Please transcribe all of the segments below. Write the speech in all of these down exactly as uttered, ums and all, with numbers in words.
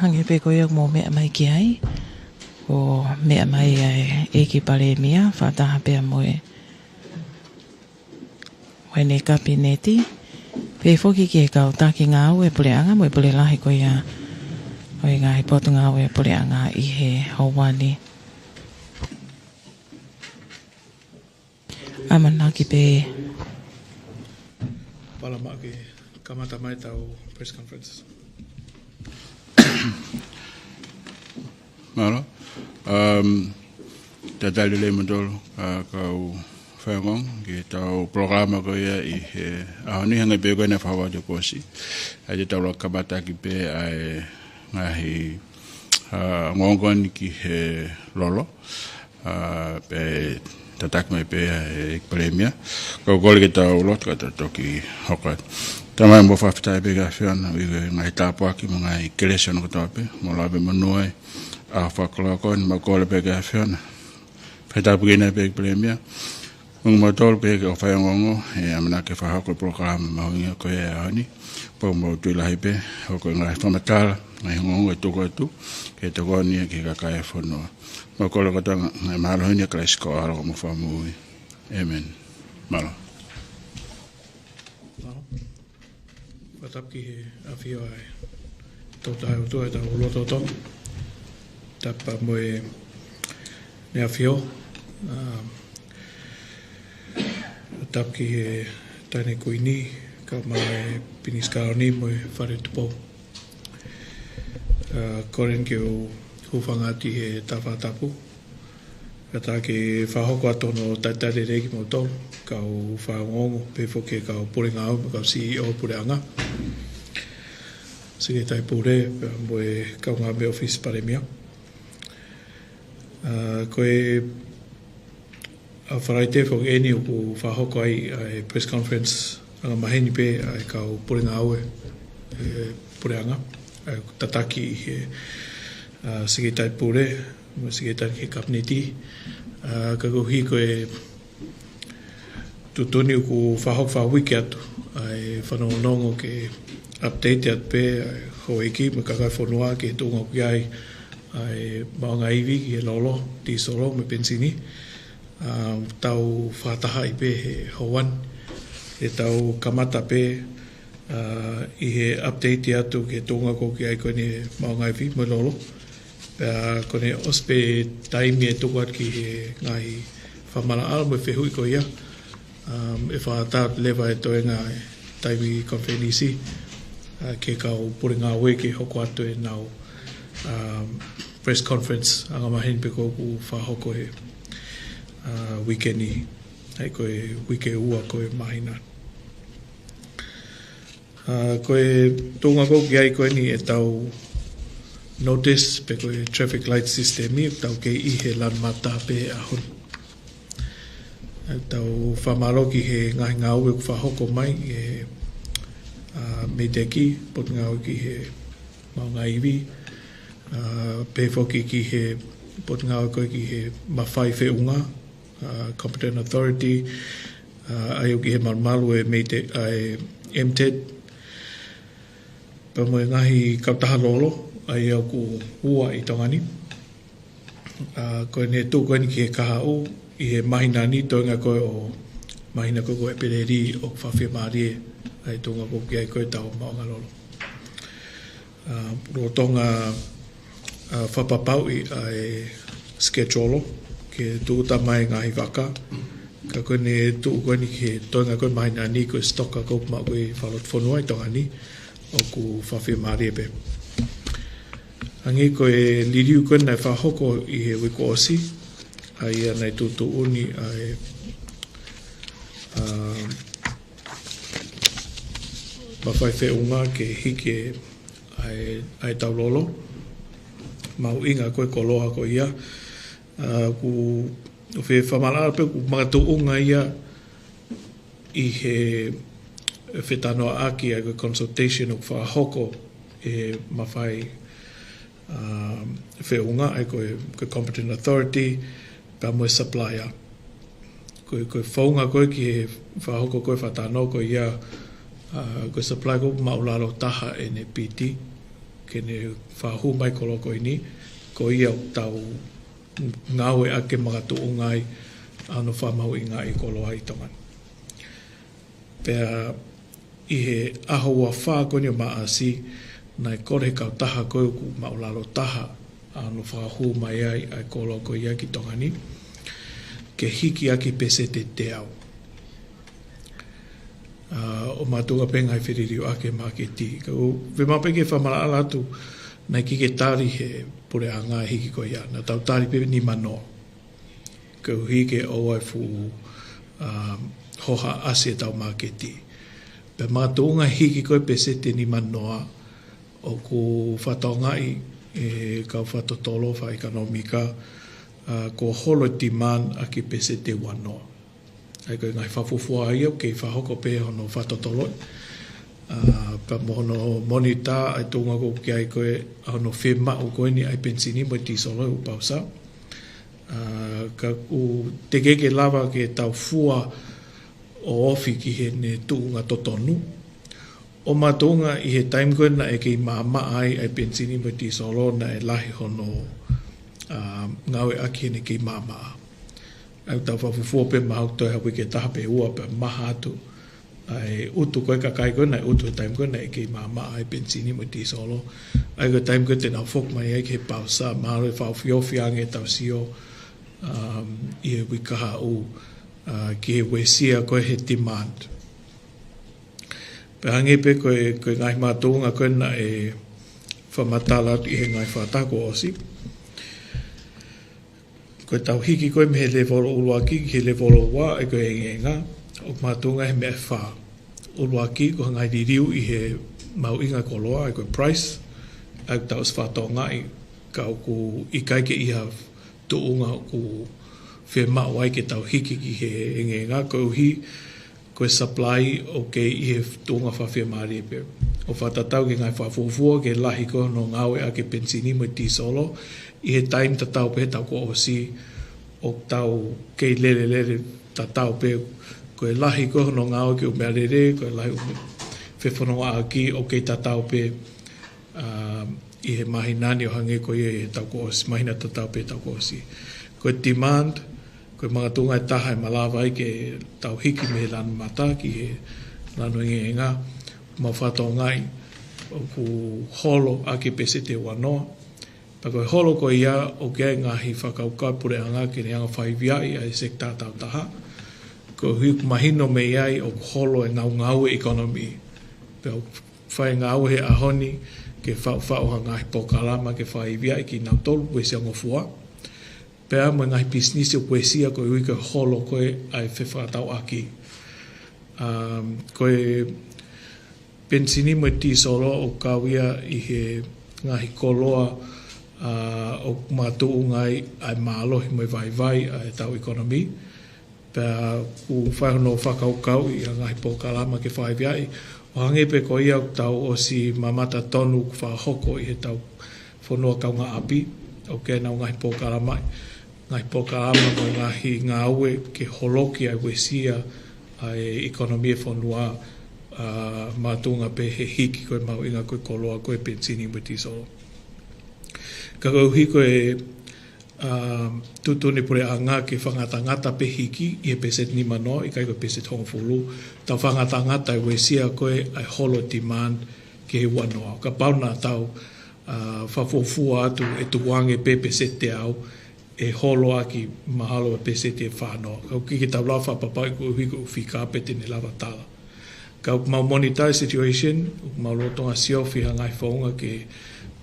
Hangē pē ko ia ʻoku mou meʻa mai ki ai, ʻoku meʻa mai ʻa e ʻEiki Palēmia, fakataha pea mo e, mo ʻene Kapineti, pehē foki ki he kau taki ngāue puleʻanga mo e pule lahi ko ia ʻo e ngaahi potungāue puleʻanga ʻi he houa ni. ʻAmanaki pē. Palama ke kamata mai ʻetau press conference. Mālō. Um, talitali lelei kimoutolu, ʻa e kau faiongoongo, ki heʻetau polokalama ko ia ʻi he ʻaho ni, hangē pē ko ʻene faʻa ʻosi. ʻA ia te tau lava kamata ʻaki pē ʻa e ngaahi, ʻa, ongoongo ni ki he lolo. ʻA, pea tataki mai pē ʻa e ʻEiki Palēmia. Kau kole ke tau lotu ka tau toki hoko atu. Tamai, ʻoku mau fakafetaʻi pē ki he ʻAfiona, ʻi he ngaahi tāpuaki mo e ngaahi kelesi hono kotoa pē, ʻoku mau lava pē monū ai ʻa e fakakoloa ko eni, mau kole pē ki he ʻAfiona. Fai tāpuekina pē ʻEiki Palēmia. Ongo mautolu pē ki he kau faiongoongo, ʻe ʻamanaki ke fakahoko e polokalama mahuʻinga ko ia he ʻaho ni. Pea ʻoku mau tui lahi pē, hoko e ngaahi fakamatala, ngaahi ongoongo ʻe tuku atu, ke tokoni ki he kakai e fonua. Mau kole kotoa e ngaahi mālohi ni ʻia Kalaisi ko ho ʻAlo ko homau Fakamoʻui. ʻĒmeni. Mālō. Mālō. Fakatapu ki he ʻafio ʻa e Tolu Tahaʻi ʻOtua ʻi hotau lotolotonga. Tapu mo ʻEne ʻAfio. Um, tapu ki he Taʻahine Kuini, kaeʻumaʻā e Pilinisi Kalauni mo e Fale Tupou. Uh, kole ke u hūfanga atu ʻi he tā fakatapu. Kae ʻatā ke fakahoko atu hono talitali lelei kimoutolu, kau faiongoongo, pehē foki ki he kau pule ngāue, kau C E O puleʻanga, Sekelitali Pule, pea mo e kau ngāue mei he ʻŌfisi Palēmia. Uh, ko e ʻaho Falaite foki eni ʻoku fakahoko ai ʻa e press conference angamaheni pē ʻa e kau pule ngāue, ʻe, puleʻanga, ʻa e tataki ʻe he, ʻa, Sekelitali Pule, mo e Sekelitali ki he Kapineti, ʻa, ka koeʻuhi ko e tuʻutuʻuni ʻoku fakahoko fakauike atu, ʻa e fanongonongo ke update atu pē, ʻa e houʻeiki mo e kakai e fonua ki he tuʻunga ʻoku ʻi ai ʻa e maʻuʻanga ivi ki he lolo, tīsolo mo e penisini. ʻA, tau fakatahaʻi pē he houa ni, ke tau kamata pē, ʻa, ʻi he update atu ki he tuʻunga ko ē ʻoku ʻi ai ko eni e maʻuʻanga ivi mo e lolo. Pea ko ʻene ʻosi pē taimi e tuku atu ki he ngaahi fakamaʻalaʻala mo e fehuʻi ko ia. Um, ʻe fakaʻatā leva e toenga e taimi konifelenisi, ʻa, ki he kau pule ngāue ke hoko atu ʻenau, um, press conference angamaheni pē ko ē ʻoku fakahoko he, ʻa, uike ni, ʻa ia ko e uike ua ko ē māhina. ʻA, ko e tuʻunga ko ē ʻoku ʻi ai ko eni ʻetau notice pe ko e traffic light system ʻi heʻetau kei ʻi he lanu mata pē he ʻaho ni. ʻA, tau fakamālō ki he ngaahi ngāue ʻoku fakahoko mai ʻe he, ʻa, MEIDECC, Potungāue ki he Maʻuʻanga Ivi, ʻa, pehē foki ki he Potungāue ko ē ki he Mafai Feʻunga, ʻa, Competent Authority, ʻa, ʻa ia ʻoku ʻi he malumalu e MEIDECC, ʻa, e MTED, pea mo e ngaahi kautaha lolo, ʻa ia ʻoku ua ʻi Tonga ni. ʻA, ko ʻene tuʻu ko eni ki he kahaʻu ʻi he māhina ni, toenga ko ē ʻo e māhina ko ē ko ʻEpeleli ʻoku fakafiemālie ai e tuʻunga ko ē ʻoku ʻi ai ko ē ʻetau maʻuʻanga lolo. ʻA, lolotonga, ʻa, fakapapauʻi ʻa e schedule ke tūʻuta mai e ngaahi vaka. Ka ko ʻene tuʻu ko eni ki he toenga ko ē māhina ni ko e stoka ko ē ʻoku maʻu ko ē ʻi he fakalotofonua ʻi Tonga ni ʻoku fakafiemālie pē. Hangē ko e liliu ko ē naʻe fakahoko ʻi he uike kuo ʻosi, ʻa ia naʻe tuʻutuʻuni ʻa e, ʻa, Mafai Feʻunga ke hiki e ʻa e, ʻa e tau lolo. Mahuʻinga ko ē koloa ko ia. ʻA, ʻoku, ʻoku fie fakamaʻalaʻala pē ʻoku makatuʻunga ia ʻi he fetalanoaʻaki ʻa e ko e consultation ʻoku fakahoko ʻe he Mafai, ʻa, Feʻunga, ʻa ia ko e, ko e Competent Authority, pea mo e supplier. Ko e, ko e founga ko ē ki he fakahoko ko ē fakatalanoa ko ia, ʻa, ko e supplier ko ē ʻoku māʻulalo taha ʻene piti. ke ne fakahū mai e koloa ko eni, ko ia ʻoku tau ngāueʻaki ke makatuʻunga ai ʻa hono fakamahuʻingaʻi e koloa ʻi Tonga ni. Pea ʻi he ʻaho ua fā ko eni ʻo Maʻasi, naʻe kole he kautaha ko ē ʻoku māʻulalo taha ʻa hono fakahū mai ai ʻa e koloa ko ia ki Tonga ni, ke hiki ʻaki e peseti ʻe teau. ʻA, ʻo makatuʻunga pē he ngaahi feliliuaki he māketi. Ka ʻoku ou fiemaʻu pē ke fakamaʻalaʻala atu, naʻe ʻikai ke tali ʻe he puleʻanga e hiki ko ia, naʻa tau tali pē nima noa. Koeʻuhi ke ʻoua ʻe fuʻu, ʻa, hohaʻasi ʻetau māketi. Pea makatuʻunga e hiki ko ē e peseti ʻe nima noa, ʻoku fakatokangaʻi ʻe he kau fakatotolo fakaʻekonōmika, ʻa, kuo holo e demand ʻaki e peseti ʻe ua noa. ʻA ia ko e ngaahi fakafuofua ia ʻoku kei fakahoko pē hono fakatotolo. ʻA, pea mo hono monitor ʻa e tuʻunga ko ē ʻoku ʻi ai ko ē ʻa hono fiemaʻu ko eni ʻa e penisini mo e tīsolo ʻi he ʻū pausa. ʻA, ka ʻoku teʻeki ke lava ke tau fua ʻo ofi ki heʻene tuʻunga totonu. ʻO makatuʻunga ʻi he taimi ko ē naʻe kei maʻamaʻa ai ʻa e penisini mo e tīsolo naʻe lahi hono, ʻa, ngāueʻaki heʻene kei maʻamaʻa. ʻA ia ʻoku tau fakafuofua pē mahalo toe ha uike ʻe taha pe ua pea maha atu ʻa e ʻutu ko ē ʻa e kakai ko ē naʻe ʻutu he taimi ko ē naʻe kei maʻamaʻa ai e penisini mo e tīsolo. ʻA ia ko e taimi ko ē te nau foki mai ai ki he pausa, mahalo ʻe fakaofiofi ange ʻetau sio, um, ʻi he uike kahaʻu, ʻa, ki he uesia ko ē he demand. Pea hangē pē ko e, ko e ngaahi makatuʻunga ko ē naʻe fakamatala atu ʻi he ngaahi fakataha kuo ʻosi. Ko ʻetau hiki ko ē mei he levolo ʻuluaki ki he levolo ua, ʻa ia ko e engeenga, ʻoku makatuʻunga he meʻa ʻe fā. ʻUluaki, ko e ngaahi liliu ʻi he mahuʻinga e koloa, ʻa ia ko e price, ʻa ia ʻoku tau ʻosi fakatokangaʻi, ka ʻoku ʻikai ke ʻi ha tuʻunga ʻoku fiemaʻu ai ke tau hiki ki he engeenga, koeʻuhi ko e supply ʻoku kei ʻi he tuʻunga fakafiemālie pē. ʻO fakatatau ki he ngaahi fakafuofua ki he lahi ko ē hono ngāueʻaki e penisini mo e tīsolo ʻi he taimi tatau pē he taʻu kuo ʻosi, ʻoku tau kei lelelele tatau pē, ko e lahi ko ē hono ngāueʻaki e ʻū meʻalele, ko e lahi ʻū fefonongaʻaki ʻoku kei tatau pē, ʻa, ʻi he māhina ni ʻo hangē ko ia he taʻu kuo ʻosi, māhina tatau pē he taʻu kuo ʻosi. Ko e demand, ko e makatuʻunga ʻe taha ʻe malava ai ke tau hiki mei he lanu mata ki he lanu engeenga, mau fakatokangaʻi ʻoku holo ʻaki e peseti ʻe ua noa. Pea ko e holo ko ia ʻoku ʻi ai e ngaahi fakakaukau ʻa e puleʻanga ke ne hanga ʻo fakaiviaʻi ʻa e sekitā taautaha. Koeʻuhi ʻoku mahino mei ai ʻoku holo e ngaungaue ʻekonōmika. Pea ʻoku fai e ngāue he ʻaho ni ke faʻufaʻu ha ngaahi polokalama ke fakaiviaʻi kinautolu uesia ngofua. Pea mo e ngaahi pisinisi ʻoku uesia koeʻuhi ko e holo ko ē ʻa e fefakatauʻaki. Um, ko e penisini mo e tīsolo ʻoku kau ia ʻi he ngaahi koloa, ʻa, ʻoku makatuʻunga ai ʻa e mālohi mo e vaivai ʻa ʻetau ʻekonōmika. Pea ʻoku fai hono fakakaukauʻi ʻa e ngaahi polokalama ke fakaiviaʻi. ʻO hangē pē ko ia ʻoku tau ʻosi mamata tonu ʻoku fakahoko ʻi heʻetau fonua kaungāʻapi, ʻoku ʻi ai ʻenau ngaahi polokalama, ngaahi polokalama mo e ngaahi ngāue ke holoki ʻa e uesia ʻa e ʻekonōmika e fonua, ʻa, makatuʻunga pē he hiki ko ē mahuʻinga ko ē e koloa ko e penisini mo e tīsolo. Ka koeʻuhi ko e, ʻa, tuʻutuʻuni ʻa e puleʻanga ke fakangatangata pē hiki ʻi he peseti nima noa, ʻikai ko e peseti hongofulu, tau fakangatangata e uesia ko ē ʻa e holo e demand ki he ua noa. Kapau naʻa tau, ʻa, fakafuofua atu ʻe tukuange pē peseti ʻe teau, ʻe holo ʻaki mahalo e peseti ʻe fā noa. Ka ʻoku ʻikai ke tau lava ʻo fakapapauʻi koeʻuhi ko e fika pē te ne lava ʻo tala. Ka ʻoku mau monitor e situation, ʻoku mau lolotonga siofi ha ngaahi founga ke,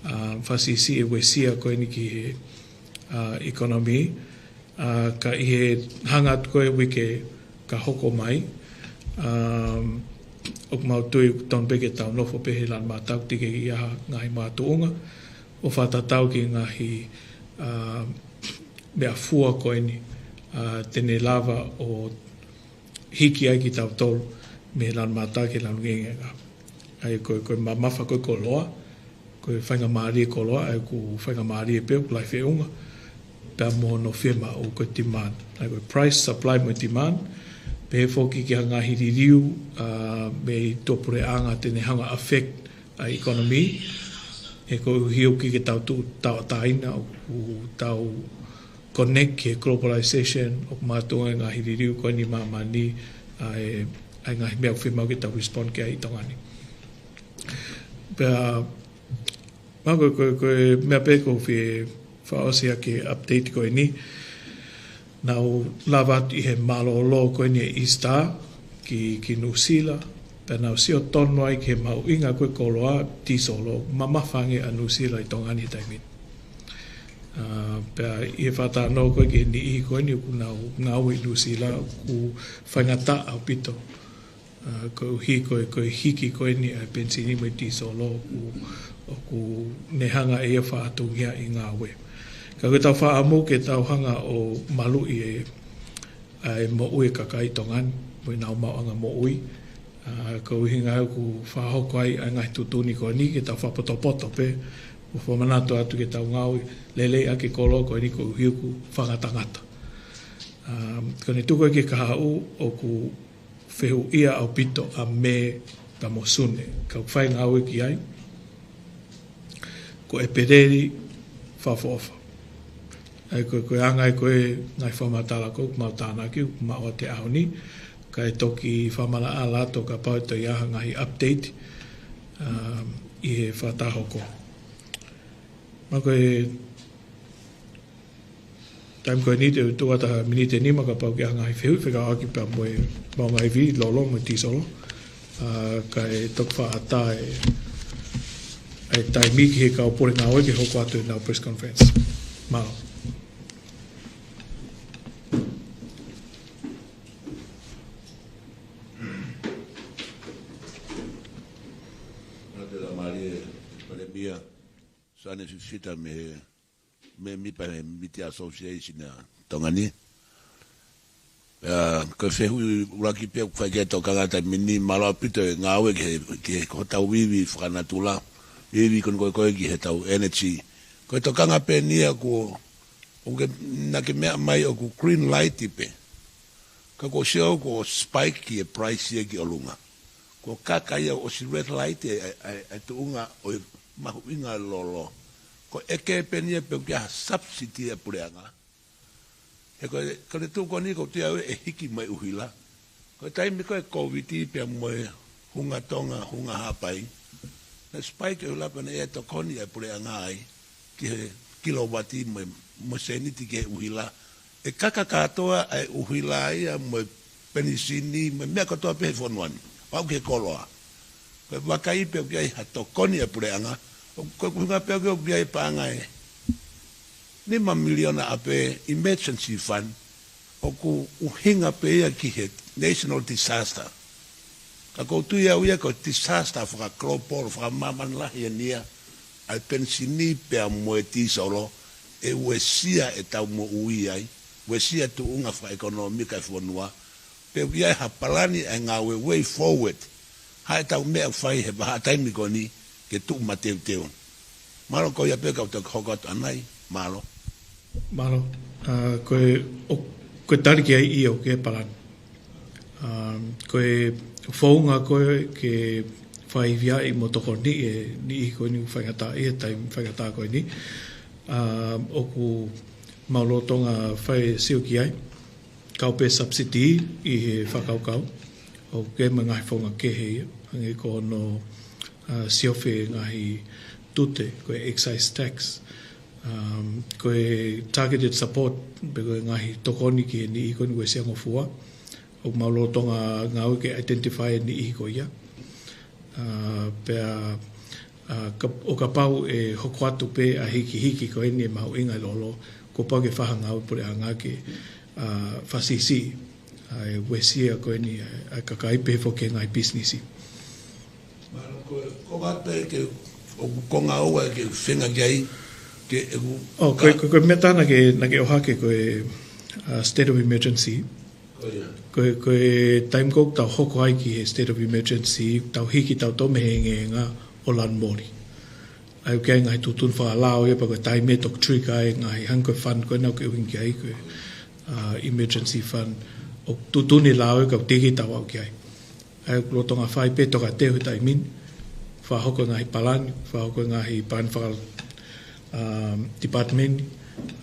ʻa, fakasiʻisiʻi e uesia ko eni ki he, ʻa, ʻekonōmika, ʻa, ka ʻi he hanga atu ko ē uike ka hoko mai, um, ʻoku mau tui ʻoku tonu pē ke tau nofo pē he lanu mata ʻoku teʻeki ke ʻi ai ha ngaahi makatuʻunga, ʻo fakatatau ki he ngaahi, ʻa, meʻafua ko eni, ʻa, te ne lava ʻo hiki ai kitautolu mei he lanu mata ki he lanu engeenga. ʻA ia ko e, ko e mamafa ko ē e koloa, ko e faingamālie e koloa, ʻa ia ʻoku faingamālie pē ʻoku lahi e feʻunga, pea mo hono fiemaʻu ko e demand. ʻA ia ko e price, supply mo e demand, pehē foki ki ha ngaahi liliu, ʻa, mei tuʻapuleʻanga te ne hanga ʻo affect ʻa e ʻekonōmika. He koeʻuhi ʻoku ʻikai ke tau tuʻu tauʻatāina, ʻoku tau connect ki he globalization, ʻoku makatuʻunga e ngaahi liliu ko eni ʻa māmani, ʻa e, ʻa e ngaahi meʻa ʻoku fiemaʻu ke tau respond ki ai ʻi Tonga ni. Pea, ma ko, ko, ko e meʻa pē ʻoku ou fie fakaʻosi ʻaki e update ko eni, naʻa ku lava atu ʻi he mālōlō ko eni e Easter ki, ki Nuʻusila, pea naʻa ku sio tonu ai ki he mahuʻinga ko e koloa tīsolo, mamafa ange ʻa Nuʻusila ʻi Tonga ni he taimi ni. ʻA, pea ʻi he fakatalanoa ko ē ki he niʻihi ko eni ʻoku nau ngāue ʻi Nuʻusila, ʻoku faingataʻa ʻaupito. ʻA, koeʻuhi ko e, ko e hiki ko eni ʻa e penisini mo e tīsolo ʻoku, ʻoku ne hanga ʻe ia ʻo fakaʻatungiaʻi e ngāue. Ka ko ʻetau fakaʻamu ke tau hanga ʻo maluʻi e, ʻa e moʻui e kakai Tonga ni, mo ʻenau maʻuʻanga moʻui. ʻA, ko e ʻuhinga ia ʻoku fakahoko ai ʻa e ngaahi tuʻutuʻuni ko eni ke tau fakapotopoto pē, ʻo fakamanatu atu ke tau ngāue lelei ʻaki e koloa ko eni koeʻuhi ʻoku fakangatangata. ʻA, ko ʻene tuku ki he kahaʻu ʻoku fehuʻia ʻaupito ʻa Mē pea mo Sune. Ka ʻoku fai e ngāue ki ai, ko ʻEpeleli fakaʻofoʻofa. ʻA ia ko, ko e anga ia ko e ngaahi fakamatala ko ē ʻoku mau tānaki, ʻoku mau ʻoatu he ʻaho ni, kae toki fakamaʻalaʻala atu kapau ʻe toe ʻi ai ha ngaahi update, um, ʻi he fakatahoko. Ma ko e taimi ko eni te u tuku atu ha miniti ʻe nima kapau ʻoku ʻi ai ha ngaahi fehuʻi fekauʻaki pea mo e maʻuʻanga ivi, lolo mo e tīsolo. ʻA, kae toki fakaʻatā e, e taimi ki he kau pule ngāue ke hoko atu ʻenau press conference. Mālō. Mālō e Laumālie, Palēmia, Sane Fifita mei he mēmipa he Media Association ʻa Tonga ni. ʻA, ko e fehuʻi ʻuluaki pē ʻoku fai ki ai e tokanga he taimi ni, mālō ʻaupito e ngāue ki he, ki he hotau ivi fakanatula, ivi ko eni ko ē ki heʻetau energy. Ko e tokanga pē eni ia kuo, ʻoku ke, naʻa ke meʻa mai ʻoku green light pē. Ka kuo sio kuo spike ki he price ia ki ʻolunga. Kuo kaka ia ʻo ʻosi red light e, e, e, e tuʻunga ʻo e mahuʻinga e lolo. Ko e ʻeke pē eni ia pe ʻoku ʻi ai ha subsidy ʻa e puleʻanga. He ko e, ko e tuʻu ko eni ʻoku ou tui au ʻe hiki mai ʻuhila. Ko e taimi ko ē Covid pea mo e hunga Tonga, hunga Haʻapai. Naʻe spike e ʻuhila pea naʻe ʻi ai e tokoni ʻa e puleʻanga ai ki he kilovati mo e, mo e sēniti ki he ʻuhila. ʻE kaka kātoa ʻa e ʻuhila ia mo e penisini mo e meʻa kotoa pē he fonua ni. Pau ki he koloa. Ko e vakai pe ʻoku ʻi ai ha tokoni ʻa e puleʻanga. ʻO, ko e ʻuhinga pē ʻoku ʻi ai e paʻanga ʻe nima miliona ʻa e emergency fund, ʻoku ʻuhinga pē ia ki he national disaster. Ka ʻoku ou tui au ia ko e disaster fakaglobal, fakamāmani lahi eni ia, ʻa e penisini pea mo e tīsolo, ʻe uesia ʻetau moʻui ai, uesia e tuʻunga fakaʻekonōmika e fonua, pe ʻoku ʻi ai ha palani ʻa e ngāue way forward, ha ʻetau meʻa ʻoku fai he vahaʻa taimi ko eni ke tuʻu mateuteu. Mālō ko ia pē kau toki hoko atu ʻanai, mālō. Mālō, ʻa, ko e, ʻo, ko e tali ki ai ʻio ki he palani. ʻA, ko e founga ko ē ke fai viaʻi mo tokoni e niʻihi ko eni ʻoku faingataʻaʻia he taimi faingataʻa ko eni. ʻA, ʻoku mau lolotonga fai e sio ki ai. Kau pē subsidy ʻi he fakakaukau, ʻoku ʻi ai mo e ngaahi founga kehe ia, hangē ko hono, ʻa, siofi e ngaahi tute, ko e excise tax. Um, ko e targeted support, pe ko e ngaahi tokoni ki he niʻihi ko eni uesia ngofua, ʻoku mau lolotonga ngāue ke identify e niʻihi ko ia. ʻA, pea, ʻa, ka, ʻo kapau ʻe hoko atu pē ʻa e hikihiki ko eni e mahuʻinga e lolo, kuo pau ke fai ha ngāue puleʻanga ke, ʻa, fakasiʻisiʻi ʻa e uesia ko eni ʻa e, ʻa e kakai pehē foki ki he ngaahi pisinisi. Mālō, ko, ko vate ke, ʻoku konga ua ke feinga ki ai, ke ʻeku ʻO, ko e, ka- ko e, ko e meʻa tā naʻa ke, naʻa ke ʻohake ko e, ʻa, state of emergency. Ko ia. Ko e, ko e taimi ko ē ʻoku tau hoko ai ki he state of emergency, tau hiki tautolu mei he hengihengi ʻo lanu moli. ʻA ia ʻoku ʻi ai e ngaahi tuʻutuʻuni fakalao ia pea ko e taimi ʻe toki trigger ai e ngaahi hangē ko e fund ko ena ʻoku ke ʻuhinga ki ai ko e, ʻa, emergency fund. ʻOku tuʻutuʻuni e lao ia ka ʻoku teʻeki tau aʻu ki ai. ʻA ia ʻoku lolotonga fai pē tokateu he taimi ni. fakahoko e ngaahi palani, fakahoko e ngaahi palani faka-, um, department,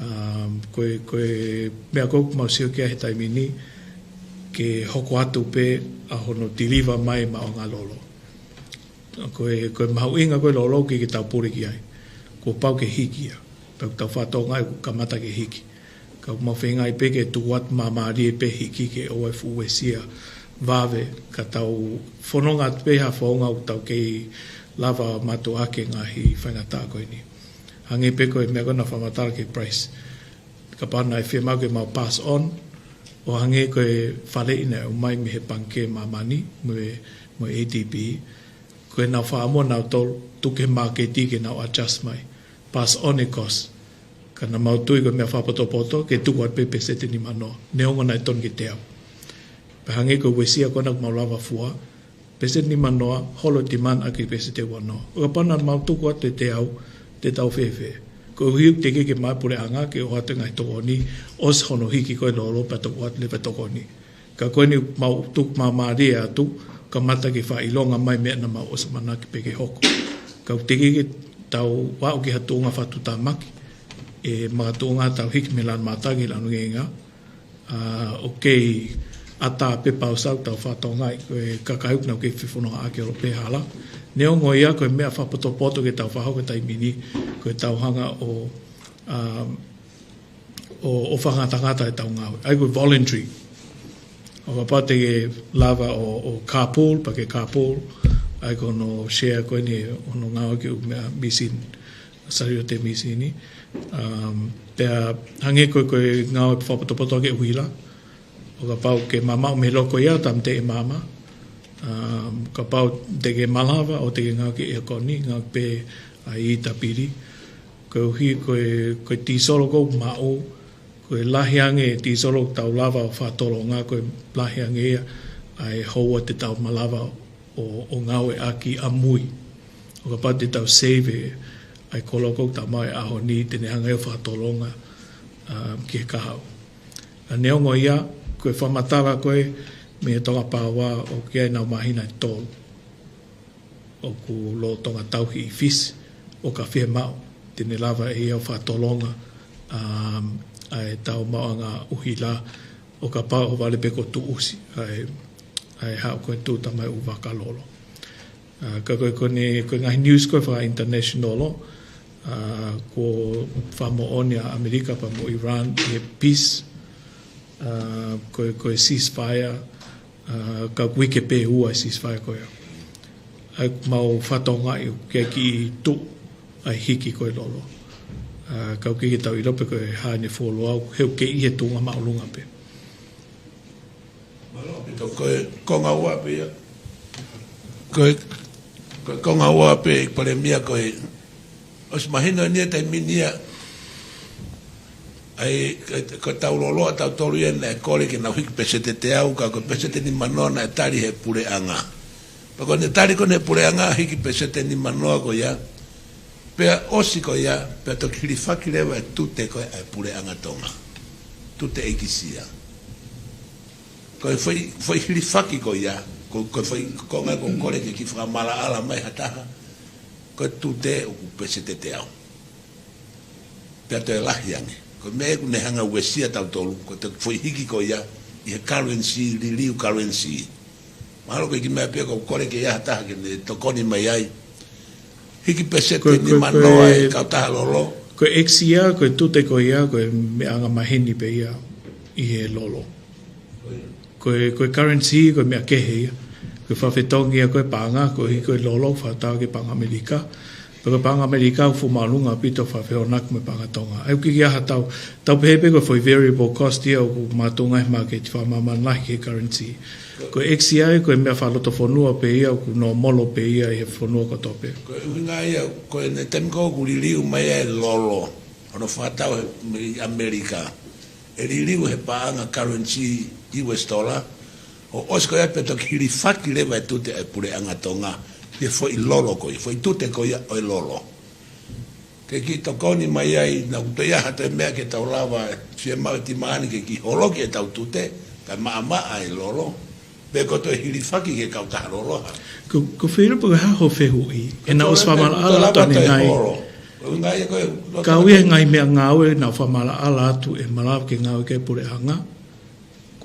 um, ko e, ko e meʻa ʻoku mau sio ki ai he taimi ni, ke hoko atu pē ʻa hono deliver mai maʻuʻanga lolo. Ko e, ko e mahuʻinga ko e lolo ʻoku ʻikai ke tau pule ki ai. Kuo pau ke hiki ia. Pea ʻoku tau fakatokangaʻi ʻoku kamata ke hiki. Ka ʻoku mau feingaʻi pē ke tuku atu māmālie pē hiki ke ʻoua ʻe fuʻu uesia vave, ka tau fononga atu pē ha founga ʻoku tau kei lava mātuʻaki e ngaahi faingataʻa ko eni. Hangē pē ko e meʻa ko ē naʻe fakamatala ki he price. Kapau naʻe fiemaʻu ke mau pass on, ʻo hangē ko e faleʻi naʻe ʻomai mei he Pangikē Māmani, mo e, mo e A D B, ko ʻenau fakaʻamu ʻanautolu, tuku ki he māketi ke nau adjust mai. Pass on e cost. Ka naʻa mau tui ko e meʻa fakapotopoto, ke tuku atu pē peseti nimanoa. Neongo naʻe tonu ke teau. Pea hangē ko e uesia ko ena ʻoku mau lava fua, peseti nimanoa, holo e demand ʻaki peseti uanoa. ʻO kapau naʻa mau tuku atu e teau, te tau fēfē? Koeʻuhi ʻoku teʻeki ke maʻu e puleʻanga ke ʻoatu e ngaahi tokoni, ʻosi hono hiki ko e lolo pea toʻo atu leva e tokoni. Ka ko eni mau tuku māmālie atu, kamata ke fakaʻilonga mai meʻa naʻa mau ʻosi ʻamanaki pē ke hoko. Ka ʻoku teʻeki ke tau aʻu ki ha tuʻunga fakatuʻutāmaki, ʻe makatuʻunga tau hiki mei he lanu mataki ki he lanu ngeinga, ʻa, ʻoku kei ʻatā pē pau sau tau fakatokangaʻi, ko e kakai ʻoku nau kei fefonongaʻaki holo pē hala. Neongo ia ko e meʻa fakapotopoto ke tau fakahoko he taimi ni, ko e tau hanga ʻo, ʻa, ʻo, ʻo fakangatangata e tau ngāue. ʻA ia ko e voluntary. ʻO kapau te ke lava ʻo, ʻo carpool, pea ke carpool, ʻa ia ko hono share ko eni hono ngāue ki he ʻū meʻa mīsini, saliote mīsini. Um, pea hangē ko e, ko e ngāue fakapotopoto ki he ʻuhila. ʻO kapau ke mamaʻo mei he loko ia, tāmateʻi e maama. Um, kapau te ke malava, ʻo te ke ngāue ki he ʻeikoni, ngāue pē ʻa e ʻītapili. Koeʻuhi ko e, ko e tīsolo ʻoku maʻu, ko e lahi ange e tīsolo ʻoku tau lava ʻo fakatolonga, ko e lahi ange ia ʻa e houa te tau malava ʻo, ʻo ngāueʻaki ʻamui. ʻO kapau te tau save e, ʻa e kolo ʻoku tau maʻu he ʻaho ni, te ne hanga ʻo fakatolonga, um, ki he kahaʻu. ʻA, neongo ia, ko e fakamatala ko ē mei he Tonga Power ʻoku ʻi ai ʻenau māhina ʻe tolu ʻoku lolotonga tauhi ʻi Fisi, ʻo ka fiemaʻu, te ne lava ʻe ia ʻo fakatolonga, um, ʻa e tau maʻuʻanga ʻuhila, ʻo kapau ʻohovale pē kuo tuʻusi ʻa e, ʻa e haʻu ko ē tūta mai ʻū vaka lolo. ʻA, ka ko e, ko eni, ko e ngaahi news ko ē faka-international, ʻa, kuo fakamoʻoni ʻa ʻAmelika pea mo Iran ʻi he peace, ʻa, ko e, ko e ceasefire, ʻa, ka ʻoku uike pē ʻe ua e ceasefire ko ia. ʻA ia ʻoku mau fakatokangaʻi ʻoku ʻikai ke tuʻu ʻa e hiki ko e lolo. ʻA, ka ʻoku ʻikai ke tau ʻilo pe ko e hā ʻene fuoloa, he ʻoku kei ʻi he tuʻunga māʻolunga pē. Mālō ʻaupito, ko e konga ua pē ia. Ko e, ko e konga ua pē, Palēmia, ko e ʻosi mahino eni ia taimi ni ia. ʻA ia, ko, ko e tau lolo ʻa tautolu ia naʻe kole ke nau hiki peseti ʻe teau, ka ko e peseti nimanoa naʻe tali he puleʻanga. Pea ko ʻene tali ko ē he puleʻanga hiki peseti nimanoa ko ia. Pea ʻosi ko ia, pea toki hilifaki leva e tute ko ē ʻa e puleʻanga Tonga. Tute ʻekisia. Ko e foʻi, foʻi hilifaki ko ia, ko, ko e foʻi konga ʻoku kole ke kiʻi fakamaʻalaʻala mai ha taha, ko e tute ʻoku peseti ʻe teau. Pea toe lahi ange. Ko e meʻa ʻoku ne hanga uesia tautolu, ko e foʻi hiki ko ia, ʻi he currency, liliu currency. Mahalo ko e kiʻi meʻa pē ʻoku kole ke ʻi ai ha taha ke ne tokoni mai ai. Hiki peseti nimanoa e kautaha lolo. Ko e ʻekisia, ko e tute ko ia, ko e meʻa angamaheni pē ia ʻi he lolo. Ko e, ko e currency, ko e meʻa kehe ia. Ko e fakafetongi ia ko e paʻanga, koeʻuhi ko e lolo, fakatau ki he paʻanga ʻAmelika. Pea ko e paʻanga ʻAmelika, ʻoku fuʻu māʻolunga ʻaupito fakafehoanaki mo e paʻanga Tonga. ʻA ia ʻoku ʻikai ha tau, tau pehē pē ko e foʻi variable cost ia ʻoku makatuʻunga he māketi fakamāmani lahi ki he currency. Ko e ʻekisia, ko e meʻa fakalotofonua pē ia, ʻoku nōmolo pē ia ʻi he fonua kotoa pē. Ko e ʻuhinga ia, ko ʻene taimi ko ē ʻoku liliu mai ai e lolo, hono fakatau he, mei ʻAmelika. ʻE liliu he paʻanga currency U S dollar, ʻo ʻosi ko ia pea toki hilifaki leva e tute ʻa e puleʻanga Tonga, ʻi he foʻi lolo ko ia, foʻi tute ko ia ʻo e lolo. Ke kiʻi tokoni mai ai, naʻa ʻoku toe ʻi ai ha toe meʻa ke tau lava, fiemaʻu e timahani ke kiʻi holoki e tau tute, kae maʻamaʻa e lolo. Pe ko e toe hilifaki ki he kautaha lōloa. Ko, ko e feilope ko e hā hoʻo fehuʻi. ʻE naʻe ʻosi fakamaʻalaʻala atu ʻanenai. Ko e ngaahi, ko e, ka ʻoku ʻi ai e ngaahi meʻangāue naʻe fakamaʻalaʻala atu ʻe malava ke ngāue ki ai e puleʻanga.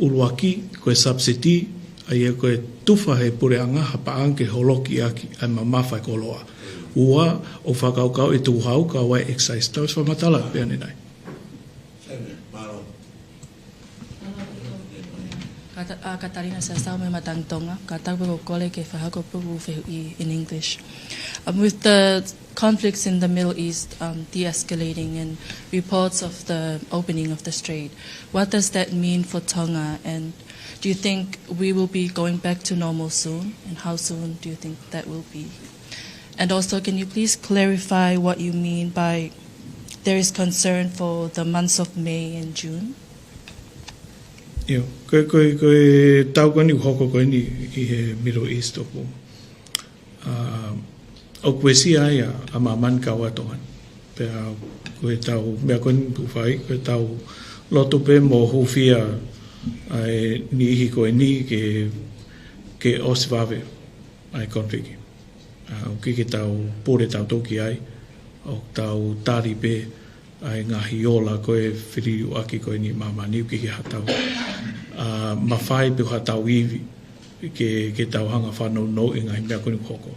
ʻUluaki, ko e subsidy, ʻa ia ko e tufa ʻe he puleʻanga ha paʻanga ke holoki ʻaki ʻa e mamafa e koloa. Ua, ʻoku fakakaukau e tuʻu hau, kau ai e excise. Tau ʻosi fakamatala pē ʻanenai. Kata-, uh, Katalina Sasau mei Matangi Tonga, ka tau pē ko e kole ke fakahoko pē ʻeku fehuʻi in English. Um, with the conflicts in the Middle East, um, de-escalating and reports of the opening of the strait, what does that mean for Tonga? And do you think we will be going back to normal soon? And how soon do you think that will be? And also, can you please clarify what you mean by there is concern for the months of May and June? ʻIo, ko e, ko e, ko e tau ko eni ʻoku hoko ko eni ʻi he Middle East ʻoku, ʻa, ʻoku uesia ai ʻa, ʻa māmani kae ʻumaʻā Tonga ni. Pea ko e tau, meʻa ko eni ʻoku fai, ko e tau loto pē mo hūfia ʻa e niʻihi ko eni ke, ke ʻosi vave ʻa e conflict. ʻA, ʻoku ʻikai ke tau pule tautolu ki ai, ʻoku tau tali pē ʻa e ngaahi ola ko e feliliuaki ko eni ʻa māmani, ʻoku ʻikai ke ʻi ai haʻatau, ʻa, mafai pe ko haʻatau ivi ke, ke tau hanga ʻo fanongo ʻi he ngaahi meʻa ko eni ʻoku hoko.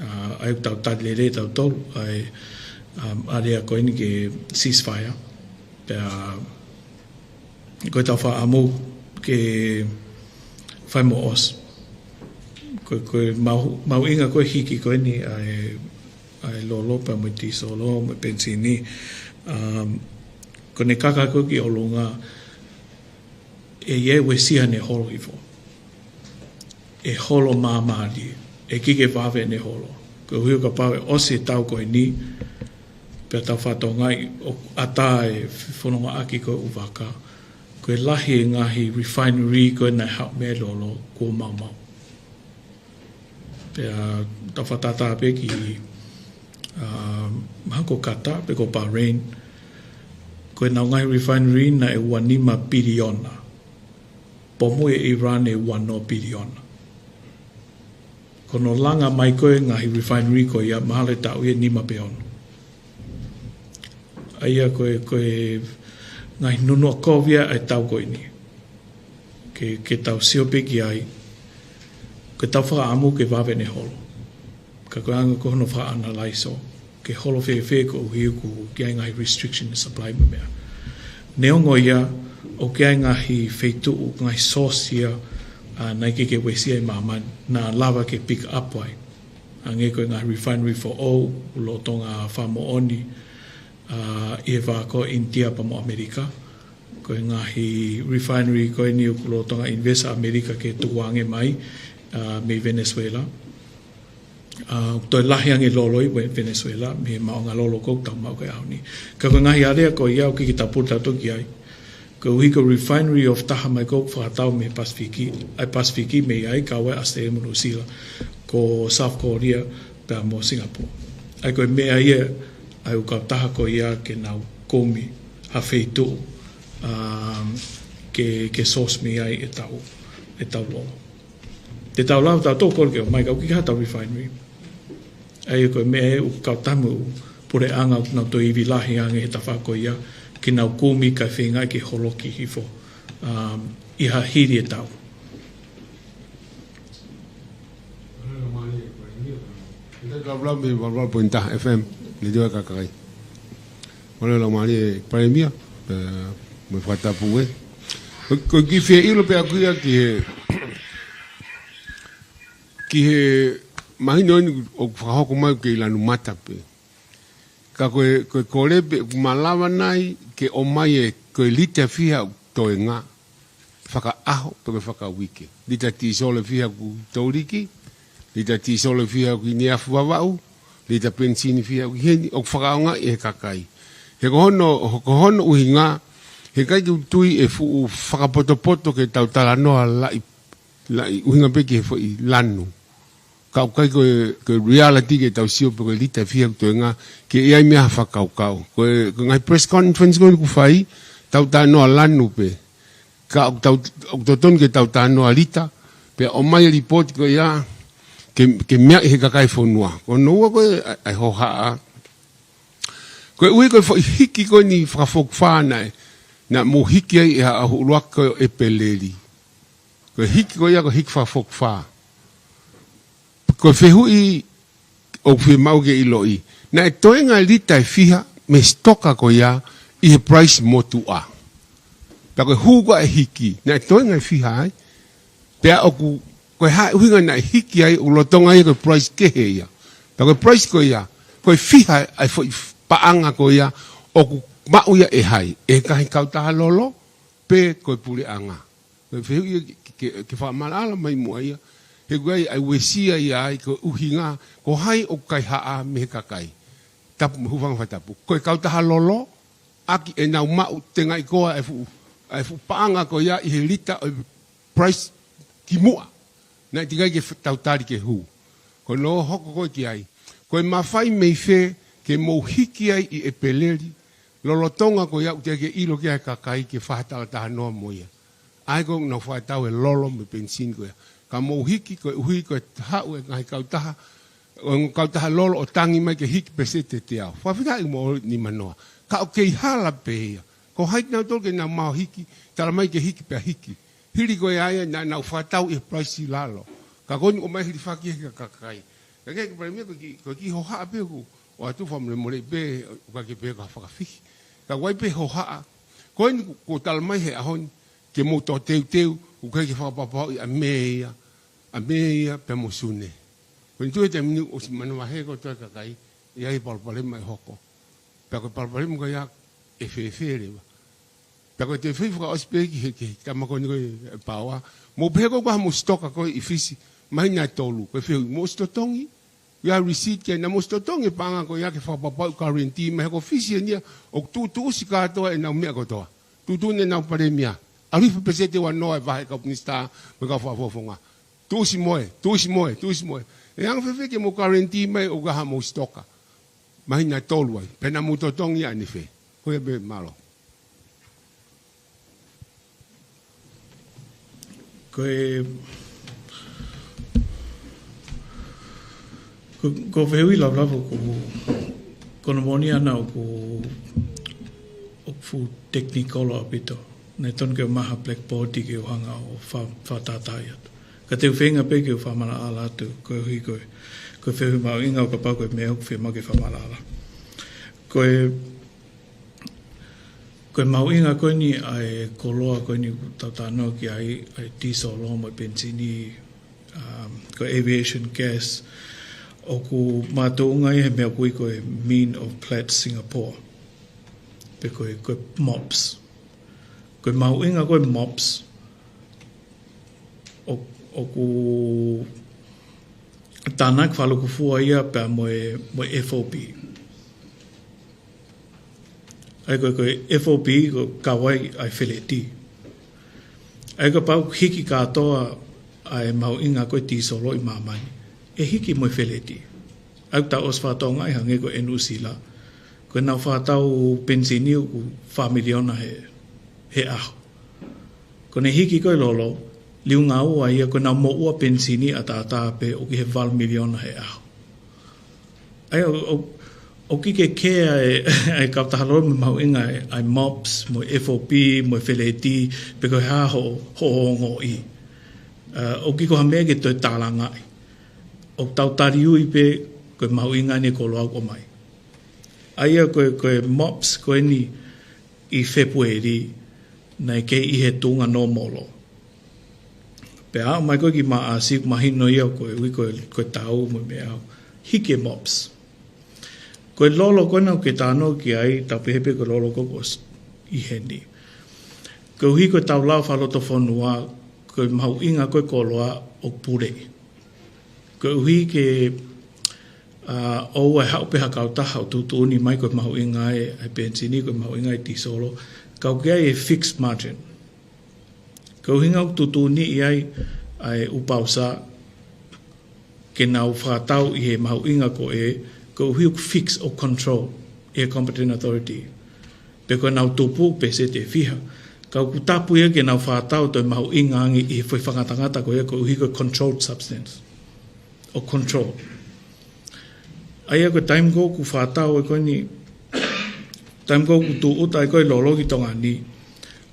ʻA, ʻa ia ʻoku tau tali lelei tautolu ʻa e, ʻa, ʻa e lea ko eni ki he ceasefire. Pea ko ʻetau fakaʻamu ke fai mo ʻosi. Ko, ko e mahu-, mahuʻinga ko e hiki ko eni ʻa e, ʻa e lolo pea mo e tīsolo mo e penisini. Um, ko ʻene kaka ko ē ki ʻolunga, ʻe ʻi ai e uesia ʻene holo hifo. ʻE holo māmālie, ʻe ʻikai ke vave ʻene holo. Koeʻuhi kapau ʻe ʻosi e tau ko eni, pea tau fakatokangaʻi ʻoku ʻatā e fonongaʻaki ko ē ʻo e vaka, ko e lahi e ngaahi refinery ko ē naʻe haʻu mei ai e lolo kuo maumau. Pea tau fakatātā pē ki, ʻa, mahalo ko Qatar pe ko Bahrain, ko ʻenau ngaahi refinery naʻe ua nima piliona. Pea mo e Iran ʻe ua noa piliona. Ko hono langa mai ko ē ngaahi refinery ko ia mahalo ʻe taʻu ia ʻe nima pe ono. ʻA ia ko e, ko e ngaahi nunuʻa kovi ʻa e tau ko eni. Ke, ke tau sio pē ki ai, ke tau fakaʻamu ke vave ʻene holo. Ka ko e anga ko hono fakaʻanalaiso, ke holo fēfē koeʻuhi ʻoku ʻi ai e ngaahi restriction ʻi he supply mo e meʻa. Neongo ia, ʻoku ʻi ai e ngaahi feituʻu, ngaahi source ia, ʻa, naʻe ʻikai ke uesia ʻe māmani, naʻa lava ke pick up ai. Hangē ko e ngaahi refinery foʻou, lolotonga fakamoʻoni, ʻa, ʻi he vā ko ē ʻo ʻInitia pea mo ʻAmelika. Ko e ngaahi refinery ko eni ʻoku lolotonga invest ʻa ʻAmelika ke tukuange mai, ʻa, mei Venezuela. ʻA, ʻoku toe lahi ange e lolo ʻi Ve-, Venezuela, mei he maʻuʻanga lolo ko ē ʻoku tau maʻu ko ē he ʻaho ni. Ka ko e ngaahi area ko ia ʻoku ʻikai ke tau pule tautolu ki ai. Koeʻuhi ko e refinery ʻoku taha mai ko ē ʻoku fakatau mei he Pasifiki, ʻa e Pasifiki mei ai, kau ai ʻa ʻAositelēlia mo Nuʻusila, ko South Korea, pea mo Singapore. ʻA ia ko e meʻa ia, ʻa e ʻū kautaha ko ia ke nau kumi ha feituʻu, um, ke, ke source mei ai ʻetau, ʻetau lolo. Te tau lava tautolu ʻo kole ke ʻomai, ka ʻoku ʻikai haʻatau refinery. ʻA ia ko e meʻa ʻoku kau tamu puleʻanga ʻoku nau toe ivi lahi ange he tafaʻaki ko ia, ke nau kumi kae feinga ke holoki hifo, um, ʻi ha hili e tau. Lau mālie e Palēmia, pea. Lau lau mei valu valu poini taha F M, Letiō ʻa e Kakai. Mālō e lau mālie e Palēmia, pea mo e fakatapu ē. Ko, ko e kiʻi fie ʻilo pē ʻaku ia ki he, ki he mahino eni ʻoku fakahoko mai ke ʻi lanu mata pē. Ka ko e, ko e kole pē ʻoku malava nai ke ʻomai e, ko e lita fiha ʻoku toenga fakaʻaho pe ko e fakauike. Lita tīsolo fiha ʻoku touliki, lita tīsolo fiha ʻoku ʻi Vavaʻu, lita penisini fiha ʻoku ʻi heni, ʻoku fakaʻaongaʻi ʻe he kakai. He ko hono, ko hono ʻuhinga, heʻikai ke u tui ʻe fuʻu fakapotopoto ke tau talanoa laʻi, laʻi ʻuhinga pē ki he foʻi lanu. Ka ʻoku ʻikai ko e, ko e reality ke tau sio pe ko e lita fiha ʻoku toenga, ke ʻi ai meʻa ha fakakaukau. Ko e, ko e ngaahi press conference ko eni ʻoku fai, tau talanoa lanu pē. Ka ʻoku tau, ʻoku totonu ke tau talanoa lita, Pea ʻomai e lipooti ko ia ke, ke meaʻi he kakai e fonua. Ko hono ua ko e, ʻa, ʻa e hohaʻa. Koeʻuhi ko e foʻi hiki ko eni fakafokifā naʻe, naʻa mou hiki ai ʻi he Hoʻo ʻUluaki ko ē ʻo ʻEpeleli. Ko e hiki ko ia ko e hiki fakafokifā. Ko e fehuʻi ʻoku fiemaʻu ke ʻiloʻi, naʻe toenga e lita ʻe fiha mei he sitoka ko ia ʻi he price motuʻa. Pea ko e hū ko ē ʻa e hiki, naʻe toenga ʻe fiha ai. Pea ʻoku, ko e hā e ʻuhinga naʻe hiki ai, ʻoku lolotonga ia ko e price kehe ia. Pea ko e price ko ia, ko e fiha ʻa e foʻi paʻanga ko ia ʻoku maʻu ia ʻe hai, ʻe he ngaahi kautaha lolo, pe ko e puleʻanga. Ko e fehuʻi ke, ke, ke fakamaʻalaʻala mai muʻa ia. He ʻoku ʻi ai ʻa e uesia ia ai ko e ʻuhinga, ko hai ʻoku kaihaʻa mei he kakai. Tapu, mo e hūfanga he fakatapu. Ko e kautaha lolo, ʻaki ʻenau maʻu tengaʻi koa e fuʻu, e fuʻu paʻanga ko ia ʻi he lita ʻo e price kimuʻa. Naʻe teʻeki ai ke f-, tau tali ke hū. Ko hono hoko ko ē ki ai. Ko e mafai mei fē ke mou hiki ai ʻi ʻEpeleli, lolotonga ko ia ʻoku teʻeki ke ʻilo ki ai e kakai ke fakatalanoa mo ia. ʻA ia ko ʻenau fakatau e lolo mo e penisini ko ia. Ka mou hiki koeʻuhi ko e haʻu e ngaahi kautaha, ʻo e kautaha lolo ʻo tangi mai ke hiki peseti ʻe teau. Fakafetaʻi mo e nimanoa. Ka ʻoku kei hala pē ia. Ko hai kinautolu ke nau maʻu hiki, tala mai ke hiki pea hiki. Hili ko ia ia naʻa nau fakatau ʻi he price lalo. Ka ko eni ʻomai hilifaki ʻe he kakai. Ka ke, ke Palēmia, ko e kiʻi, ko e kiʻi hohaʻa pē ʻoku ʻoatu, fakamolemole pē, ʻoku ʻikai ke pehē ko ha fakafihi. Ka ʻoku ʻi ai pē hohaʻa. Ko eni kuo, kuo tala mai he ʻaho ni, ke mou toe teuteu, ʻoku ʻikai ke fakapapauʻi ʻa Mē ia, ʻa Mē ia pea mo Sune. Ko eni tuʻu he taimi ni ʻosi manavahē kotoa e kakai, ʻi ai e palopalema ʻe hoko. Pea ko e palopalema ko ia ʻe fēfē leva. Pea ko e toe fai fakaʻosi pē ki he, ki he tama ko eni ko e Paoa. Mou pehē ko e ʻoku ʻi ai haʻamou sitoka ko ē ʻi Fisi, māhina ʻe tolu, ko e fehuʻi, mou ʻosi totongi? ʻI ai e receipt ke nau mou ʻosi totongi e paʻanga ko ia ke fakapapauʻi guarantee mai he ko Fisi eni ia, ʻoku tuʻutuʻusi kātoa ʻenau meʻa kotoa. Tuʻutuʻuni ʻenau Palēmia. ʻAlu hifo peseti ua noa e vahe kau minisitā mo e kau fakafofonga. Tuʻusi mo e, tuʻusi mo e, tuʻusi mo e. ʻE anga fēfē ke mou guarantee mai ʻoku ʻi ai haʻamou sitoka? Māhina ʻe tolu ai, pea naʻa mou totongi ʻanefē? Ko ia pē, mālō. Ko e, ko, ko e fehuʻi lava lava ʻoku, ko hono moʻoni ʻana ʻoku, ʻoku fuʻu technical ʻaupito. Naʻe tonu ke u maʻu ha blackboard ke u hanga ʻo fa-, fakatātaaʻi atu. Ka te u feinga pē ke u fakamaʻalaʻala atu, koeʻuhi ko e, ko e fehuʻi mahuʻinga ʻo kapau ko e meʻa ʻoku fiemaʻu ke fakamaʻalaʻala. Ko e, ko e mahuʻinga ko eni ʻa e koloa ko eni ʻoku tau talanoa ki ai, ʻa e tīsolo mo e penisini, um, ko e aviation gas, ʻoku makatuʻunga ia he meʻa ʻoku ui ko e Mean of Platts Singapore. Pe ko e, ko e mops. Ko e mahuʻinga ko e mops, ʻo, ʻoku tānaki fakalūkufua ia pea mo e, mo e F O B. ʻA ia ko e, ko e F O B ko e kau ai ʻa e feleti. ʻA ia kapau hiki kātoa ʻa e mahuʻinga ko e tīsolo ʻi māmani, ʻe hiki mo e feleti. ʻA ia ʻoku tau ʻosi fakatokangaʻi hangē ko e Nuʻusila. Ko ʻenau fakatau penisini ʻoku fā miliona he, he ʻaho. Ko ʻene hiki ko e lolo, liunga ua ia ko ʻenau moʻua penisini ʻataʻatā pē ʻoku ʻi he valu miliona he ʻaho. ʻA ia ʻo, ʻo, ʻoku ʻikai ke kea e, e kautaha lolo mo e mahuʻinga e, ʻa e mops, mo e F O B, mo e feleti, pe ko e hā hoʻo, hoʻo ongoʻi. Ā, ʻoku ʻikai ko ha meʻa ke toe tālangaʻi. ʻOku tau taliui pē ko e mahuʻinga ʻene koloa ʻoku ʻomai. ʻA ia ko e, ko e mops ko eni ʻi Fēpueli, naʻe kei ʻi he tuʻunga nōmolo. Pea aʻu mai ko ē ki Maʻasi, mahino ia ko e ui ko e, ko e tau mo e meʻa, hiki e mops. Ko e lolo ko ena ʻoku ke talanoa ki ai, tau pehē pē ko e lolo ko ē ʻoku ʻi heni. Koeʻuhi ko e tau lao fakalotofonua, ko e mahuʻinga ko e koloa ʻoku puleʻi. Koeʻuhi ke, ā, ʻoua ʻe haʻu pē ha kautaha ʻo tuʻutuʻuni mai ko e mahuʻinga e, e penisini, ko e mahuʻinga e tīsolo, ka ʻoku ʻi ai e fixed margin. Ko e ʻuhinga ʻoku tuʻutuʻuni ai ʻa e ʻū pausa ke nau fakatau ʻi he mahuʻinga ko ē, koeʻuhi ʻoku fix ʻo control ʻe he competent authority. Pe ko ʻenau tupu, peseti ʻe fiha. Ka ʻoku tapu ia ke nau fakatau toe mahuʻinga ange ʻi he foʻi fakangatangata ko ia koeʻuhi ko e controlled substance. ʻO control. ʻA ia ko e taimi ko ē ʻoku fakatau ai ko eni, taimi ko ē ʻoku tūʻuta ai ko ē lolo ki Tonga ni,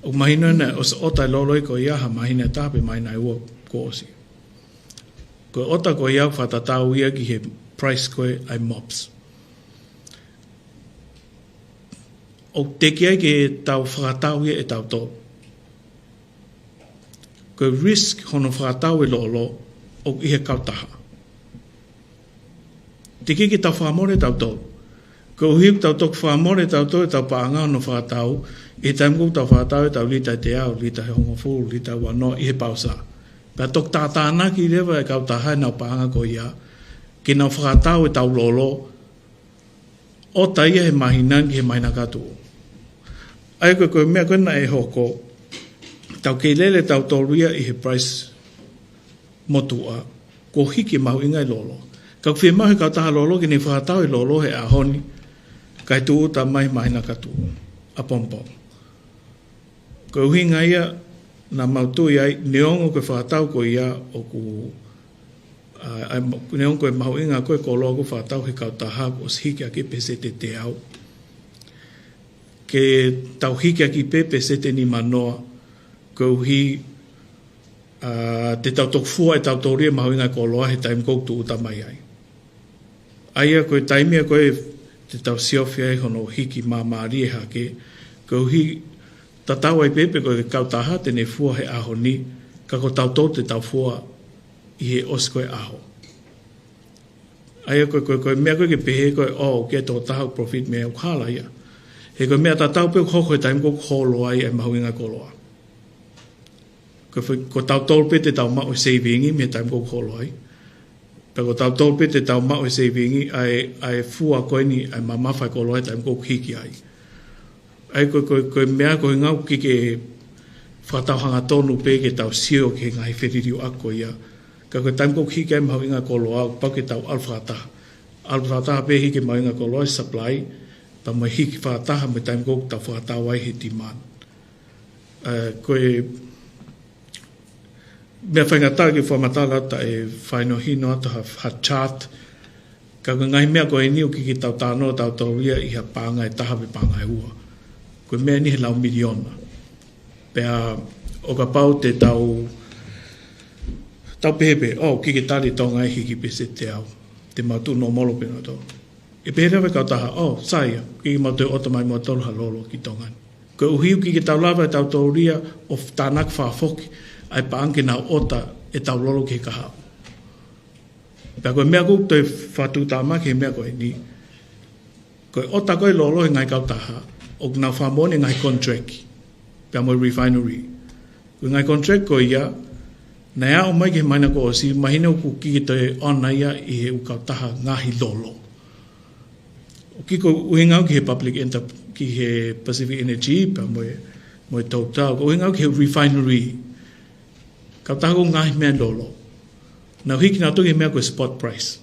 ʻoku mahino naʻe ʻosi ʻota e lolo ko ia ha māhina ʻe taha pe māhina ʻe ua kuo ʻosi. Ko e ʻota ko ia ʻoku fakatatau ia ki he price ko ē ʻa e MOPS. ʻOku teʻeki ai ke tau fakatau ia ʻetautolu. Ko e risk hono fakatau e lolo ʻoku ʻi he kautaha. Teʻeki ke tau fakamole ʻetautolu. Koeʻuhi ʻoku tau toki fakamole ʻetautolu ʻetau paʻanga hono fakatau, ʻi he taimi ko ē ʻoku tau fakatau ʻetau lita ʻe teau, lita ʻe hongofulu, lita ʻe uanoa ʻi he pausa. Pea toki tātānaki leva e kautaha ʻenau paʻanga ko ia, ke nau fakatau ʻetau lolo, ʻota ia he māhina ni ki he māhina ka tuʻu. ʻA ia ko e, ko e meʻa ko ē naʻe hoko, tau kei lele ʻetautolu ia ʻi he price motuʻa, kuo hiki e mahuʻinga e lolo. Ka ʻoku fiemaʻu he kautaha lolo ke ne fakatau e lolo he ʻaho ni, kae tūʻuta mai māhina ka tuʻu, ʻapongipongi. Ko e ʻuhinga ia naʻa mau tui ai, neongo ko e fakatau ko ia ʻoku, ʻa, ʻa, neongo ko e mahuʻinga ko ē koloa ʻoku fakatau he kautaha kuo ʻosi hiki ʻaki e peseti ʻe teau, ke tau hiki ʻaki pē peseti ʻe nimanoa, koeʻuhi, ʻa, te tau toki fua ʻetautolu ia e mahuʻinga e koloa he taimi ko ē ʻoku tūʻuta mai ai. ʻA ia ko e taimi ia ko ē te tau siofi ai hono hiki māmālie hake, koeʻuhi tatau ai pē pe ko e kautaha te ne fua he ʻaho ni, ka ko tautolu te tau fua ʻi he ʻosi ko ē ʻaho. ʻA ia ko e, ko e, ko e meʻa ko ē ke pehē ko ē, ʻo, ke tō taha profit mei ai, ʻoku hala ia. He ko e meʻa tatau pē ʻoku hoko he taimi ko ē ʻoku holo ai e mahuʻinga e koloa. Ko e fo-, ko tautolu pē te tau maʻu e saving mei he taimi ko ē ʻoku holo ai. Pea ko tautolu pē te tau maʻu e saving ʻa e, ʻa e fua ko eni ʻa e mamafa e koloa he taimi ko ē ʻoku hiki ai. ʻA ia ko e, ko e, ko e meʻa ko e ʻuhinga ʻoku ʻikai ke fakatau hangatonu pē ke tau sio ki he ngaahi feliliuaki ko ia. Ka ko e taimi ko ē ʻoku hiki ai e mahuʻinga e koloa, ʻoku pau ke tau ʻalu fakataha. ʻAlu fakataha pē hiki e mahuʻinga e koloa, e supply, pea mo e hiki fakataha mo e taimi ko ē ʻoku tau fakatau ai he demand. ʻA, ko e meʻa faingataʻa ke fakamatala atu, ʻe fakahinohino atu ha, ha chart. Ka ko e ngaahi meʻa ko eni ʻoku ʻikai ke tau talanoa ʻetautolu ia ʻi ha paʻanga ʻe taha pe paʻanga ʻe ua. Ko e meʻa eni he laui miliona. Pea ʻo kapau te tau, tau pehē pē, ʻo, ʻoku ʻikai ke tali ʻe Tonga e hiki peseti ʻe teau. Te mau tuʻu nōmolo pē nautolu. ʻE pehē leva e kautaha, ʻo, sai ia, ʻikai ke mau toe ʻota mai mautolu ha lolo ki Tonga ni. Koeʻuhi ʻoku ʻikai ke tau lava ʻetautolu ia ʻo tānaki fakafoki ʻa e paʻanga ke nau ʻota ʻetau lolo ki he kahaʻu. Pea ko e meʻa ʻoku ou toe fakatuʻutāmaki he meʻa ko eni, ko e ʻota ko ē e lolo he ngaahi kautaha, ʻoku nau fakamoʻoni e ngaahi contract pea mo e refinery. Ko e ngaahi contract ko ia, naʻe aʻu mai ki he māhina kuo ʻosi, mahino ʻoku ʻikai ke toe ʻoange ia ʻe he ʻū kautaha ngaahi lolo. ʻOku ʻikai ko e ʻuhinga ia ki he public enter-, ki he Pacific Energy, pea mo e, mo e Total, ko e ʻuhinga ia ki he refinery. Kautaha ko ē ngaahi meʻa lolo. Nau hiki nautolu ki he meʻa ko e spot price.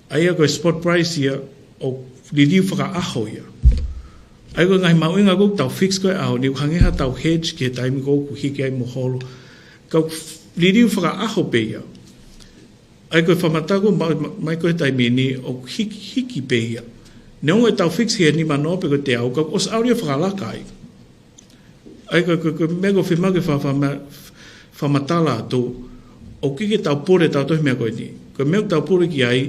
ʻA ia ko e spot price ia ʻoku liliu fakaʻaho ia. ʻA ia ko e ngaahi mahuʻinga ko ē ʻoku tau fix ko ē he ʻaho ni, ʻoku hangē ha tau hedge ki he taimi ko ē ʻoku hiki ai mo holo. Ka ʻoku liliu fakaʻaho pē ia. ʻA ia ko e fakamatala ko ē ma-, ma-, mai ko ē he taimi ni ʻoku hiki, hiki pē ia. Neongo ʻetau fix he nimanoa pe ko e teau, ka ʻoku ʻosi ʻalu ia fakalaka ai. ʻA ia ko e, ko e, ko e meʻa ʻoku fiemaʻu ke fa-, fa-, ma-, fakamatala atu, ʻoku ʻikai ke tau pule ʻetautolu he meʻa ko eni. Ko e meʻa ʻoku tau pule ki ai,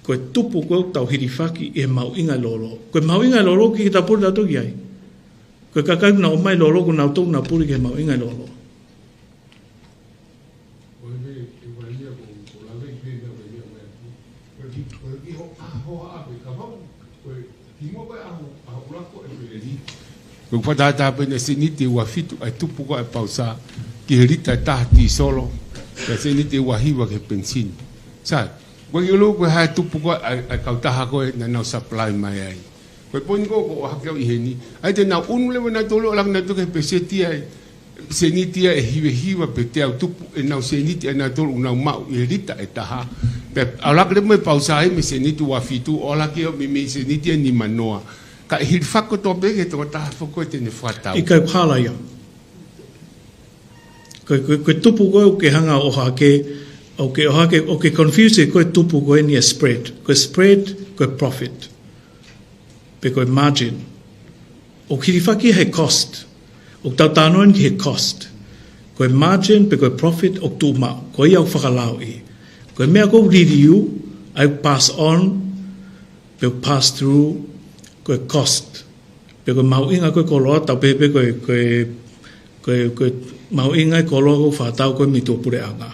ko e tupu ko ē ʻoku tau hilifaki ʻi he mahuʻinga e lolo. Ko e mahuʻinga e lolo ʻoku ʻikai ke tau pule ʻetautolu ki ai. Ko e kakai ʻoku nau ʻomai e lolo, ko nautolu ʻoku nau pule ki he mahuʻinga e lolo. Ko e meʻa, ko e meʻa, ko e meʻa, ko e meʻa, ko e ki, ko e ki ho, ho, a, pe ka vau, ko e ki mo ko e aho, aho ʻula ko e meʻa ni. Ko e fakatātā pē naʻe seniti ʻe ua fitu ʻa e tupu ko ē ʻa e pausa ki he lita ʻe taha tīsolo, pea seniti ʻe ua hiva ki he penisini. Sai, ko e ʻilo ko e hā e tupu ko ē ʻa e, ʻa e kautaha ko ē naʻa nau supply mai ai. Ko e poini ko ē ʻoku ʻohake au ʻi heni. ʻA ia te nau ʻunu leva nautolu ʻo ʻalu ʻaki nautolu ki he peseti ʻa e, seniti ia ʻe hiva hiva pe teau tupu ʻenau seniti ʻanautolu ʻoku nau maʻu ʻi he lita ʻe taha. Pea ʻalu ʻaki leva mo e pausa ia mei he seniti ua fitu, ʻalu ʻaki ia mei, mei he seniti ʻe nimanoa. Ka ʻi he fakatope ke toko taha foki ko e tene fakatau. ʻIkai, ʻoku hala ia. Ko, ko, ko e tupu ko ē ʻoku ke hanga ʻo ʻohake, ʻoku ke ʻohake, ʻoku ke confuse ko e tupu ko eni e spread. Ko e spread, ko e profit. Pe ko e margin. ʻOku hilifaki he cost. ʻOku tau talanoa ki he cost. Ko e margin pe ko e profit ʻoku tuʻu maʻu. Ko ia ʻoku fakalao ʻi. Ko e meʻa ʻoku liliu, ʻa ia ʻoku pass on, pe ʻoku pass through, ko e cost. Pe ko e mahuʻinga ko ē e koloa, tau pehē pē ko e, ko e, ko e, ko e mahuʻinga e koloa ʻoku fakatau ko ē mei tuʻapuleʻanga.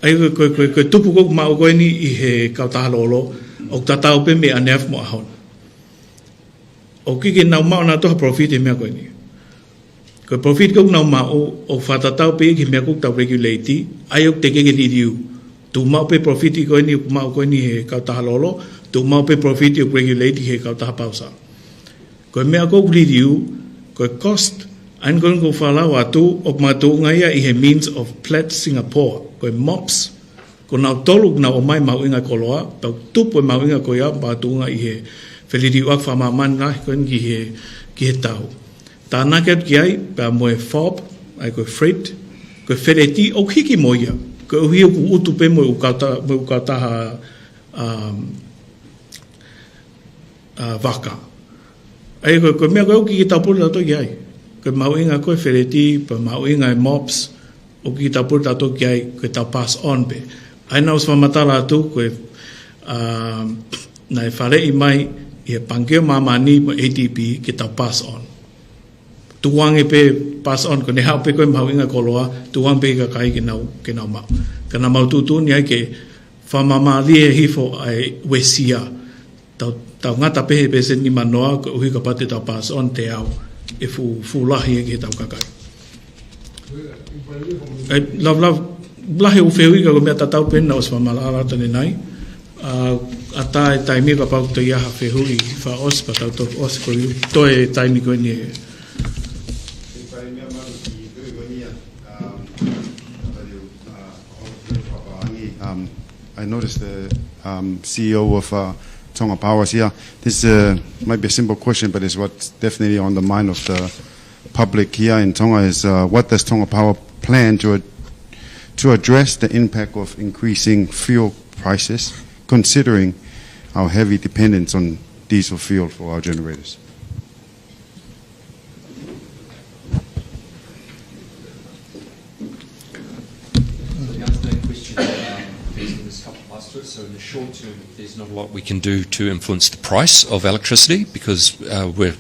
ʻA ia ko e, ko e, ko e, ko e tupu ko ē ʻoku maʻu ko eni ʻi he kautaha lolo, ʻoku tatau pē mei ʻaneafi mo ʻaho ni. ʻOku ʻikai ke nau maʻu nautolu ha profit he meʻa ko eni. Ko e profit ko ē ʻoku nau maʻu, ʻoku fakatatau pē ki he meʻa ʻoku tau regulate, ʻa ia ʻoku teʻeki ke liliu. Tuʻu maʻu pē profit ko eni, ʻoku maʻu ko eni he kautaha lolo, tuʻu maʻu pē profit ʻoku regulate he kautaha pausa. Ko e meʻa ʻoku liliu, ko e cost, ʻa ia ko eni ʻoku fakalao atu, ʻoku makatuʻunga ia ʻi he means of Platt Singapore, ko e mops, ko nautolu ʻoku nau ʻomai mahuʻinga koloa, pea ʻoku tupu e mahuʻinga ko ia, makatuʻunga ʻi he feliliuaki fakamāmani lahi ko eni ki he, ki he tau. Tānaki atu ki ai, pea mo e FOB, ʻa ia ko e freight, ko e feleti ʻoku hiki mo ia, koeʻuhi ʻoku utu pē mo e ʻū kauta-, mo e ʻū kautaha, um, ʻa, vaka. ʻA ia ko, ko e meʻa ko ē ʻoku ʻikai ke tau puli tautolu ki ai. Ko e mahuʻinga ko ē e feleti, pea mahuʻinga e mops, ʻoku ʻikai ke tau puli tautolu ki ai, ko ʻetau pass on pē. ʻA ia naʻa ku ʻosi fakamatala atu, ko e, ʻa, naʻe faleʻi mai ʻi he Pangikē ʻo Māmani mo e ADB ke tau pass on. Tukuange pē pass on, ko ʻene haʻu pē ko ē mahuʻinga koloa, tukuange pē ki he kakai ke nau, ke nau maʻu. Ka naʻa mau tuʻutuʻuni ai ke fakamāmālie hifo ʻa e uesia. Tau, tau ngata pē he pēseti nimanoa, koeʻuhi kapau te tau pass on te au, ʻe fuʻu, fuʻu lahi ia ki heʻetau kakai. ʻE, love, love, lahi e ʻū fehuʻi ka ko e meʻa tatau pē naʻa ku ʻosi fakamaʻalaʻala atu ʻanenai. ʻA, ʻatā e taimi kapau ʻoku toe ʻi ai ha fehuʻi fakaʻosi pea tau toki ʻosi ko e toe taimi ko eni. Um, I noticed the, um, C E O of, uh, Tonga Power is here. This, uh, might be a simple question, but it's what's definitely on the mind of the public here in Tonga is, uh, what does Tonga Power plan to ad-, to address the impact of increasing fuel prices, considering our heavy dependence on diesel fuel for our generators? So the answer to that question, um, there's, there's a couple of parts to it. So in the short term, there's not a lot we can do to influence the price of electricity because, uh, we're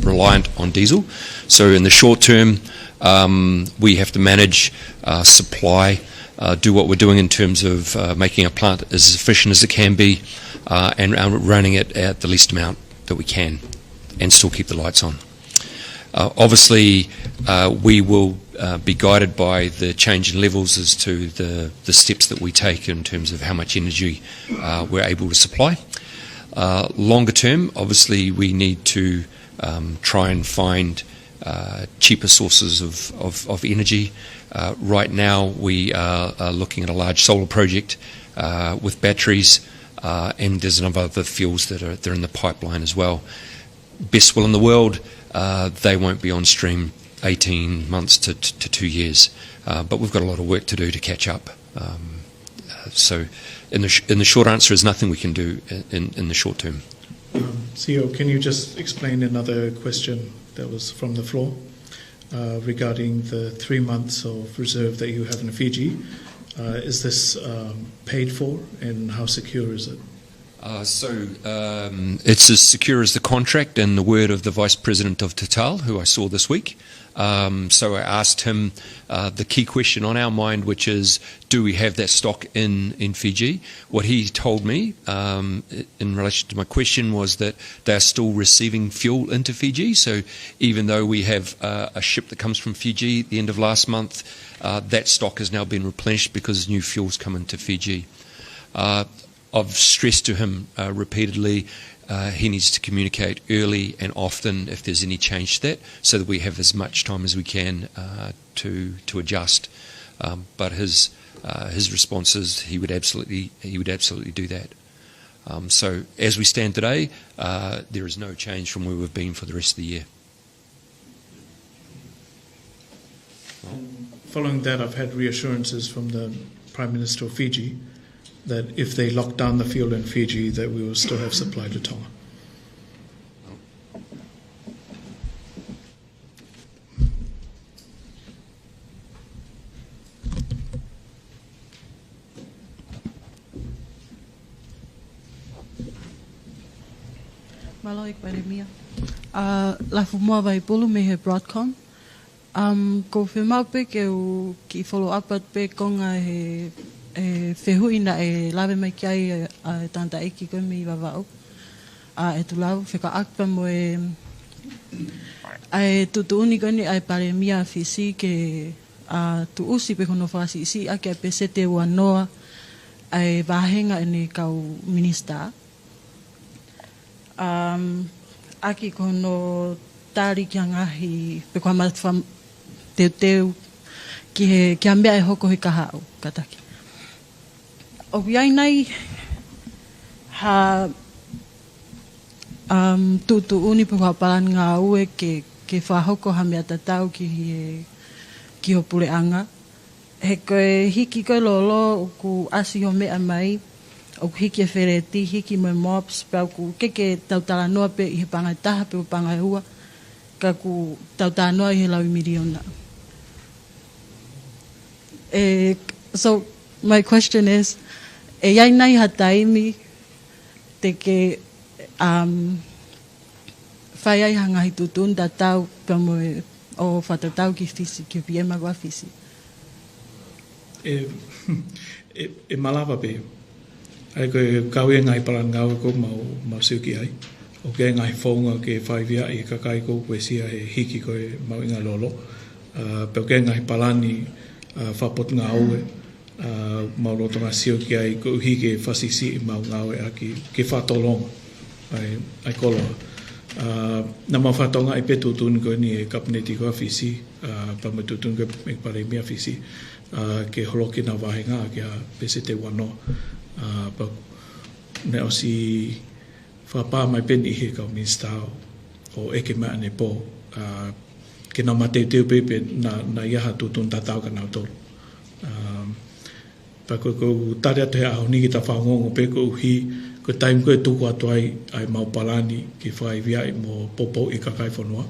reliant on diesel. So in the short term, um, we have to manage, uh, supply, uh, do what we're doing in terms of, uh, making a plant as efficient as it can be, uh, and, uh, running it at the least amount that we can and still keep the lights on. Uh, obviously, uh, we will, uh, be guided by the change in levels as to the, the steps that we take in terms of how much energy, uh, we're able to supply. Uh, longer term, obviously, we need to, um, try and find, uh, cheaper sources of, of, of energy. Uh, right now, we are, are looking at a large solar project, uh, with batteries, uh, and there's a number of other fuels that are, that are in the pipeline as well. Best will in the world, uh, they won't be on stream eighteen months to, to, to two years. Uh, but we've got a lot of work to do to catch up. Um, uh, so in the sh-, in the short answer is nothing we can do in, in, in the short term. Um, C E O, can you just explain another question that was from the floor, uh, regarding the three months of reserve that you have in Fiji? Uh, is this, um, paid for, and how secure is it? Uh, so, um, it's as secure as the contract and the word of the Vice President of Total, who I saw this week. Um, so I asked him, uh, the key question on our mind, which is, do we have that stock in, in Fiji? What he told me, um, i-, in relation to my question was that they're still receiving fuel into Fiji. So even though we have, uh, a ship that comes from Fiji at the end of last month, uh, that stock has now been replenished because new fuel's come into Fiji. Uh, I've stressed to him, uh, repeatedly, uh, he needs to communicate early and often if there's any change to that, so that we have as much time as we can, uh, to, to adjust. Um, but his, uh, his response is he would absolutely, he would absolutely do that. Um, so as we stand today, uh, there is no change from where we've been for the rest of the year. Following that, I've had reassurances from the Prime Minister of Fiji that if they lock down the field in Fiji, that we will still have supply to Tonga. Mālō ʻEiki Palēmia. Uh, Lafumua Vaipulu mei he Broadcom. Um, ʻoku ou fiemaʻu pē ke u kiʻi follow up atu pē konga he, he fehuʻi naʻe lave mai ki ai ʻa e tangataʻeiki ko ē mei Vavaʻu. ʻA e tuʻu lau fekauʻaki pea mo e, ʻa e tuʻutuʻuni ko eni ʻa e Palēmia Fisi ke, ʻa, tuʻusi pē ko hono fakasiʻisiʻi ʻaki ʻa e peseti ʻe uanoa ʻa e vāhenga ʻene kau minisitā. Um, ʻaki ko hono tali ki ha ngaahi, pe ko ha mata teuteu ki he, ki ha meʻa ʻe hoko he kahaʻu, kātaki. ʻOku ʻi ai nai ha, um, tuʻutuʻuni pe ko ha palani ngāue ke, ke fakahoko ha meʻa tatau ki he, ki ho puleʻanga. He ko e hiki ko ē lolo ʻoku ʻasi ho meʻa mai, ʻoku hiki e feleti, hiki mo e mops, pea ʻoku ʻikai ke tau talanoa pē ʻi he paʻanga ʻe taha pe ko e paʻanga ʻe ua, ka ʻoku tau talanoa ʻi he laui miliona. E, so, my question is, ʻe ʻi ai nai ha taimi te ke, um, fai ai ha ngaahi tuʻutuʻuni tatau pea mo e ʻo fakatatau ki Fisi, ki he P M ko ē ʻa Fisi? ʻE, ʻe, ʻe malava pē. ʻA ia ko e kau e ngaahi palani ngāue ʻoku mau, mau sio ki ai. ʻOku ʻi ai e ngaahi founga ke fakaivia ʻe he kakai ʻoku uesia he hiki ko ē mahuʻinga lolo. Uh, pea ʻoku ʻi ai e ngaahi palani, uh, fakapotungāue. Uh, mau lolotonga sio ki ai koeʻuhi ke fakasiʻisiʻi ʻemau ngāue ʻaki ke fakatolonga ʻa e, ʻa e koloa. Uh, naʻa mau fakatokangaʻi pē tuʻutuʻuni ko eni ʻa e Kapineti ko ē ʻa Fisi, uh, pea mo e tuʻutuʻuni ko ē ʻa e Palēmia Fisi, uh, ke holoki ʻenau vāhenga ki ha peseti ʻe uanoa. Uh, pea naʻe ʻosi fakapā mai pē eni ʻe he kau minisitā ʻo ʻeke mai ʻanepō, uh, ke nau mateuteu pē pe naʻa, naʻa ʻi ai ha tuʻutuʻuni tatau kia nautolu. Um, pea ko e, ko ʻeku tali atu he ʻaho ni ke ta faʻa ongoongo pē koeʻuhi, ko e taimi ko ē ʻe tuku atu ai ʻa ʻemau palani ke fakaivia mo poupouʻi e kakai fonua.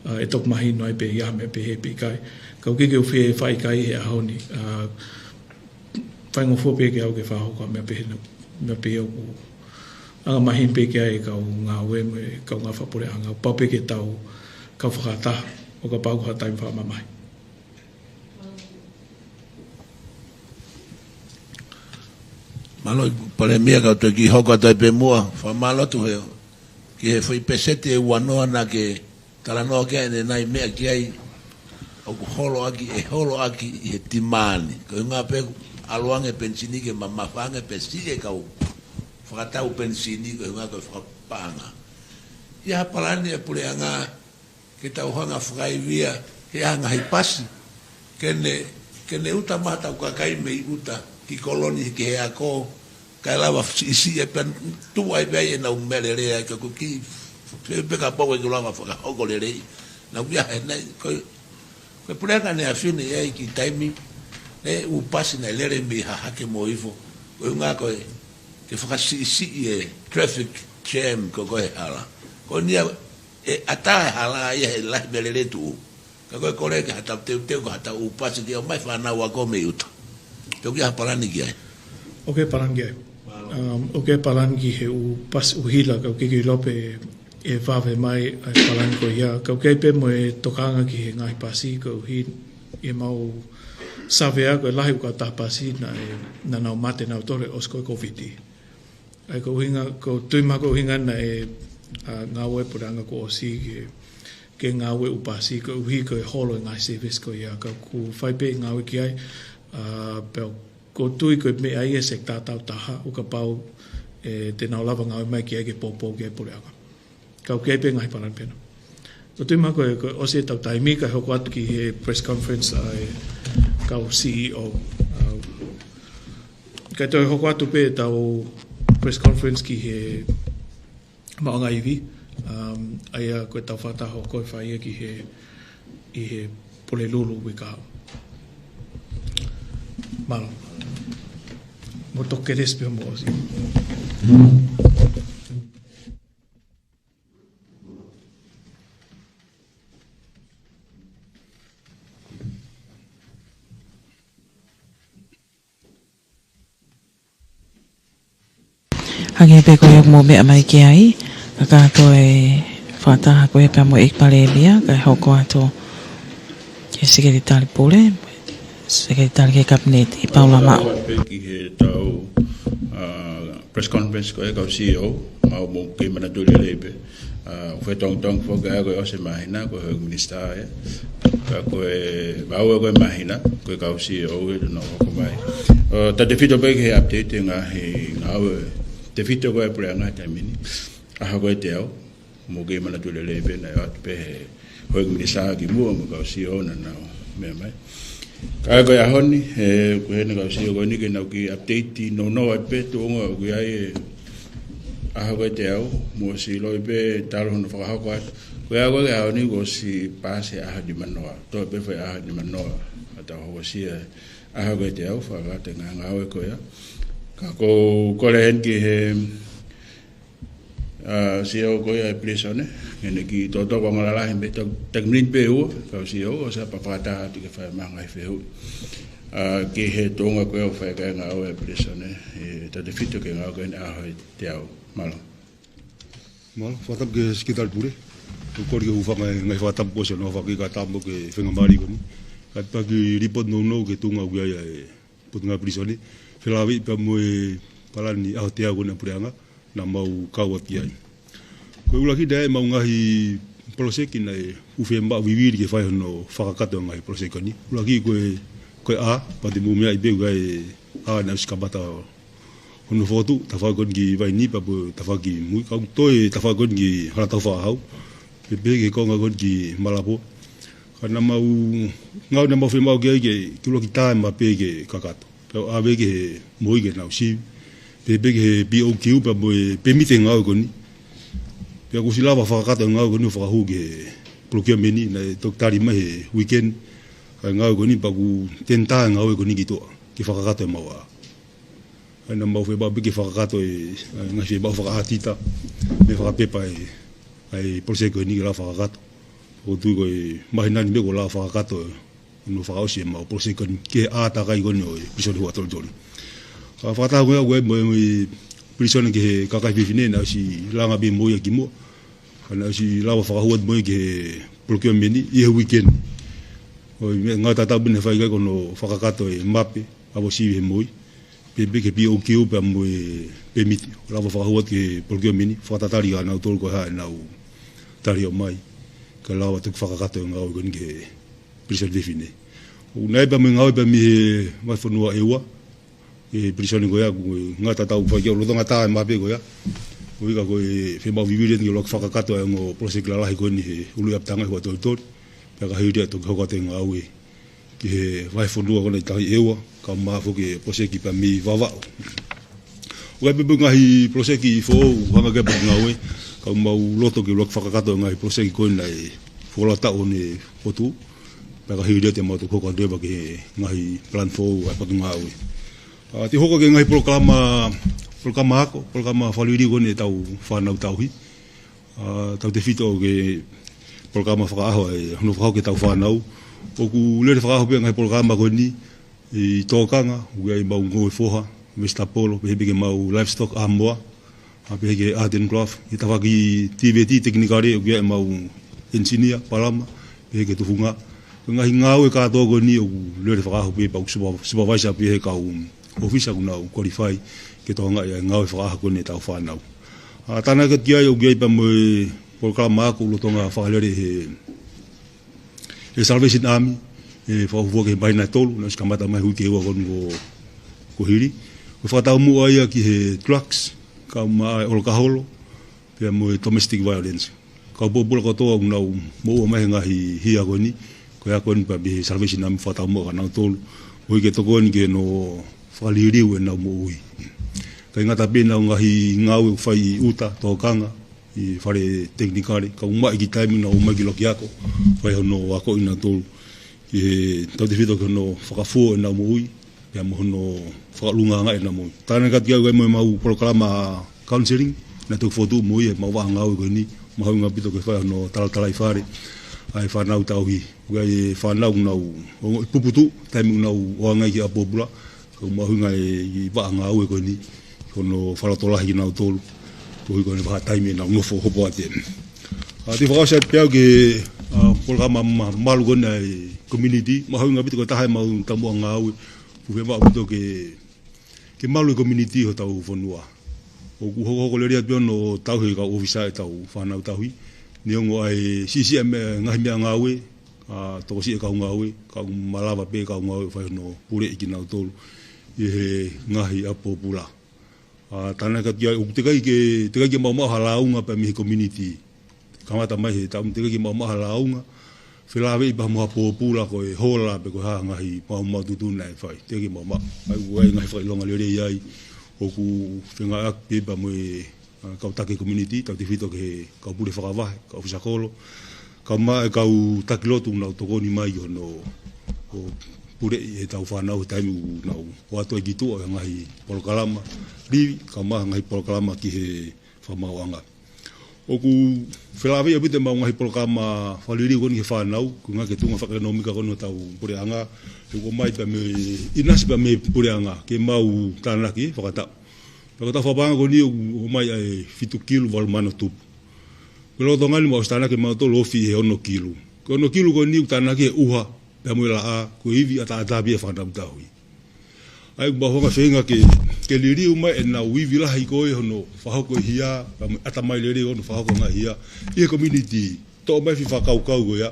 Uh, ʻe toki mahino ai pe ʻe ʻi ai ha meʻa pehē pe ʻikai. Ka ʻoku ʻikai ke u fie fai ki ai he ʻaho ni. Uh, faingofua pē ke au ke fakahoko ha meʻa pehē na, meʻa pehē ʻoku anga maheni pē ki ai e kau ngāue mo e kau ngāue fakapuleʻanga. Pau pē ke tau kau fakataha ʻo kapau ko ha taimi fakamamahi. Mālō Palēmia, ka u toe kiʻi hoko atu ai pē muʻa, fakamālō atu he, ki he foʻi peseti ʻe uanoa naʻa ke talanoa ki ai ʻanenai, meʻa ki ai ʻoku holo ʻaki, ʻe holo ʻaki ʻi he timani. Ko e ʻuhinga pē ʻalu ange penisini ke mamafa ange pea siʻi e kau fakatau penisini, ko e ʻuhinga ko e fakapaʻanga. ʻI ai ha palani ʻa e puleʻanga ke tau hanga fakaivia he anga hai pasi, ke ne, ke ne ʻuta mai hotau kakai mei ʻuta ki Koloni ki he ako, kae lava siʻisiʻi ai pea tuʻu ai pē ʻenau meʻalele ai, ka ʻoku kiʻi fehuʻi pē kapau ʻe ʻikai ke lava fakahoko lelei. Naʻa ku ʻi ai he naʻe, ko e, ko e puleʻanga ʻaneafi naʻe ʻi ai e kiʻi taimi, ʻe ʻū pasi naʻe lele mei Hahake mo Ifo. Ko e ʻuhinga ko e, ke fakasiʻisiʻi e traffic jam ko ē ko e hala. Ko eni ia ʻe ʻatā e hala ia he lahi meʻalele tuʻu. Ka ko e kole ke haʻatau teuteu, ko haʻatau ʻū pasi ke ʻomai fānau ako mei ʻuta. Te u ʻoku ʻi ai ha palani ki ai. ʻOku ʻi ai e palani ki ai. Um, ʻoku ʻi ai e palani ki he ʻū pasi ʻuhila, ka ʻoku ʻikai ke u ʻilo pe ʻe vave mai ʻa e palani ko ia. Ka ʻoku ʻi ai pē mo e tokanga ki he ngaahi pasi koeʻuhi ʻi heʻemau savea ko e lahi ʻū kautaha pasi naʻe, naʻa nau mate nautolu he ʻosi ko ē Kōviti. ʻA ia ko e ʻuhinga, ʻoku ou tui mahalo ko e ʻuhinga naʻe, ʻa, ngāue e puleʻanga kuo ʻosi ke, ke ngāue ʻū pasi koeʻuhi ko e holo e ngaahi service ko ia, ka ʻoku fai pē ngāue ki ai, ʻa, pea ʻoku ou tui ko e meʻa ia ʻa e sector tau taha, ʻo kapau, ʻe, te nau lava ngāue mai ki ai ke poupou ki ai e puleʻanga. Ka ʻoku ʻi ai pē ngaahi palani pehē na. ʻOku ou tui mahalo ko e, ko e ʻosi ʻetau taimi kae hoko atu ki he press conference ʻa e kau C E O. ʻA, kae toe hoko atu pē ʻetau press conference ki he maʻuʻanga ivi, um, ʻa ia ko e tau fakataha ko e fai ia ki he, ʻi he Pulelulu uike ʻaho. Mālō. Mo toke des pe mo si. Hangē pē ko ia ʻoku mou meʻa mai ki ai, ka kātoa e fakataha ko ia pea mo e ʻEiki Palēmia, kae hoko atu ki he Sekelitali Pule, Sekelitali ki he Kapineti, Paula Maʻu. Pē ki he tau, ʻa, press conference ko e kau C E O, mau mou kei manatu lelei pē. ʻA, ʻoku fetongitongi foki ʻa ia ko e ʻosi e māhina, ko e houʻeiki minisitā ia. Ka ko e, mau ko e māhina, ko e kau C E O ia naʻa nau hoko mai. ʻO, tautefito pē ki he update e ngaahi ngāue, tefito ko e puleʻanga he taimi ni. ʻAho ko e teau, mou kei manatu lelei pē naʻe ʻoatu pē he houʻeiki minisitā ki muʻa mo e kau C E O naʻa nau meʻa mai. Ka ko e ʻaho ni, ē, ko e heni kau C E O ko eni ke nau kiʻi update nounou ai pē tuʻunga ʻoku ʻi ai e ʻaho ko e teau, mo siʻi loi pē talu hono fakahoko atu. Ko e ʻaho ko e ʻaho ni kuo ʻosi paasi e ʻaho nimanoa. Toe pē fai ʻaho nimanoa. ʻA tau hokosia e ʻaho ko e teau, fakakakato e ngaahi ngāue ko ia. Ka ko u kole heni ki he ʻa, C E O ko ia e pilīsone, ke ne kiʻi toʻotoʻo ko e ngaahi lalahi mei he takiminiti pē ua, kau C E O, ʻo sa pea fakataha atu ke fai mai e ngaahi fehuʻi. ʻA, ki he tuʻunga ko ia ʻoku fai ki ai e ngāue e pilīsone, ē, tautefito ki he ngāue ko eni ʻaho e teau. Mālō. Mālō, fakatapu ki he Sekelitali Pule. ʻOku ou kole ke u hūfanga he ngaahi fakatapu kuo ʻosi hono fakakakato mo e faingamālie ko eni. Kae pehē ki he lipoti nounou ki he tuʻunga ʻoku ʻi ai e Potungāue Pilīsone, felāveʻi pea mo e palani ʻaho teau ko eni ʻa e puleʻanga, naʻa mau kau atu ki ai. Ko e ʻuluaki naʻe ʻi ai ʻemau ngaahi poloseki naʻe ʻoku fiemaʻu vivili ke fai hono fakakakato e ngaahi poloseki ko eni. ʻUluaki ko e, ko e ʻā, pea te mou meaʻi pē ʻoku ʻi ai e ʻā naʻe ʻosi kamata hono fokotuʻu, tafaʻaki ko eni ki Vaini pea mo e tafaʻaki mui, ka ʻoku toe tafaʻaki ko eni ki Halatau Faʻahau, pea pehē ki he konga ko eni ki Malapō. Ka naʻa mau, ngāue naʻa mau fiemaʻu ki ai ke, ke ʻuluaki tā e mape ke kakato. Pea ʻave ki he M O I ke nau sivi. Pea pehē ki he P O Q pea mo e pemiti e ngāue ko eni. Pea kuo ʻosi lava fakakakato e ngāue ko eni ʻo fakahū ki he procurement naʻe toki tali mai he weekend. Ka e ngāue ko eni pea kuo tender e ngāue ko eni ki tuʻa, ke fakakakato ʻemau ʻā. ʻA ia naʻa mau fiemaʻu pē ke fakakakato e, ʻa e ngaahi fiemaʻu fakaʻātita, mo e fakapepa e, ʻa e poloseki ko eni ke lava fakakakato. ʻOku ou tui ko e māhina ni pē kuo lava fakakakato e, hono fakaʻosi ʻemau poloseki ko eni ki he ʻā takai ko eni ʻo e pilīsone Huʻatolitoli. Ka fakataha ko ia ko e mo e, mo e pilīsone ki he kakai fefine naʻe ʻosi langa pē mo ia kimuʻa. Ka naʻe ʻosi lava fakahū atu mo ia ki he procurement ʻi he weekend. ʻO e meʻa ngāue tatau pē naʻe fai ki ai ko hono fakakakato e mape, ʻave ʻo sivi he M O I. Pea pehē ki he P O Q pea mo e pemiti. Lava fakahū atu ki he procurement, fakatatali kia nautolu ko e hā ʻenau tali ʻo mai. Kae lava toki fakakakato e ngāue ko eni ki he pilīsone fefine. ʻOku ʻi ai pē mo e ngāue pē mei he vahefonua ʻEua, e pilīsone ko ia, ko e ngaahi tatau fai ki ai ʻo lolotonga tā e mape ko ia. ʻOku ʻikai ko e fiemaʻu vivili eni ke ʻuluaki fakakakato e ongo poloseki lalahi ko eni he ʻulu ʻi ʻapitanga ʻi Huʻatolitoli. Pea ka hili ia toki hoko atu e ngāue ki he vahefonua ko ena ʻi Tahi ʻEua, kae ʻumaʻā foki e poloseki pea mei Vavaʻu. ʻOku ʻi ai pē mo e ngaahi poloseki foʻou, hanga ki ai e potungāue, ka ʻoku mau loto ke ʻuluaki fakakakato e ngaahi poloseki ko ena ʻi he fuoloa taʻu ʻo ne fotu. Pea ka hili ia te mau toki hoko atu leva ki he ngaahi plan foʻou ʻa e potungāue. ʻA, te u hoko ki he ngaahi polokalama, polokalama ako, polokalama fakaliliu ko eni ʻetau fānau tauhi. ʻA, tautefito ki he polokalama fakaʻaho ʻa e hono fakahoko ki heʻetau fānau. ʻOku lele fakaʻaho pē ngaahi polokalama ko eni ʻi tōkanga, ʻoku ʻi ai ʻemau ngoue foha, vesitapolo, pehē pē ki heʻemau livestock ʻamoa, ʻa pehē ki he art and craft, ʻi he tafaʻaki tīveti tekinikale, ʻoku ʻi ai ʻemau engineer, palama, pehē ki he tufunga. Ko e ngaahi ngāue kātoa ko eni ʻoku lele fakaʻaho pē pea ʻoku supervise pē ʻe he kau ʻōfisa ʻoku nau qualify ke tokangaʻi ʻa e ngāue fakaʻaho ko eni ʻetau fānau. ʻA, tānaki atu ki ai ʻoku ʻi ai pē mo e polokalama ako ʻoku lolotonga fakalele he, he Salvation Army, ʻe fakahū ki he māhina ʻe tolu, naʻe ʻosi kamata mai he uike ʻe ua ko eni kuo, kuo hili. Ko e fakataumuʻa ia ki he drugs, kae ʻumaʻā e ʻolokaholo, pea mo e domestic violence. Kau pōpula kotoa ʻoku nau moʻua mai he ngaahi hia ko eni, ko e ako eni pea mei he Salvation Army, fakataumuʻa kia nautolu. ʻOku ʻi ai ke tokoni ke nau fakaliliu ʻenau moʻui. ʻIkai ngata pē ʻenau ngaahi ngāue ʻoku fai ʻi ʻuta, tōkanga, ʻi fale tekinikale, ka ʻoku maʻu e kiʻi taimi ʻenau ō mai ki loki ako, fai hono ako ʻi nautolu. ʻI he tautefito ki hono fakafuo ʻenau moʻui, pea mo hono fakaʻulungaanga ʻenau moʻui. Tānaki atu ki ai ʻoku ʻi ai mo ʻemau polokalama counseling, naʻe toki fokotuʻu mo ia ʻemau vaʻa ngāue ko eni, mahuʻinga ʻaupito ke fai hono talatalaifale ʻa e fānau tauhi. ʻOku ʻi ai e fānau ʻoku nau ongoʻi puputuʻu, taimi ʻoku nau ō ange ai ki ʻapi pōpula, ka ʻoku mahuʻinga e, e vaʻa ngāue ko eni, ko hono fakalotolahi kinautolu, koeʻuhi ko ʻene vahaʻa taimi ʻenau nofo hopoate. ʻA, te u fakaʻosi atu pē au ki he, ʻa, polokalama ma-, malu ko eni ʻa e community, mahuʻinga ʻaupito ko e taha ʻemau taumuʻa ngāue, ʻoku fiemaʻu ʻaupito ke, ke malu e community hotau fonua. ʻOku hokohoko lelei atu pē hono tauhi e kau ʻōfisa ʻetau fānau tauhi, neongo ʻa e siʻisiʻi e meʻa, ngaahi meʻangāue, ʻa, tokosiʻi e kau ngāue, ka ʻoku malava pē e kau ngāue ʻo fai hono puleʻi kinautolu ʻi he ngaahi ʻapi pōpula. ʻA, tānaki atu ki ai, ʻoku teʻeki ke, teʻeki ke maʻumaʻu ha lāunga pē mei he community. Kamata mai he taʻu ni teʻeki ke maʻumaʻu ha lāunga, felāveʻi pē mo ha pōpula ko e hola pe ko e hā e ngaahi maʻumaʻu tuʻutuʻuni naʻe fai. Teʻeki ke maʻumaʻu. ʻA ia ʻoku ʻi ai e ngaahi fakaʻilonga lelei ai, ʻoku fengāueʻaki pē mo e ʻa, kau taki community, tautefito ki he kau pule fakavahe, kau ʻōfisa kolo, kae ʻumaʻā e kau taki lotu ʻoku nau tokoni mai ki hono, ʻo puleʻi ʻetau fānau he taimi ʻoku nau ō atu ai ki tuʻa he ngaahi polokalama livi, kae ʻumaʻā e ngaahi polokalama ki he fakamaauʻanga. ʻOku felāveʻi ʻaupito ʻemau ngaahi polokalama fakaliliu ko eni ki he fānau, koeʻuhi ko e tuʻunga fakaʻekonōmika ko eni hotau puleʻanga, he ʻoku ʻomai pē mei, ʻinasi pē mei he puleʻanga, ke mau tānaki fakataʻu. Pea ko ʻetau fakapaʻanga ko eni ʻoku ʻomai ai e fitu kilu valu mano tupu. Ko e lolotonga ni mau ʻosi tānaki mautolu ʻo ofi he ono kilu. Ko e ono kilu ko eni ʻoku tānaki e ʻuha, pea mo e laʻā, ko e ivi ʻataʻatā pē ia ʻa e fānau tauhi. ʻA ia ʻoku mau hanga ʻo feinga ke, ke liliu mai ʻenau ivi lahi ko ē hono fakahoko e hia, pea mo e ʻatamai lelei hono fakahoko e ngaahi hia ʻi he community. Toʻo mai e foʻi fakakaukau ko ia,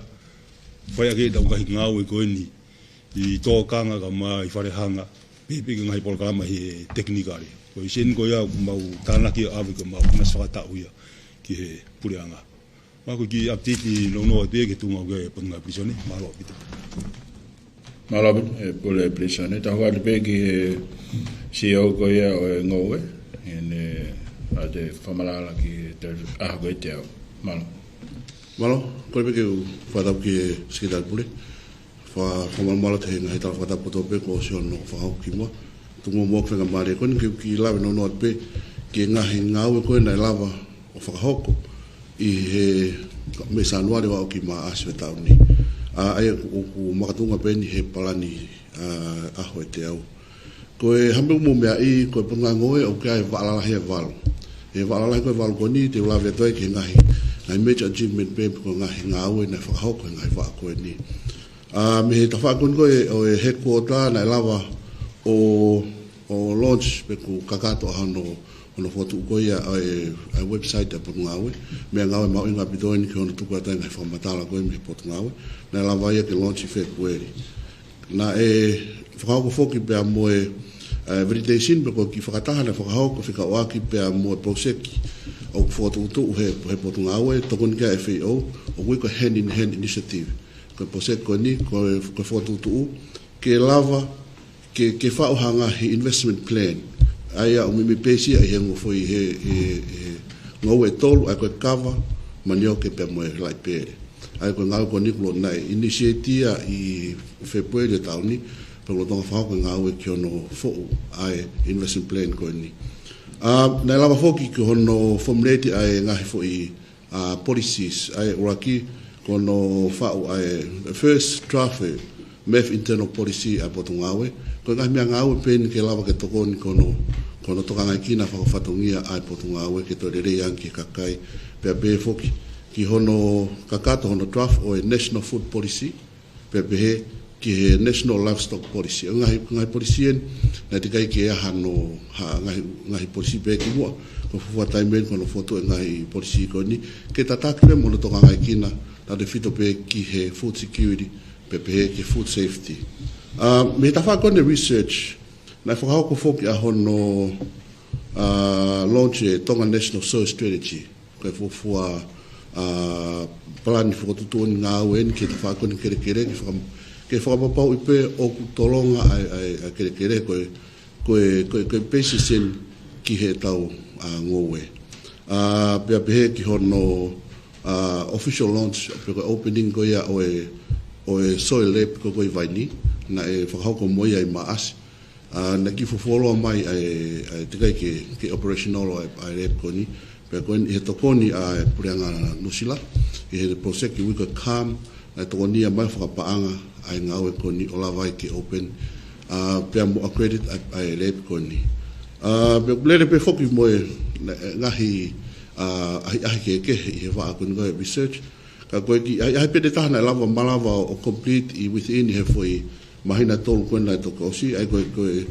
fai ʻaki ʻetau ngaahi ngāue ko eni ʻi tōkanga kae ʻumaʻā e fale hanga, pehē pē ki he ngaahi polokalama he tekinikale. Ko e sēniti ko ia ʻoku mau tānaki ʻo ʻave ke mau ʻinasi fakataʻu ia ki he puleʻanga. Mālō, ko e kiʻi update nounou atu ia ki he tuʻunga ʻoku ʻi ai e Potungāue Pilīsone. Mālō ʻaupito. Mālō ʻaupito, ʻe Pule Pilīsone. Tau hoko atu pē ki he C E O ko ia ʻo e ngoue, ʻene ʻa e fakamaʻalaʻala ki he ʻaho ko ē ʻe teau. Mālō. Mālō, kole pē ke u fakatapu ki he Sekelitali Pule. Fa-, fakamalumalu atu he ngaahi tala fakatapu kotoa pē kuo ʻosi hono fakahoko kimuʻa. Tuku muʻa ke fakamālie ko eni ke u kiʻi lave nounou atu pē ki he ngaahi ngāue ko ē naʻe lava ʻo fakahoko ʻi he mei Sānuali ʻo aʻu ki Maʻasi ʻo e taʻu ni. ʻA, ʻa ia ʻoku, ʻoku makatuʻunga pē eni he palani, ʻa, ʻaho ʻe teau. Ko e hā e meʻa ʻoku mou meaʻi, ko e Potungāue Ngoue ʻoku ʻi ai e vaʻa lalahi ʻe valu. ʻI he vaʻa lalahi ko ē ʻe valu ko eni, te u lave atu ai ki he ngaahi, ngaahi major achievement pē, pe ko e ngaahi ngāue naʻe fakahoko he ngaahi vaʻa ko eni. ʻA, mei he tafaʻaki ko eni ko ē ʻo e headquarter naʻe lava ʻo, ʻo launch pe kuo kakato ʻa hono, hono fokotuʻu ko ia ʻa e, ʻa e website ʻa e Potungāue. Meʻangāue mahuʻinga ʻaupito eni ki hono tuku atu e ngaahi fakamatala ko ē mei he Potungāue. Naʻe lava ia ke launch ʻi Fēpueli. Naʻe fakahoko foki pea mo e, ʻa e validation pe ko e kiʻi fakataha naʻe fakahoko fekauʻaki pea mo e pōseki ʻoku fokotuʻutuʻu he, he Potungāue, tokoni ki ai e F A O, ʻoku ui ko e Hand in Hand Initiative. Ko e pōseki ko eni, ko e, ko e fokotuʻutuʻu, ke lava, ke, ke faʻu ha ngaahi investment plan. ʻA ia ʻoku meimei peisi ia ʻi he ongo foʻi he, he, he ngoue ʻe tolu, ʻa ia ko e kava, manioke pea mo e laʻipele. ʻA ia ko e ngāue ko eni kuo lolotonga initiate ia ʻi Fēpueli ʻo e taʻu ni, pea lolotonga fakahoko e ngāue ki hono foʻu ʻa e investment plan ko eni. ʻA, naʻe lava foki ki hono formulate ʻa e ngaahi foʻi ʻa, policies, ʻa e ʻuluaki, ko hono faʻu ʻa e first draft ʻo e M E F internal policy ʻa e Potungāue. Ko e ngaahi meʻangāue pē eni ke lava ke tokoni ki hono, ki hono tokangaekina fakafatongia ʻa e Potungāue ke toe lelei ange ki he kakai. Pea pehē foki ki hono kakato hono draft ʻo e national food policy, pea pehē ki he National Livestock Policy. ʻA e ngaahi, ngaahi policy eni, naʻe teʻeki ai ke ʻi ai hano, ha, ngaahi, ngaahi policy pē kimuʻa, ko e fuofua taimi eni ko hono fokotuʻu e ngaahi policy ko eni, ke tataki pē mo hono tokangaekina, tautefito pē ki he food security, pea pehē ki he food safety. ʻA, mei he tafaʻaki ko eni e research, naʻe fakahoko foki ʻa hono, ʻa, launch e Tonga National Soil Strategy. Ko e fuofua, ʻa, palani fokotuʻutuʻuni ngāue eni ki he tafaʻaki ko eni kelekele, ke faka-, ke fakapapauʻi pē ʻoku tolonga ʻa e, ʻa e, ʻa e kelekele ko e, ko e, ko e, ko e basis eni ki heʻetau, ā, ngoue. Ā, pea pehē ki hono, ā, official launch, pe ko e opening ko ia ʻo e, ʻo e soil lab ko ē ʻi Vainī, naʻe fakahoko mo ia ʻi Maʻasi. Ā, naʻe kiʻi fuoloa mai ʻa e, ʻa e teʻeki ai ke, ke operational ʻa e, ʻa e lab ko eni. Pea ko eni ʻi he tokoni ʻa e Puleʻanga Nuʻusila, ʻi he project ʻi he uike kuo ʻosi, naʻe tokonia mai fakapaʻanga ʻa e ngāue ko eni ʻo lava ai ke open, ā, pea mo accredit ʻa e, ʻa e lab ko eni. Ā, pea ʻoku lele pē foki mo e, na-, ngaahi, ā, ʻahiʻahi kehekehe ʻi he vaʻa ko eni ko e research. Ka ko e kiʻi ʻahiʻahi pē ʻe taha naʻe lava, malava ʻo complete ʻi within he foʻi māhina ʻe tolu ko ē naʻe toki ʻosi, ʻa ia ko e, ko e,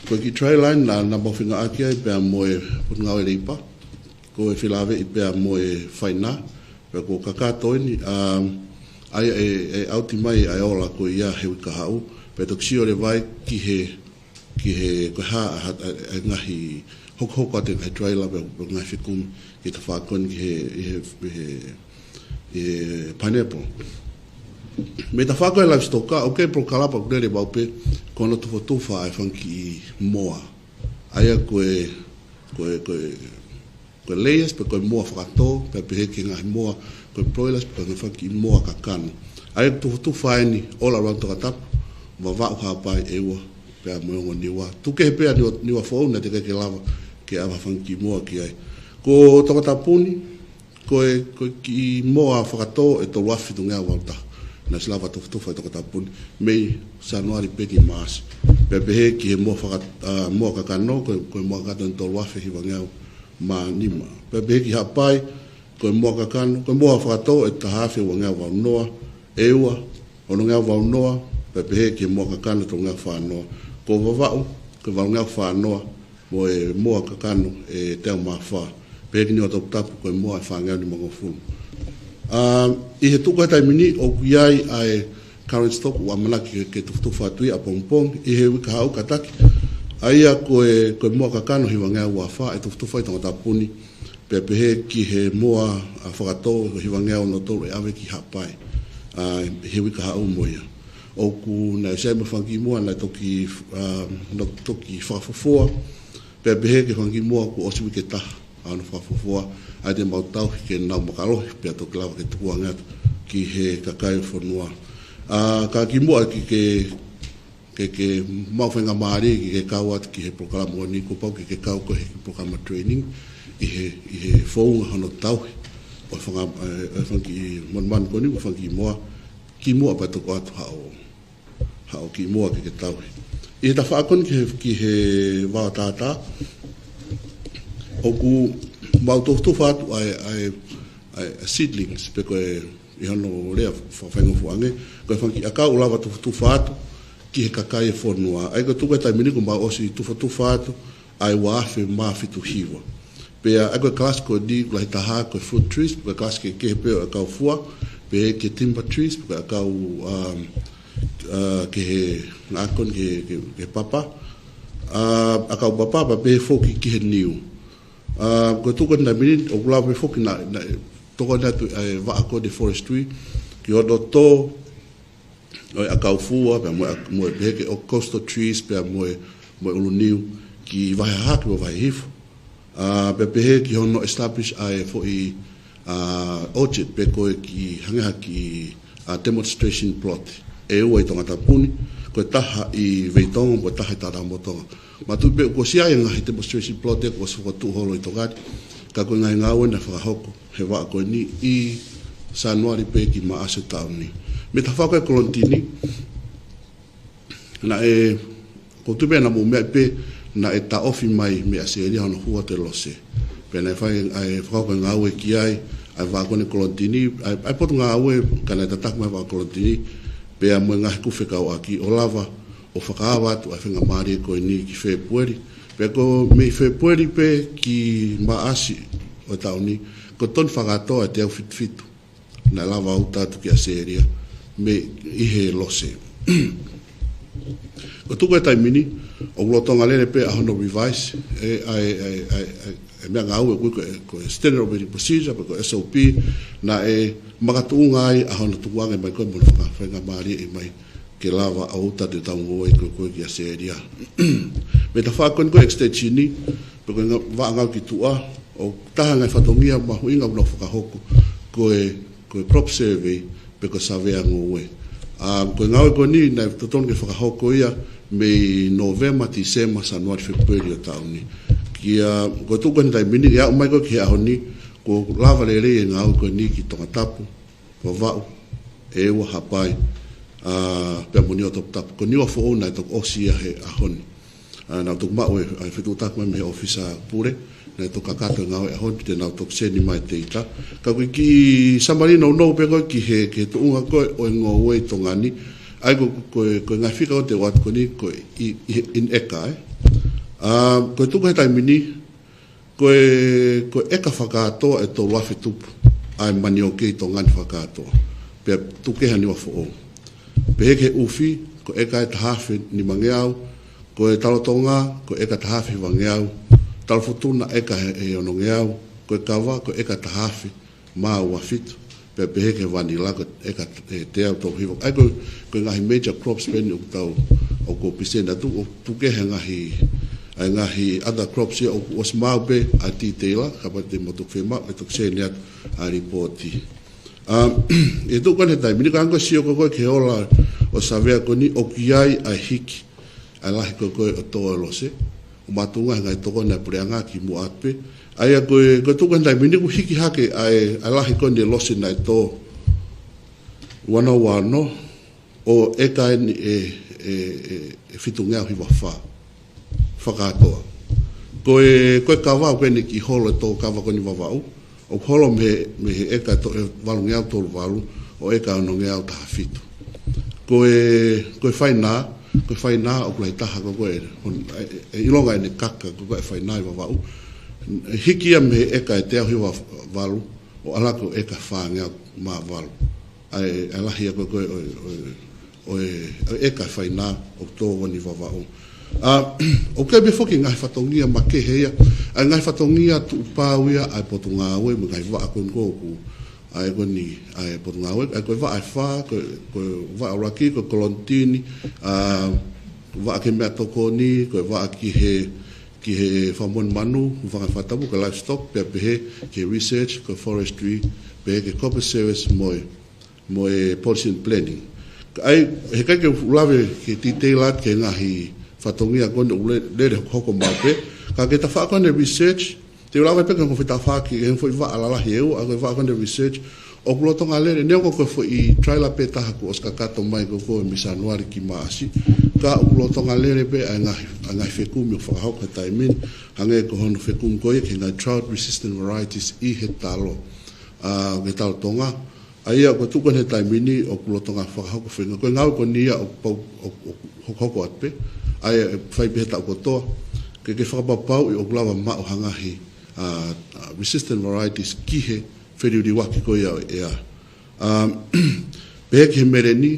ko e kiʻi trial line naʻa, naʻa mau fengāueʻaki ai pea mo e Potungāue Leipa, ko e felāveʻi pea mo e Fainā, pea ko e kakato eni, ā, ʻa ia ʻe, ʻe ʻauti mai ʻa e ola ko ia he uike kahaʻu, pea toki sio leva ai ki he, ki he, ko e hā, ha, ʻa, ʻa e ngaahi hokohoko atu ʻa e ngaahi trial pea, pea ngaahi fekumi ki he tafaʻaki ko eni ki he, ʻi he, ʻi he, ʻi he pineapple. Mei he tafaʻaki ko ē livestock, ʻoku kei polokalama ʻoku lele maʻu pē, ko hono tufotufa ʻa e fanga kiʻi moa. ʻA ia ko e, ko e, ko e, ko e layers, pe ko e moa fakatō, pea pehē ki he ngaahi moa, ko e broilers, pe ko e ngaahi fanga kiʻi moa kakano. ʻA ia ko e tufotufa eni, all around Tongatapu, Vavaʻu, Haʻapai, ʻEua, pea mo e ongo Niua. Tuku kehe pē ʻa Niua, Niuafoʻou naʻe teʻeki ai ke lava ke ʻave ha fanga kiʻi moa ki ai. Ko Tongatapu ni, ko e, ko e kiʻi moa fakatō ʻe tolu afe fitungeau valu taha naʻe ʻosi lava tufotufa ʻi Tongatapu ni, mei Sānuali pē ki Maʻasi. Pea pehē ki he moa faka-, ā, moa kakano, ko e, ko e moa kakano ʻe tolu afe hivangeau mā nima. Pea pehē ki Haʻapai, ko e moa kakano, ko e moa fakatō ʻe taha afe uangeau valu noa, ʻEua, onongeau valu noa, pea pehē ki he moa kakano tolungeau fā noa. Ko Vavaʻu, ko e valungeau fā noa, mo e moa kakano ʻe teau mā fā. Pehē ki Niuatoputapu, ko e moa ʻe fāngeau nimangofulu. Ā, ʻi he tuʻu ko ē he taimi ni, ʻoku ʻi ai ʻa e current stock ʻoku ʻamanaki ke, ke tufotufa atu ia ʻapongipongi, ʻi he uike kahaʻu kātaki. ʻA ia ko e, ko e moa kakano hivangeau ua fā, ʻe tufotufa ʻi Tongatapu ni, pea pehē ki he moa, ā, fakatō hivangeau ono tolu ʻe ʻave ki Haʻapai, ā, he uike kahaʻu mo ia. ʻOku, naʻe ʻosi ʻi ai mo e fanga kiʻi moa naʻe toki, ā, naʻe toki fakafuofua, pea pehē ki he fanga kiʻi moa kuo ʻosi uike ʻe taha ʻa hono fakafuofua, ʻa ia te mau tauhi ke nau makalohi, pea toki lava ke tukuange atu ki he kakai ʻo e fonua. Ā, ka kimuʻa ke, ke, ke, ke mau faingamālie ke, ke kau atu ki he polokalama ko eni, kuo pau ke, ke kau koe he polokalama training, ʻi he, ʻi he founga hono tauhi ʻo e fanga, ē, ʻo e fanga kiʻi monumanu ko eni, ko e fanga kiʻi moa, kimuʻa pea toki ʻoatu haʻo, haʻo kiʻi moa ke, ke tauhi. ʻI he tafaʻaki ko eni ki he, ki he vaotātā, ʻoku mau tufotufa atu ʻa e, ʻa e, ʻa e seedlings, pe ko e ʻi hono lea fakafaingofuange, ko e fanga kiʻi ʻakau ʻoku lava tufotufa atu ki he kakai ʻo e fonua. ʻA ia ko e tuʻu ko ē he taimi ni kuo mau ʻosi tufotufa atu ʻa e ua afe mā fitu hiva. Pea ʻa ia ko e kalasi ko eni ʻoku lahi taha ko e fruit trees, ko e kalasi kehekehe pē ʻo e ʻakau fua, pehē ki he timber trees, ko e ʻakau, um, ā, ki he ngaahi ko eni ki he, ki he, ki he papa. Ā, ʻakau papa, pea pehē foki ki he niu. Ā, ko e tuʻu ko ē he taimi ni, ʻoku lava pē foki naʻa, naʻa, tokoni atu ʻa e vaʻa ko eni ʻo e forestry ki hono tō ʻo e ʻakau fua, pea mo e, mo e pehē ki he coastal trees, pea mo e, mo e ʻulu niu, ki vahe hahake mo vahe hifo. Ā, pea pehē ki hono establish ʻa e foʻi, ā, orchard pe ko e kiʻi hangē ha kiʻi, ā, demonstration plot ʻe ua ʻi Tongatapu ni, ko e taha ʻi Veitongo, ko e taha ʻi Tātāmotonga. Mātuʻaki pē kuo ʻosi ʻi ai e ngaahi demonstration plot ʻoku ʻosi fokotuʻu holo ʻi Tonga ni, ka ko e ngaahi ngāue naʻe fakahoko he vaʻa ko eni ʻi Sānuali pē ki Maʻasi ʻo e taʻu ni. Mei he tafaʻaki ko ē e kolonitini, naʻe, ʻoku ou tui pē naʻa mou meaʻi pē, naʻe taʻofi mai mei ʻAositelēlia hono hū atu e lose. Pea naʻe fai ʻa e fakahoko e ngāue ki ai ʻa e vaʻa ko eni e kolonitini, ʻa e, ʻa e potungāue, ka naʻe tataki mai e vaʻa e kolonitini, pea mo e ngaahi kupu fekauʻaki ʻo lava ʻo fakaava atu ʻa e faingamālie ko eni ki Fēpueli. Pea ko e mei Fēpueli pē ki Maʻasi ʻo e taʻu ni, ko e toni fakakātoa ʻe teau fitu fitu naʻe lava ʻo uta atu ki ʻAositelēlia mei he lose. Ko e tuʻu ko ē he taimi ni, ʻoku lolotonga lele pē ʻa hono revise, ē, ʻa e, ʻa e, ʻa e, ʻa e, ʻa e meʻangāue ʻoku ui ko e, ko e standard operating procedure, pe ko e S O P, naʻe makatuʻunga ai ʻa hono tukuange mai ko ē mo hono faka-, faingamālieʻi mai ke lava ʻo uta atu ʻetau ngoue ko ē, ko ē ki ʻAositelēlia. Mei he tafaʻaki ko eni ko e extension ni, pe ko e nga-, vaʻa ngāue ki tuʻa, ʻoku taha e ngaahi fatongia mahuʻinga ʻoku nau fakahoko, ko e, ko e crop survey, pe ko e savea ngoue. ʻA, ko e ngāue ko eni, naʻe totonu ke fakahoko ia, mei Nōvema, Tīsema, Sānuali, Fēpueli ʻo e taʻu ni. Kia, ko e tuʻu ko eni he taimi ni, ʻe aʻu mai ko ē ki he ʻaho ni, kuo lava lelei e ngāue ko eni ki Tongatapu, Vavaʻu, ʻEua, Haʻapai, ʻa, pea mo Niuatoputapu. Ko Niuafoʻou naʻe toki ʻosi ia he ʻaho ni. ʻA, naʻa ku toki maʻu e, ʻa, e fetuʻutaki mai mei he ʻōfisa pule, naʻe toki kakato e ngāue he ʻaho ni, te nau toki send mai e data. Ka ko e kiʻi summary nounou pē ko ē ki he, ki he tuʻunga ko ē ʻo e ngoue ʻi Tonga ni, ʻa ia ko, ko, ko e ngaahi fika ʻoku te ʻoatu ko eni ko e ʻi, ʻi, in eka, ē. ʻA, ko e tuʻu ko ē he taimi ni, ko e, ko e ʻeka fakakātoa ʻe tolu afe tupu ʻa e manioke ʻi Tonga ni fakakātoa. Pea tuku kehe ʻa Niuafoʻou. Pehē ki he ʻufi, ko e ʻeka ʻe taha afe nimangeau, ko e talotonga, ko e ʻeka taha afe hivangeau, talofutuna ʻeka ʻe, ʻe onongeau, ko e kava, ko e ʻeka taha afe mā ua fitu, pea pehē ki he vanila ko e ʻeka, ē, teau tolu hiva. ʻA ia ko, ko e ngaahi major crops pē eni ʻoku tau, ʻoku present atu, ʻoku tuku kehe ngaahi, ʻa e ngaahi other crops ia ʻoku ʻosi maʻu pē ʻa e detail, kapau te mou toki fiemaʻu, ʻe toki send atu ʻa e report. ʻA, ʻi he tuʻu ko eni he taimi ni, ka ʻoku ou sio ko ē ki he ola ʻo e savea ko eni, ʻoku ʻi ai ʻa e hiki ʻa e lahi ko ē ʻo e tō ʻo e lose, ʻo makatuʻunga he ngaahi tokoni ʻa e puleʻanga kimuʻa atu pē. ʻA ia ko e, ko e tuʻu ko ē he taimi ni ʻoku hiki hake ʻa e, ʻa e lahi ko eni e lose naʻe tō ua noa ua ono, ʻo e ʻeka eni ʻe, ʻe, ʻe, ʻe fitungeau hiva fā fakakātoa. Ko e, ko e kava ʻoku ʻi ai e kiʻi holo e tō kava ko eni Vavaʻu, ʻoku holo mei he, mei he ʻeka to-, ʻe valungeau tolu valu, ʻo e ʻeka onongeau taha fitu. Ko e, ko e fainā, ko e fainā ʻoku lahi taha ko ē, ko ē, hon-, ʻe, ʻe ʻilonga ʻene kaka ko ē e fainā ʻi Vavaʻu. Hiki ia mei he ʻeka ʻe teau hiva valu, ʻo ala ko e ʻeka fāngeau mā valu. ʻA e, ʻa e lahi ia ko ē ko ē ʻo e, ʻo e, ʻo e, ʻo e ʻeka fainā ʻoku tō ko eni Vavaʻu. ʻA, ʻoku ʻi ai pē foki ngaahi fatongia makehe ia, ʻa e ngaahi fatongia tuʻupau ia ʻa e potungāue, mo e ngaahi vaʻa ko eni ʻoku, ʻa e ko eni, ʻa e potungāue, ʻa e ko e vaʻa ʻe fā, ko e, ko e vaʻa ʻuluaki, ko e kolonitini, ʻa, vaʻa ki he meʻatokoni, ko e vaʻa ki he, ki he fakamoʻoni manu, hūfanga he fakatapu, ko e livestock, pea pehē ki he research, ko e forestry, pehē ki he corporate service mo e, mo e policy and planning. Ka ʻai, heʻikai ke u lave ki he detail atu ki he ngaahi fatongia ko eni ʻoku le-, lele hokohoko maʻu pē, ka ki he tafaʻaki ko eni e research, te u lave pē ki he ongo fetafaaki, he foʻi vaʻa lalahi ʻe ua, ʻa e ko e vaʻa ko eni e research, ʻoku lolotonga lele, neongo ko e foʻi trial pē taha kuo ʻosi kakato mai ko ē ko ē mei Sānuali ki Maʻasi, ka ʻoku lolotonga lele pē ʻa e ngaahi, ʻa e ngaahi fekumi ʻoku fakahoko he taimi ni, hangē ko hono fekumi ko ia ki he ngaahi drought resistant varieties ʻi he talo, ʻa, ki he talo Tonga, ʻa ia ko e tuʻu ko eni he taimi ni ʻoku lolotonga fakahoko feinga. Ko e ngāue ko eni ia ʻoku pau, ʻoku, ʻoku hokohoko atu pē. ʻA ia ʻe fai pē he taʻu kotoa. Ke, ke fakapapauʻi ʻoku lava maʻu ha ngaahi, ʻa, ʻa, resistant varieties ki he feliuliuaki ko ia ʻo e ʻea. ʻA, pehē ki he meleni,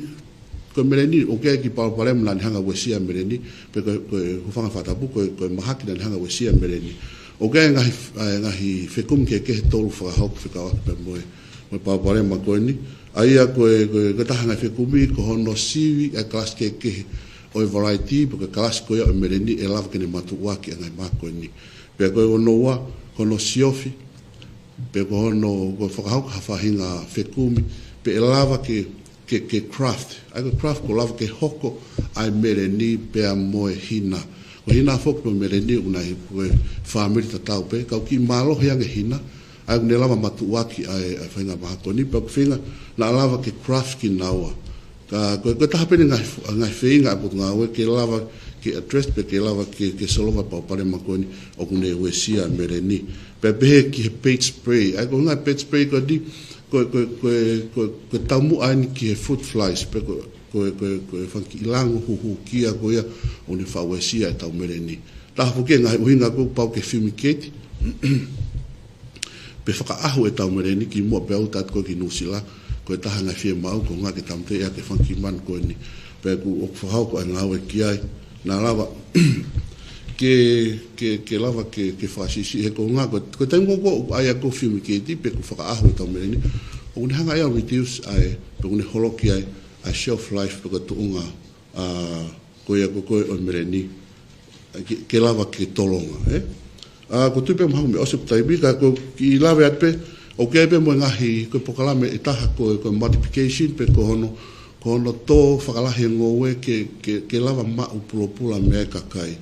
ko e meleni, ʻoku ʻi ai e kiʻi palopalema naʻa ne hanga ʻo uesia e meleni, pe ko, ko e hūfanga he fakatapu, ko e, ko e mahaki naʻa ne hanga ʻo uesia e meleni. ʻOku ʻi ai e ngaahi, ʻa e ngaahi fekumi kehekehe ʻe tolu fakahoko fekauʻaki pea mo e, mo e palopalema ko eni. ʻA ia ko e, ko e, ko e taha e ngaahi fekumi, ko hono sivi ʻa e kalasi kehekehe ʻo e variety, pe ko e kalasi ko ia ʻo e meleni ʻe lava ke ne matuʻuaki ʻa e ngaahi mahaki ko eni. Pea ko hono ua, ko hono siofi, pe ko hono, ko e fakahoko ha faʻahinga fekumi, pe ʻe lava ke, ke, ke craft. ʻA ia ko e craft ko e lava ke hoko ʻa e meleni pea mo e hina. Ko e hina foki mo e meleni ʻoku nau ʻi he, ko e fāmili tatau pē, ka ʻoku kiʻi mālohi ange e hina, ʻa ia ʻoku ne lava matuʻuaki ʻa e, ʻa e faʻahinga mahaki ko eni, pea ʻoku feinga naʻa lava ke craft kinaua. Ka ko e, ko e taha pē eni e ngaahi, ngaahi feinga ʻa e potungāue ke lava ke address pe ke lava ke, ke solova e palopalema ko eni ʻoku ne uesia e meleni. Pea pehē ki he bait spray. ʻA ia ko e ngaahi bait spray ko eni, ko e, ko e, ko e, ko e, ko e taumuʻa eni ki he fruit flies, pe ko e, ko e, ko e, ko e fanga kiʻi lango huhukia ko ia ʻoku ne faʻa uesia ʻetau meleni. Taha foki e ngaahi ʻuhinga ʻoku pau ke fumigate pe fakaʻahu ʻetau meleni kimuʻa pea ʻalu atu ko ē ki Nuʻusila, ko e taha e ngaahi fiemaʻu ko e ʻuhinga ke tāmateʻi ʻaki e fanga kiʻi manu ko eni. Pea ʻoku, ʻoku fakahoko e ngāue ki ai. Naʻa lava ke, ke, ke lava ke, ke fakasiʻisiʻi he ko e ʻuhinga ko, ko e taimi ko ē ʻoku ʻai ʻaki e fumigate pe ʻoku fakaʻahu ʻetau meleni, ʻoku ne hanga ia ʻo reduce ai, pe ʻoku ne holoki ai ʻa e shelf life pe ko e tuʻunga, ʻa, ko ia ko ē ʻo e meleni. ke, ke lava ke tolonga, ē? ʻA, ko e tui pē mahalo mei ʻosi ʻeku taimi, ka ko e kiʻi lave atu pē, ʻoku ʻi ai pē mo e ngaahi, ko e polokalama ʻe taha ko e, ko e multiplication pe ko hono, ko hono tō fakalahi e ngoue ke, ke, ke lava maʻu pulopula mei he kakai.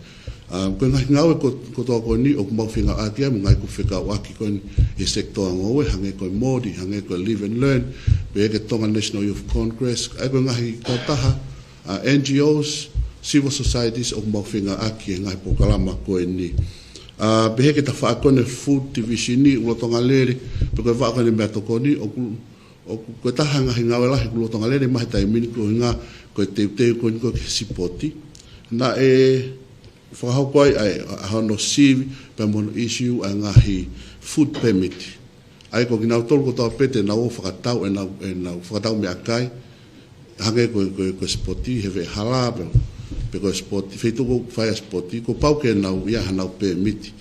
ʻA, ko e ngaahi ngāue ko, kotoa ko eni ʻoku mau fengāueʻaki ai mo e ngaahi ʻoku fekauʻaki ko eni he sekitoa ngoue, hangē ko e MODI, hangē ko e Live and Learn, pehē ki he Tonga National Youth Congress, ʻa ia ko e ngaahi kautaha, ʻa, NGOs, civil societies ʻoku mau fengāueʻaki he ngaahi polokalama ko eni. ʻA, pehē ki he tafaʻaki ko eni food division ʻi lolotonga lele, pe ko e vaʻa ko eni meʻatokoni, ʻoku, ʻoku, ko e taha ngaahi ngāue lahi ʻoku lolotonga lele mai he taimi ni ko e ʻuhinga ko e teuteu ko eni ko e ki he sipoti. Naʻe fakahoko ai ʻa e, ʻa hono sivi, pea mo hono issue ʻa e ngaahi food permit. ʻA ia ko kinautolu kotoa pē te nau ō ʻo fakatau, ʻenau, ʻenau fakatau meʻakai, hangē ko e, ko e, ko e sipoti, he veʻehala pe, pe ko e sipoti, feituʻu ʻoku fai ai e sipoti, kuo pau ke nau ʻi ai haʻanau pēmiti.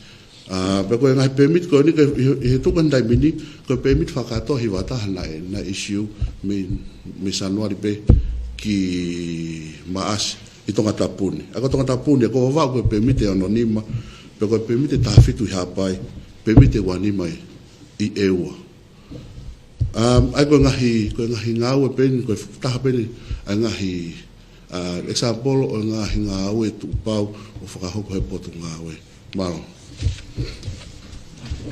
ʻA, pea ko e ngaahi pēmiti ko eni ko e, ʻi, ʻi he tuʻu ko eni he taimi ni, ko e pēmiti fakakātoa hiva taha naʻe, naʻe issue mei, mei Sānuali pē ki Maʻasi ʻi Tongatapu ni. ʻA ia ko Tongatapu ni, ʻoku vavaʻu ko e pēmiti ʻe ono nima, pea ko e pēmiti ʻe taha fitu ʻi Haʻapai, pēmiti ʻe ua nima ʻi, ʻi ʻEua. Um, ʻa ia ko e ngaahi, ko e ngaahi ngāue pē eni, ko e taha pē eni ʻa e ngaahi, uh, example ʻo e ngaahi ngāue tuʻupau ʻoku fakahoko he Potungāue. Mālō.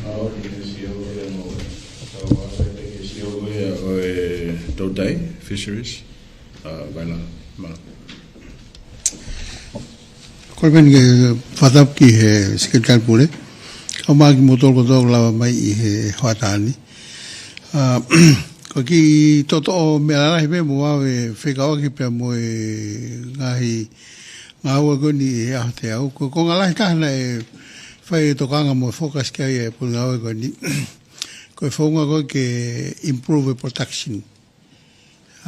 Mālō, ki he C E O ia mo, tau ʻave pē ki he C E O ia ʻo e Toutai Fisheries. Uh, Vaila, mālō. Ko e peni ke fakatapu ki he Sekelitali Pule, kae ʻumaʻā kimoutolu kotoa ʻoku lava mai ʻi he hoʻatā ni. ʻA, ko e kiʻi toʻotoʻo meʻa lalahi pē mo au ʻe fekauʻaki pea mo e ngaahi ngāue ko eni ʻi he ʻaho teau. Ko e konga lahi taha naʻe fai e tokanga mo e focus ki ai e Potungāue ko eni, ko e founga ko ē ke improve e production.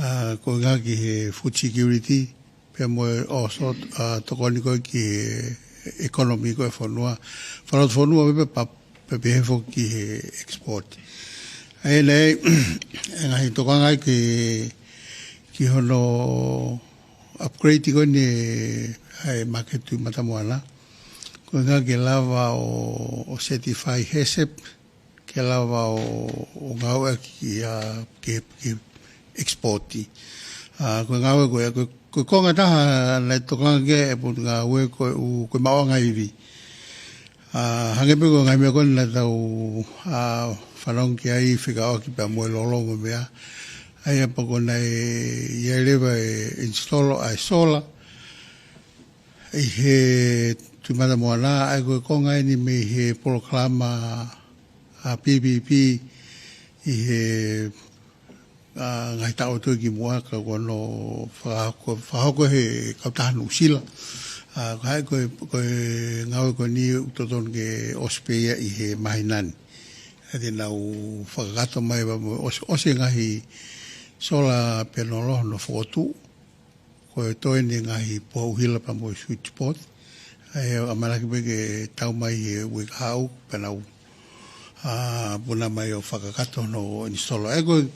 ʻA, ko e ngaahi ki he food security, pea mo e ʻosi, ʻa, tokoni ko ē ki he economy ko ē e fonua. Fakalotofonua pē pea, pea pehē foki ki he export. ʻA ia naʻe, e ngaahi tokanga ki, ki hono upgrade ko eni ʻa e Maʻake Tuʻi Matamoana. Ko e ngaahi ke lava ʻo, ʻo certify HACCP, ke lava ʻo, ʻo ngāueʻaki ia ke, ke export. ʻA, ko e ngāue ko ē, ko, ko e konga taha naʻe tokanga ki ai e Potungāue ko e ʻū, ko e maʻuʻanga ivi. ʻA, hangē pē ko e ngaahi meʻa ko ē naʻa tau, ʻa, fanongo ki ai fekauʻaki pea mo e lolo mo e meʻa. ʻA ia pea ko ē naʻe ʻi ai leva e install ʻa e solar ʻi he Tuʻi Matamoana, ʻa ia ko e konga eni mei he polokalama ʻa e P P P ʻi he, ʻa, ngaahi taʻu ʻo e toki muʻa ka ko hono fakahoko, fakahoko he kautaha Nuʻusila. ʻA, ka ʻi ai ko e, ko e ngāue ko eni ʻoku totonu ke ʻosi pē ia ʻi he māhina ni. ʻA ia te nau fakakakato mai pea mo ʻosi, ʻosi e ngaahi solar panel ʻo nau fokotuʻu. Ko e toe eni ngaahi puha ʻuhila pea mo e switchboard. ʻA ia ʻamanaki pē ke tau mai he uike kahaʻu pea nau, ʻa, puna mai ʻo fakakakato hono install. ʻA ia ko e,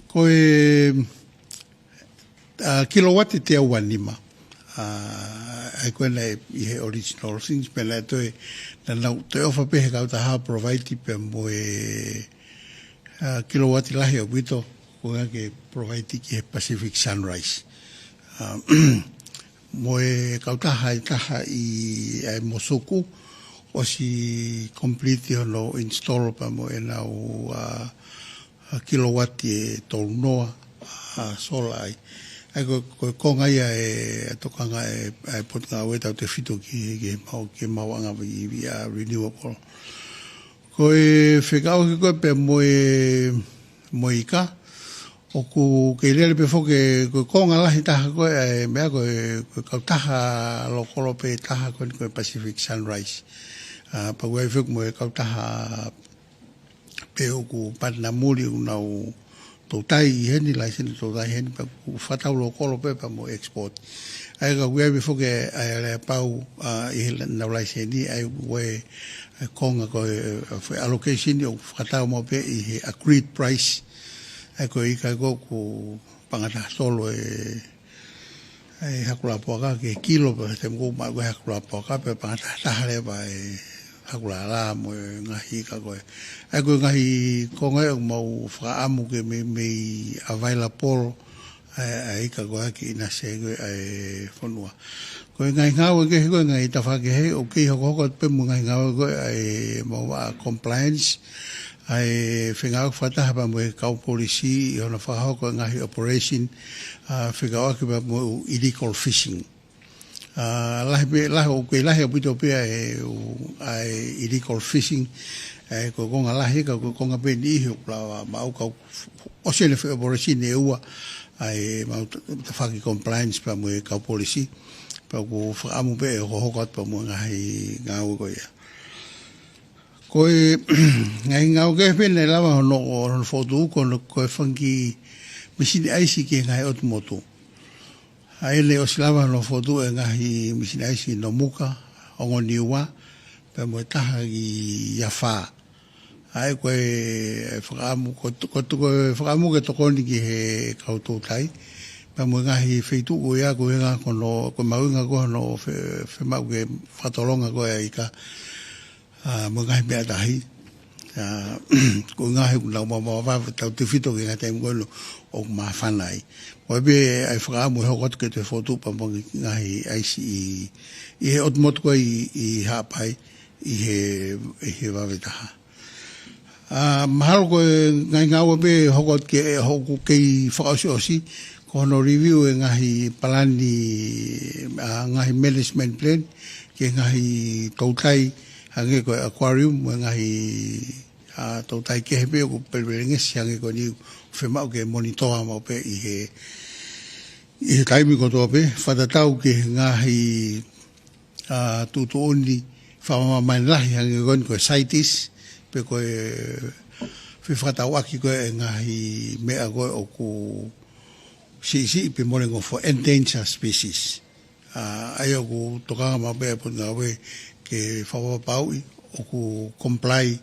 ko e, ʻa, kilowatt ʻe teau ua nima. ʻA, ʻa ia ko ē naʻe ʻi he original things pea naʻe toe, naʻa nau toe ʻofa pē he kautaha provide pea mo e ʻa, kilowatt lahi ʻaupito, ko ia ke provide ki he Pacific Sunrise. ʻA, mo e kautaha ʻe taha ʻi ʻa e Mosuku, ʻosi complete hono install pea mo ʻenau, ʻa, ʻa, kilowatt ʻe tolu noa, ʻa, solar ai. ʻA ia ko, ko e konga ia e tokanga e, ʻa e Potungāue tautefito ki, ki he maʻu, ki he maʻuʻanga ivi, ʻa, renewable. Ko e fekauʻaki ko ē pea mo e, mo e ika, ʻoku kei lele pē foki ko e konga lahi taha ko ē, ʻa e meʻa ko e, ko e kautaha lokolo pē taha ko eni ko e Pacific Sunrise. ʻA, pea ʻoku ʻi ai foki mo e kautaha pē ʻoku partner muli ʻoku nau toutai ʻi heni, license toutai ʻi heni, pea ʻoku fakatau lokolo pē pea mo export. ʻA ia ka ʻoku ʻi ai pē foki ʻa e aleapau, ʻa, ʻi heʻenau license, ʻa ia ʻoku ʻi ai e konga ko e, ʻa, allocation ʻoku fakatau maʻu pē ʻi he agreed price. ʻA ia ko e ika ko ē ʻoku paʻanga taha tolu e, ʻa e hakulā puaka ke kilo pē, he taimi ʻoku maʻu ko ē hakulā puaka pē pangataha leva ʻa e hakulā lā mo e ngaahi ika ko ē. ʻA ia ko e ngaahi konga ʻoku mau fakaʻamu ke mei, mei available ʻa e, ʻa e ika ko ē ke ʻinasi ko ē ʻa e fonua. Ko e ngaahi ngāue kehe ko ē, ngaahi tafaʻaki kehe, ʻoku kei hokohoko atu pē mo e ngaahi ngāue ko ē ʻa e mau vaʻa compliance, ʻa e fengāueʻaki fakataha pea mo e kau polisi ʻi hono fakahoko e ngaahi operation, ʻa, fekauʻaki pea mo e ʻū illegal fishing. ʻA, lahi pē, lahi ʻoku kei lahi ʻaupito pē ʻa e ʻū, ʻa e illegal fishing, ʻa e ko e konga lahi ka ko e konga pē ʻe niʻihi ʻoku lava maʻu kau ʻosi ʻene fai operation ʻe ua, ʻa e mau ta-, tafaʻaki compliance pea mo e kau polisi, pea ʻoku fakaʻamu pē ʻe hokohoko atu pea mo e ngaahi ngāue ko ia. Ko e ngaahi ngāue kehe pē naʻe lava hono, hono fokotuʻu ko hono, ko e fanga kiʻi misini ʻaisi ki he ngaahi ʻotu motu. ʻA ia naʻe ʻosi lava hono fokotuʻu e ngaahi misini ʻaisi ʻi Nomuka, Ongo Niua, pea mo e taha ʻi Afā. ʻA ia ko e fakaʻamu, ko, ko, ko e fakaʻamu ke tokoni ki he kau toutai. Pea mo e ngaahi feituʻu ko ia ko e ngaahi ko hono, ko e mahuʻinga ko hono fe-, fiemaʻu ke fakatolonga ko ē ʻa e ika, ʻa, mo e ngaahi meʻa tahi. ʻA, ko e ngaahi ʻoku nau mamafa tautefito ki he ngaahi taimi ko ē ʻoku māfana ai. Ko e pē ʻa e fakaʻamu ʻe hoko atu ke toe fokotuʻu pea mo e ngaahi ʻaisi ʻi, ʻi he ʻotu motu ko ē ʻi, ʻi Haʻapai, ʻi he, ʻi he vave taha. ʻA, mahalo ko e ngaahi ngāue pē hoko atu ke, ʻoku kei fakaʻosiʻosi, ko hono review e ngaahi palani, ʻa, ngaahi management plan, ki he ngaahi toutai, hangē ko e aquarium, mo e ngaahi, ʻa, toutai kehe pē ʻoku pelengesi hangē ko eni ʻoku fiemaʻu ke monitor maʻu pē ʻi he, ʻi he taimi kotoa pē, fakatatau ki he ngaahi, ʻa, tuʻutuʻuni fakamamahi lahi hangē ko eni ko e CITES, pe ko e fefakatauʻaki ko ē e ngaahi meʻa ko ē ʻoku siʻisiʻi pe molengofua, endangered species. ʻA, ʻa ia ʻoku tokanga maʻu pē ʻa e Potungāue ke fakapapauʻi ʻoku comply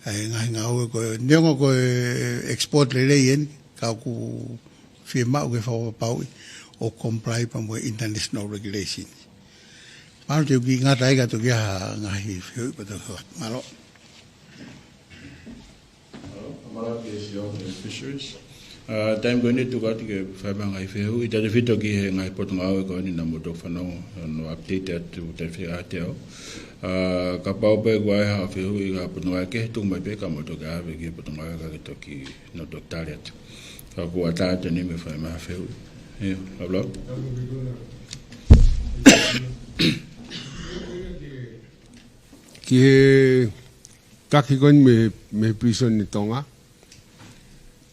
ʻa e ngaahi ngāue ko ē, neongo ko e export lelei eni, ka ʻoku fiemaʻu ke fakapapauʻi ʻoku comply pea mo e international regulation. Mālō, te u kiʻi ngata ai ka toki ʻi ai ha ngaahi fehuʻi pea toki hoko atu. Mālō. Mālō, Malaki e Sio, e Fisheries. ʻA, taimi ko eni tuku atu ke fai mai ha ngaahi fehuʻi, tautefito ki he ngaahi potungāue ko eni naʻa mou toki fanongo, hono update atu, tautefito ʻa e ʻaho. ʻA, kapau pē ʻoku ʻi ai ha fehuʻi ʻa e potungāue kehe, tuku mai pē ka mou toki ʻave ki he potungāue ka ke toki, nau toki tali atu. Ka ʻoku ʻatā atu eni mou fai mai ha fehuʻi. ʻIo, lau lau. Ki he taki ko eni mei, mei he prison ʻi Tonga,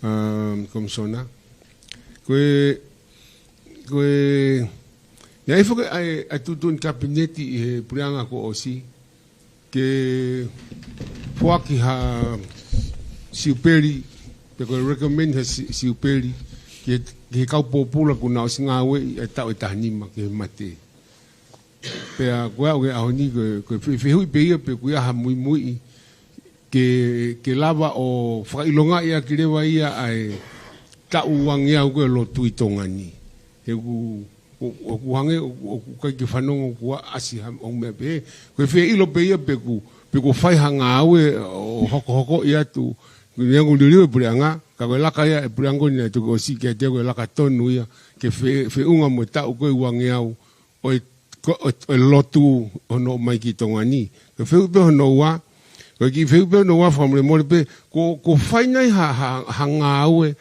um, Komisona. Ko e, ko e, naʻe ʻi ai foki ʻa e, ʻa e tuʻutuʻuni Kapineti ʻi he puleʻanga kuo ʻosi, ke foaki ha siupeli, pe ko e recommend ha si-, siupeli, ki he, ki he kau pōpula kuo nau ʻosi ngāueʻi e taʻu ʻe taha nima ki he mate. Pea ko e aʻu ki he ʻaho ni, ko e, ko e fe-, fehuʻi pē ia pe ʻoku ʻi ai ha muimuiʻi ke, ke lava ʻo fakaʻilongaʻi ʻaki leva ia ʻa e taʻu uangeau ko ē lotu ʻi Tonga ni. He ʻoku, ʻo, ʻoku hangē, ʻo, ʻoku ʻikai ke fanongo kuo ʻasi ha, ʻo meʻa pehē. Ko e fie ʻilo pē ia pe ʻoku, pe ʻoku fai ha ngāue ʻo hokohokoʻi atu. Neongo liliu e puleʻanga, ka ko e laka ia e puleʻanga ko eni naʻe toki ʻosi kiate au ko e laka tonu ia, ke fe-, feʻunga mo e taʻu ko ē uangeau ʻo e, ko, ʻo e, ʻo e lotu hono ʻomai ki Tonga ni. Ko e fehuʻi pē hono ua, ko e kiʻi fehuʻi pē hono ua fakamolemole pē, ʻoku, ʻoku fai nai ha, ha, ha ngāue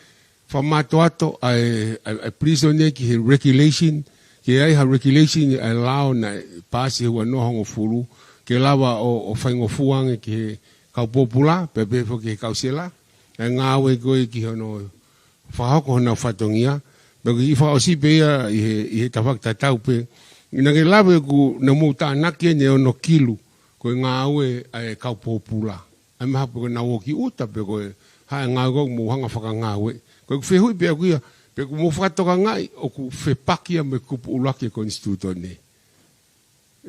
fakamātoato ʻa e, ʻa e, ʻa e prison ē ki he regulation, ke ʻi ai ha regulation ʻa e lao naʻe paasi he ua noa hongofulu, ke lava ʻo, ʻo faingofua ange ki he kau pōpula, pea pehē foki ki he kau sela, ʻa e ngāue ko ē ki hono fakahoko honau fatongia, pea ko e kiʻi fakaʻosi pē ia ʻi he, ʻi he tafaʻaki tatau pē. Naʻa ke lave ʻoku nau mou tānaki eni e ono kilu, ko e ngāue ʻa e kau pōpula. ʻA e mahalo pe ko ʻenau ō ki ʻuta pe ko e hā e ngāue ko ē ʻoku mou hanga fakangāueʻi. Ko e fehuʻi pē ʻaʻaku ia, pe ʻoku mou fakatokangaʻi ʻoku fepaki ia mo e kupu ʻuluaki e Konisitūtone.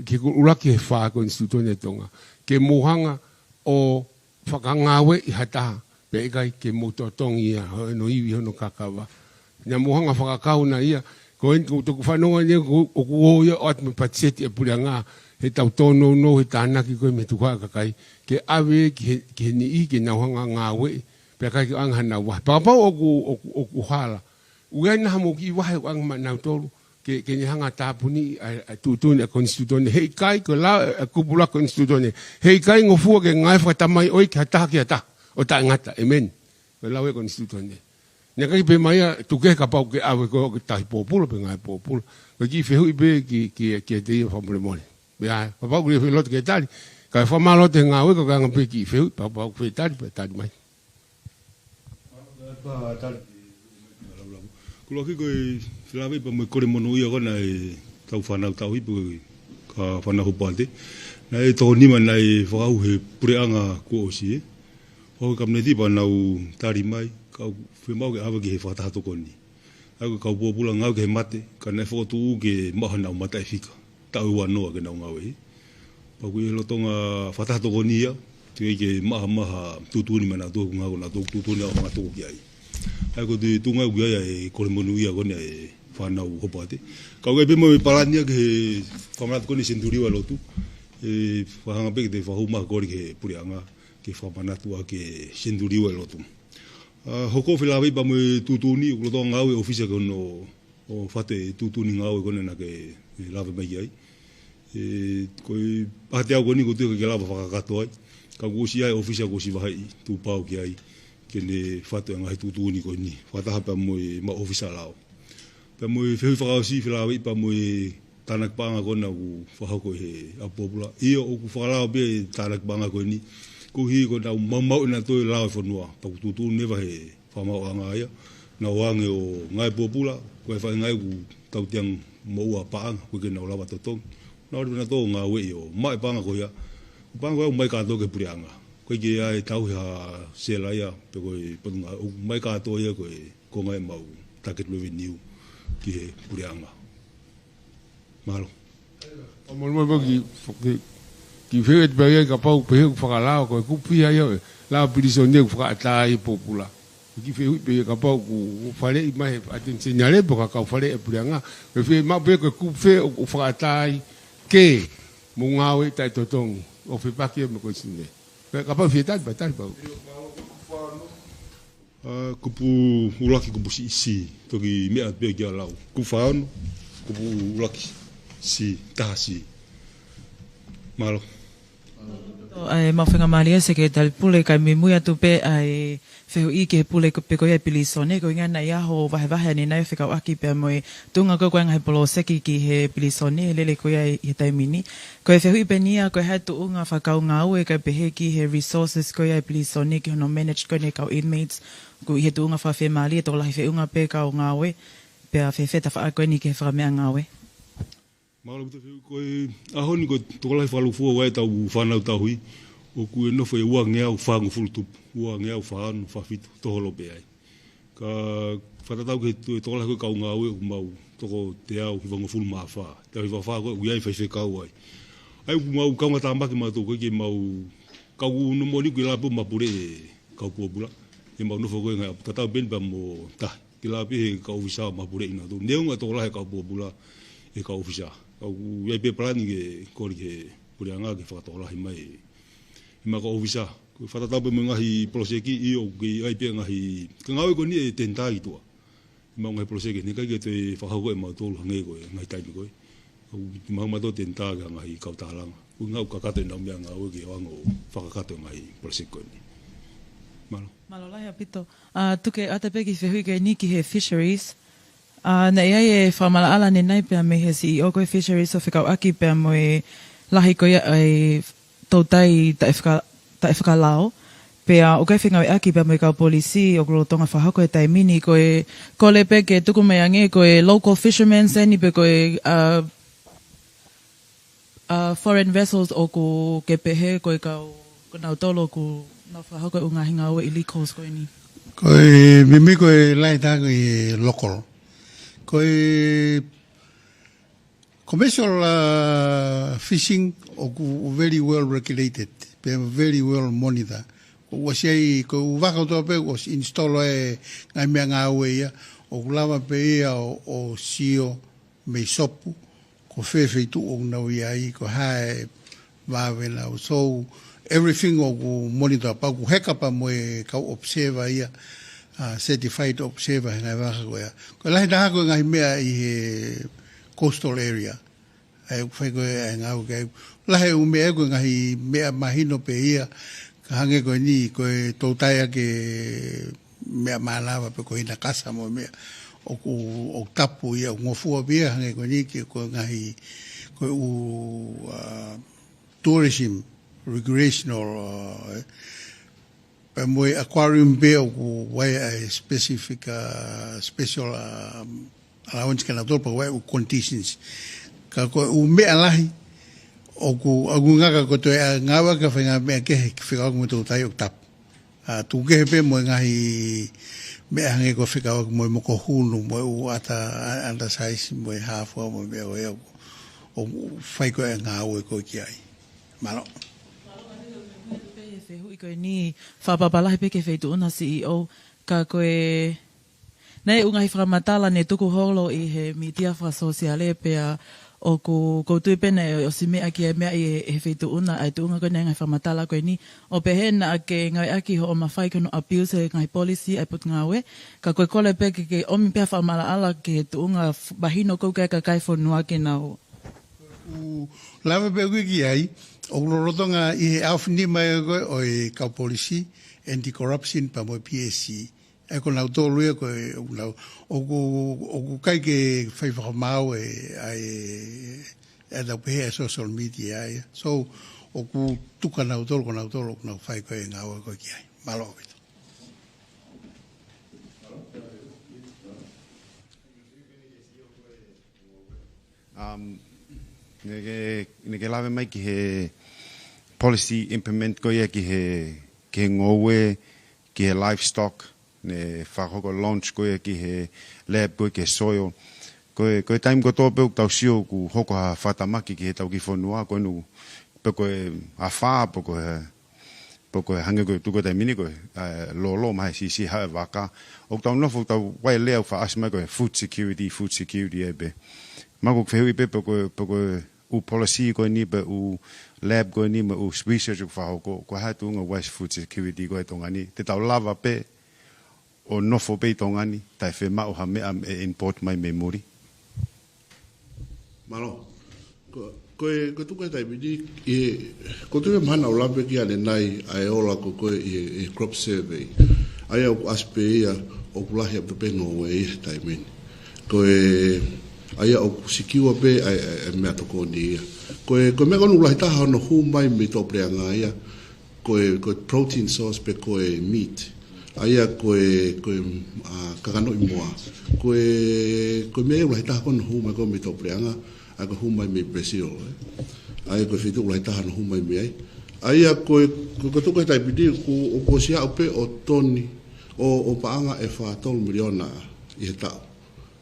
Ki he kupu ʻuluaki ʻe fā Konisitūtone ʻo Tonga. Ke mou hanga ʻo fakangāueʻi ha taha, pea ʻikai ke mou totongi ia, hono ivi hono kakava. Naʻa mou hanga fakakau nai ia, Ko eni, ko toku fanongo eni, ko, ʻoku ō ia ʻo ʻoatu mo e patiseti ʻa e puleʻanga, he tau tōnounou he tānaki ko ē mei he tukuhā ʻa e kakai, ke ʻave ki he, ki he niʻihi ke nau hanga ʻo ngāueʻi, pea ʻikai ke ʻoange hanau vahe. Pea kapau ʻoku, ʻoku, ʻoku hala. ʻOku ʻi ai nai haʻamou kiʻi vahe ʻoku ʻoange maʻanautolu, ke, ke ne hanga ʻo tāpuniʻi ʻa e, ʻa e tuʻutuʻuni ʻa e konisitūtone. Heʻikai ko e lao, ʻa e kupu lau konisitūtone. Heʻikai ngofua ke ngāue fakatamaioʻeiki ha taha ki ha taha, ʻo taʻengata. ʻĒmeni. Ko e lau ʻa e konisitūtone. Naʻe ʻikai pē mai ia tuku kehe kapau ke ʻave ko e tauhi pōpula, pe ngāue pōpula. Ko e kiʻi fehuʻi pē ki, ki, kiate ia fakamolemole. Pea, kapau ʻoku ke fie loto ke tali. Kae fakamālō atu he ngāue, ka ko e anga pē kiʻi fehuʻi, kapau ʻoku ke fie tali, pea tali mai. Ko e ʻuluaki ko e felāveʻi pea mo e kole monūʻia ko ena ʻa e tau fānau tauhi pe ko e kau fānau hopoate. Naʻe toko nima naʻe fakahū he puleʻanga kuo ʻosi ē. Fakahū he kapineti pea nau tali mai, ka ʻoku fiemaʻu ke ʻave ki he fakataha tokoni. ʻA ia ko e kau pōpula ngāue ki he mate, ka naʻe fokotuʻu ke maʻu haʻanau mataʻifika. Taʻu ʻe uanoa ke nau ngāueʻi. Pea ʻoku ʻi he lolotonga fakataha tokoni ia, teʻeki ke maʻu ha tuʻutuʻuni maʻanautolu, ʻoku ngāue ko ē ʻanautolu, tuʻutuʻuni ʻoku nau toko ki ai. ʻA ia ko e tuʻunga ʻoku ʻi ai ʻa e kole monūʻia ko ena ʻa e fānau hopoate. Ka ʻoku ʻi ai pē mo e palani ia ki he fakamanatu ko eni Senituli ua ʻo e Lotu. ʻE fakahanga pē ke te fakahū mai ha kole ki he puleʻanga, ke fakamanatu ʻaki e Senituli ua ʻo e Lotu. ʻA, hoko felāveʻi pea mo e tuʻutuʻuni, ʻoku lolotonga ngāue e ʻōfisa ko ena ʻo fatu e tuʻutuʻuni ngāue ko ena naʻa ke, ʻe, lave mai ki ai. ʻE, ko e paha teau ko eni ʻoku ou tui ʻikai ke lava fakakakato ai. Ka kuo ʻosi ʻi ai e ʻōfisa kuo ʻosi vaheʻi, tuʻu pau ki ai, ke ne fatu e ngaahi tuʻutuʻuni ko eni. Fakataha pea mo e maʻu ʻōfisa lao. Pea mo e fehuʻi fakaʻosi felāveʻi pea mo e tānaki paʻanga ko ena ʻoku fakahoko ʻe he ʻapi pōpula. ʻIo, ʻoku fakalao pē e tānaki paʻanga ko eni. Koeʻuhi ko ʻenau maumauʻi ʻenautolu e lao ʻo e fonua. Pea ʻoku tuʻutuʻuni leva he fakamaauʻanga ia. Nau ō ange ʻo ngāue pōpula, ko e faʻahinga ia ʻoku tauteaʻanga mo e paʻanga, ʻoku ʻikai ke nau lava totongi. Nau ō leva ʻenautolu ʻo ngāueʻi ʻo maʻu e paʻanga ko ia. Paʻanga ko ia ʻoku ʻomai kātoa ki he puleʻanga. ʻOku ʻikai ke ʻi ai e tauhi ha sela ia, pe ko e potungāue, ʻoku ʻomai kātoa ia ko e konga ia ʻemau target revenue ki he puleʻanga. Mālō. Mālō, mālō, ki, ki, kiʻi fehuʻi atu pē ia kapau pehē ʻoku fakalao, ko e kupu fiha ia ʻo e lao pilīsone ʻoku fakaʻatā ai e pōpula. Kiʻi fehuʻi pē ia kapau ʻoku faleʻi mai he ʻAteni Seniale pe ko ha kau faleʻi ʻa e puleʻanga. Ko e fiemaʻu pē ko e kupu fē ʻoku fakaʻatā ai ke mou ngāueʻi taʻetotongi ʻo fepaki ia mo e konisitūtone. Pea kapau ʻe fie tali, pea tali pau. ʻA, kupu ʻuluaki, kupu C, C, toki meʻa pē ki ai lau. Kupu fā ono, kupu ʻuluaki, C, taha C. Mālō. ʻA e maʻu faingamālie Sekelitali Pule, kae muimui atu pē ʻa e fehuʻi ki he pule ko, pe ko ia e pilīsone, ko e ʻuhinga naʻe ʻi ai hoʻo vahevahe ʻanenai fekauʻaki pea mo e tuʻunga ko ē ʻoku ʻi ai e ngaahi poloseki ki he pilīsone, he lele ko ia ʻi he taimi ni. Ko e fehuʻi pē eni ia, ko e hā e tuʻunga fakakaungāue kae pehē ki he resources ko ia e pilīsone ki hono manage ko eni e kau inmates, ʻoku ʻi he tuʻunga fakafiemālie, tokolahi feʻunga pē kau ngāue, pea fēfē e tafaʻaki ko eni ki he fakameʻangāue? Mālō ʻaupito e fehuʻi. Ko e ʻaho ni ko e tokolahi fakalūkufua ʻa e tau fānau tauhi, ʻoku nofo ʻi he uangeau fāngofulu tupu, uangeau fā ono, fā fitu, tō holo pē ai. Ka fakatatau ki he tokolahi ko ē kau ngāue ʻoku mau toko teau hivangofulu mā fā. Teau hiva fā ko ē ʻoku ʻi ai e faifekau ai. ʻA ia ʻoku mau kaungātāmaki mautolu ko ē ke mau kau ʻuno moʻoni ʻoku ʻi ai e lava pē ʻo mapuleʻi e kau pōpula. ʻE mau nofo ko ē ngaahi ʻapi tatau pē eni pea mo tahi. ʻIkai lava pē he kau ʻōfisa ʻo mapuleʻi nautolu. Neongo e tokolahi e kau pōpula ʻi he kau ʻōfisa. Ka ʻoku ʻi ai pē palani ke kole ki he puleʻanga ke fakatokolahi mai e ʻemau kau ʻōfisa. Ko e fakatatau pē mo e ngaahi poloseki, ʻio ʻoku ʻi ai pē ngaahi, ko e ngāue ko eni ʻe tenitā ki tuʻa. ʻEmau ngaahi poloseki, naʻe ʻikai ke toe fakahoko ʻe mautolu hangē ko e ngaahi taimi ko ē. ʻOku maʻu mautolu e tenitā ki he ngaahi kau tālanga. Ko e ʻuhinga ʻoku kakato ʻenau meʻangāue ke ʻoange ʻo fakakakato e ngaahi poloseki ko eni. Mālō. Mālō lahi ʻaupito. ʻA, tuku ke ʻoatu pē kiʻi fehuʻi ko eni ki he fisheries. ʻA, naʻe ʻi ai e fakamaʻalaʻala ʻanenai pea mei he C E O ko ē Fisheries ʻo fekauʻaki pea mo e lahi ko ia ʻa e toutai taʻefaka-, taʻefakalao. Pea ʻoku ʻi ai e fengāueʻaki pea mo e kau polisi ʻoku lolotonga fakahoko he taimi ni, ko e kole pē ke tuku mai ange ko e local fishermen ʻeni pe ko e, ʻa, ʻa, foreign vessels ʻoku ke pehē ko e kau, ko nautolu ʻoku nau fakahoko e ʻū ngaahi ngāue illegals ko eni? Ko e meimei ko e lahi taha ko e local. Ko e commercial, ʻa, fishing ʻoku very well regulated, pea very well monitor. Ko e ʻuhinga ia, ko e ʻū vaka kotoa pē ʻoku ʻosi install e ngaahi meʻangāue ia, ʻoku lava pē ia ʻo, ʻo sio mei sopu, ko fē feituʻu ʻoku nau ʻi ai, ko e hā e vave nau. So, everything ʻoku monitor pea ʻoku heka pea mo e kau observer ia, uh, certified observer he ngaahi vaka ko ia. Ko e lahi taha ko e ngaahi meʻa ʻi he coastal area. ʻA ia ʻoku fai ko ē ʻa e ngāue ki ai. Lahi e ʻū meʻa ko e ngaahi meʻa mahino pē ia, ka hangē ko eni, ko e toutai ʻaki e meʻa mānava pe ko e hina kasa mo e meʻa ʻoku, ʻoku tapu ia, ʻoku ngofua pē ia, hangē ko eni ki he ko e ngaahi, ko e ʻū, uh, tourism, recreational, uh, pea mo e aquarium pē ʻoku ʻi ai e specific, uh, special, um, allowance kia nautolu pea ʻi ai e ʻū conditions. Ka ko e ʻū meʻa lahi, ʻoku, ʻoku ngata ko e toe ngāueʻaki e faʻahinga meʻa kehe, fekauʻaki mo e toutai ʻoku tapu. Uh, tuku kehe pē mo e ngaahi meʻa hangē ko e fekauʻaki mo e mokohunu, mo e ʻū ʻata, undersize, mo e hā fua, mo e meʻa ko ia ʻoku, ʻoku fai ko ē e ngāue ko ē ki ai. Mālō. Pea ʻi he fehuʻi ko eni, fakapapālangi pē ki he feituʻu na C E O, ka ko e, naʻe ʻi ai e ʻū ngaahi fakamatala ne tuku holo ʻi he mītia fakasōsiale pea ʻoku, ʻoku ou tui pē naʻe ʻosi meʻa ki he meʻa ʻi he, he feituʻu na, ʻa e tuʻunga ko ē ʻa e ngaahi fakamatala ko eni. ʻO pehē naʻa ke ngāueʻaki hoʻo mafai ki hono abuse e ngaahi policy ʻa e Potungāue. Ka ko e kole pē ke, ke ʻomi pē ha fakamaʻalaʻala ki he tuʻunga f-, mahino ko ē ki he kakai e fonua ke nau ʻoku lava pē ʻoku ʻi ai, ʻoku lolotonga ʻi he ʻaofinima ia ko ē ʻo e kau polisi, anti-corruption pea mo e P S C. ʻA ia ko nautolu ia ko ē, ʻoku nau, ʻoku, ʻoku ʻikai ke fai fakamaau e, ʻa e, ʻa e tau pehē ʻa e social media ia. So, ʻoku tuku kia nautolu, ko nautolu, ʻoku nau fai ko ē e ngāue ko ē ki ai. Mālō ʻaupito. Um, ne ke, ne ke lave mai ki he policy implement ko ia ki he, ki he ngoue, ki he livestock, ne fakahoko launch ko ia ki he lab ko ia ki he soil. Ko e, ko e taimi kotoa pē ʻoku tau sio ʻoku hoko ha fakatamaki ki he tau kiʻi fonua, ko eni pe ko e afā, pe ko e pe ko e hangē ko e tuku e taimi ni ko e, ē, lolo mai he sisi ha e vaka. ʻOku tau nofo, ʻoku tau ʻi ai e lea ʻoku faʻa ʻasi mai ko e food security, food security ē pē. Mahalo ʻoku fehuʻi pē pe ko e, pe ko e ʻū policy ko eni pe ʻū lab ko eni mo e ʻū research ʻoku fakahoko, ko e hā e tuʻunga ʻoku ʻi ai e food security ko ē ʻi Tonga ni. Te tau lava pē ʻo nofo pē ʻi Tonga ni, taʻe fiemaʻu ha meʻa ʻe import mai mei muli. Mālō. Ko, ko e, ko e tuku e taimi ni, ʻi he, ko e tuku e mahana ʻoku lave ki ai ʻanenai ʻa e ola ko ē ʻi he, ʻi he crop survey. ʻA ia ʻoku ʻasi pē ia, ʻoku lahi ʻaupito pē ngoue ʻi he taimi ni. Ko e, ʻa ia ʻoku secure pē ʻa e, ʻa e, ʻa e meʻatokoni ia. Ko e, ko e meʻa ko ē ʻoku lahi taha hono hū mai mei tuʻapuleʻanga ia, ko e, ko e protein source pe ko e meat. ʻA ia ko e, ko e, ā, kakanoʻi moa. Ko e, ko e meʻa ia ʻoku lahi taha ko ē hono hū mai ko ē mei tuʻapuleʻanga, ʻa ia ko e hū mai mei Brazil, ē. ʻA ia ko e feituʻu ʻoku lahi taha hono hū mai mei ai. ʻA ia ko e, ko e, ko e tuku e taimi ni, ʻoku, ʻoku ʻosi aʻu pē ʻo toni, ʻo, ʻo paʻanga ʻe fā tolu miliona ʻi he taʻu.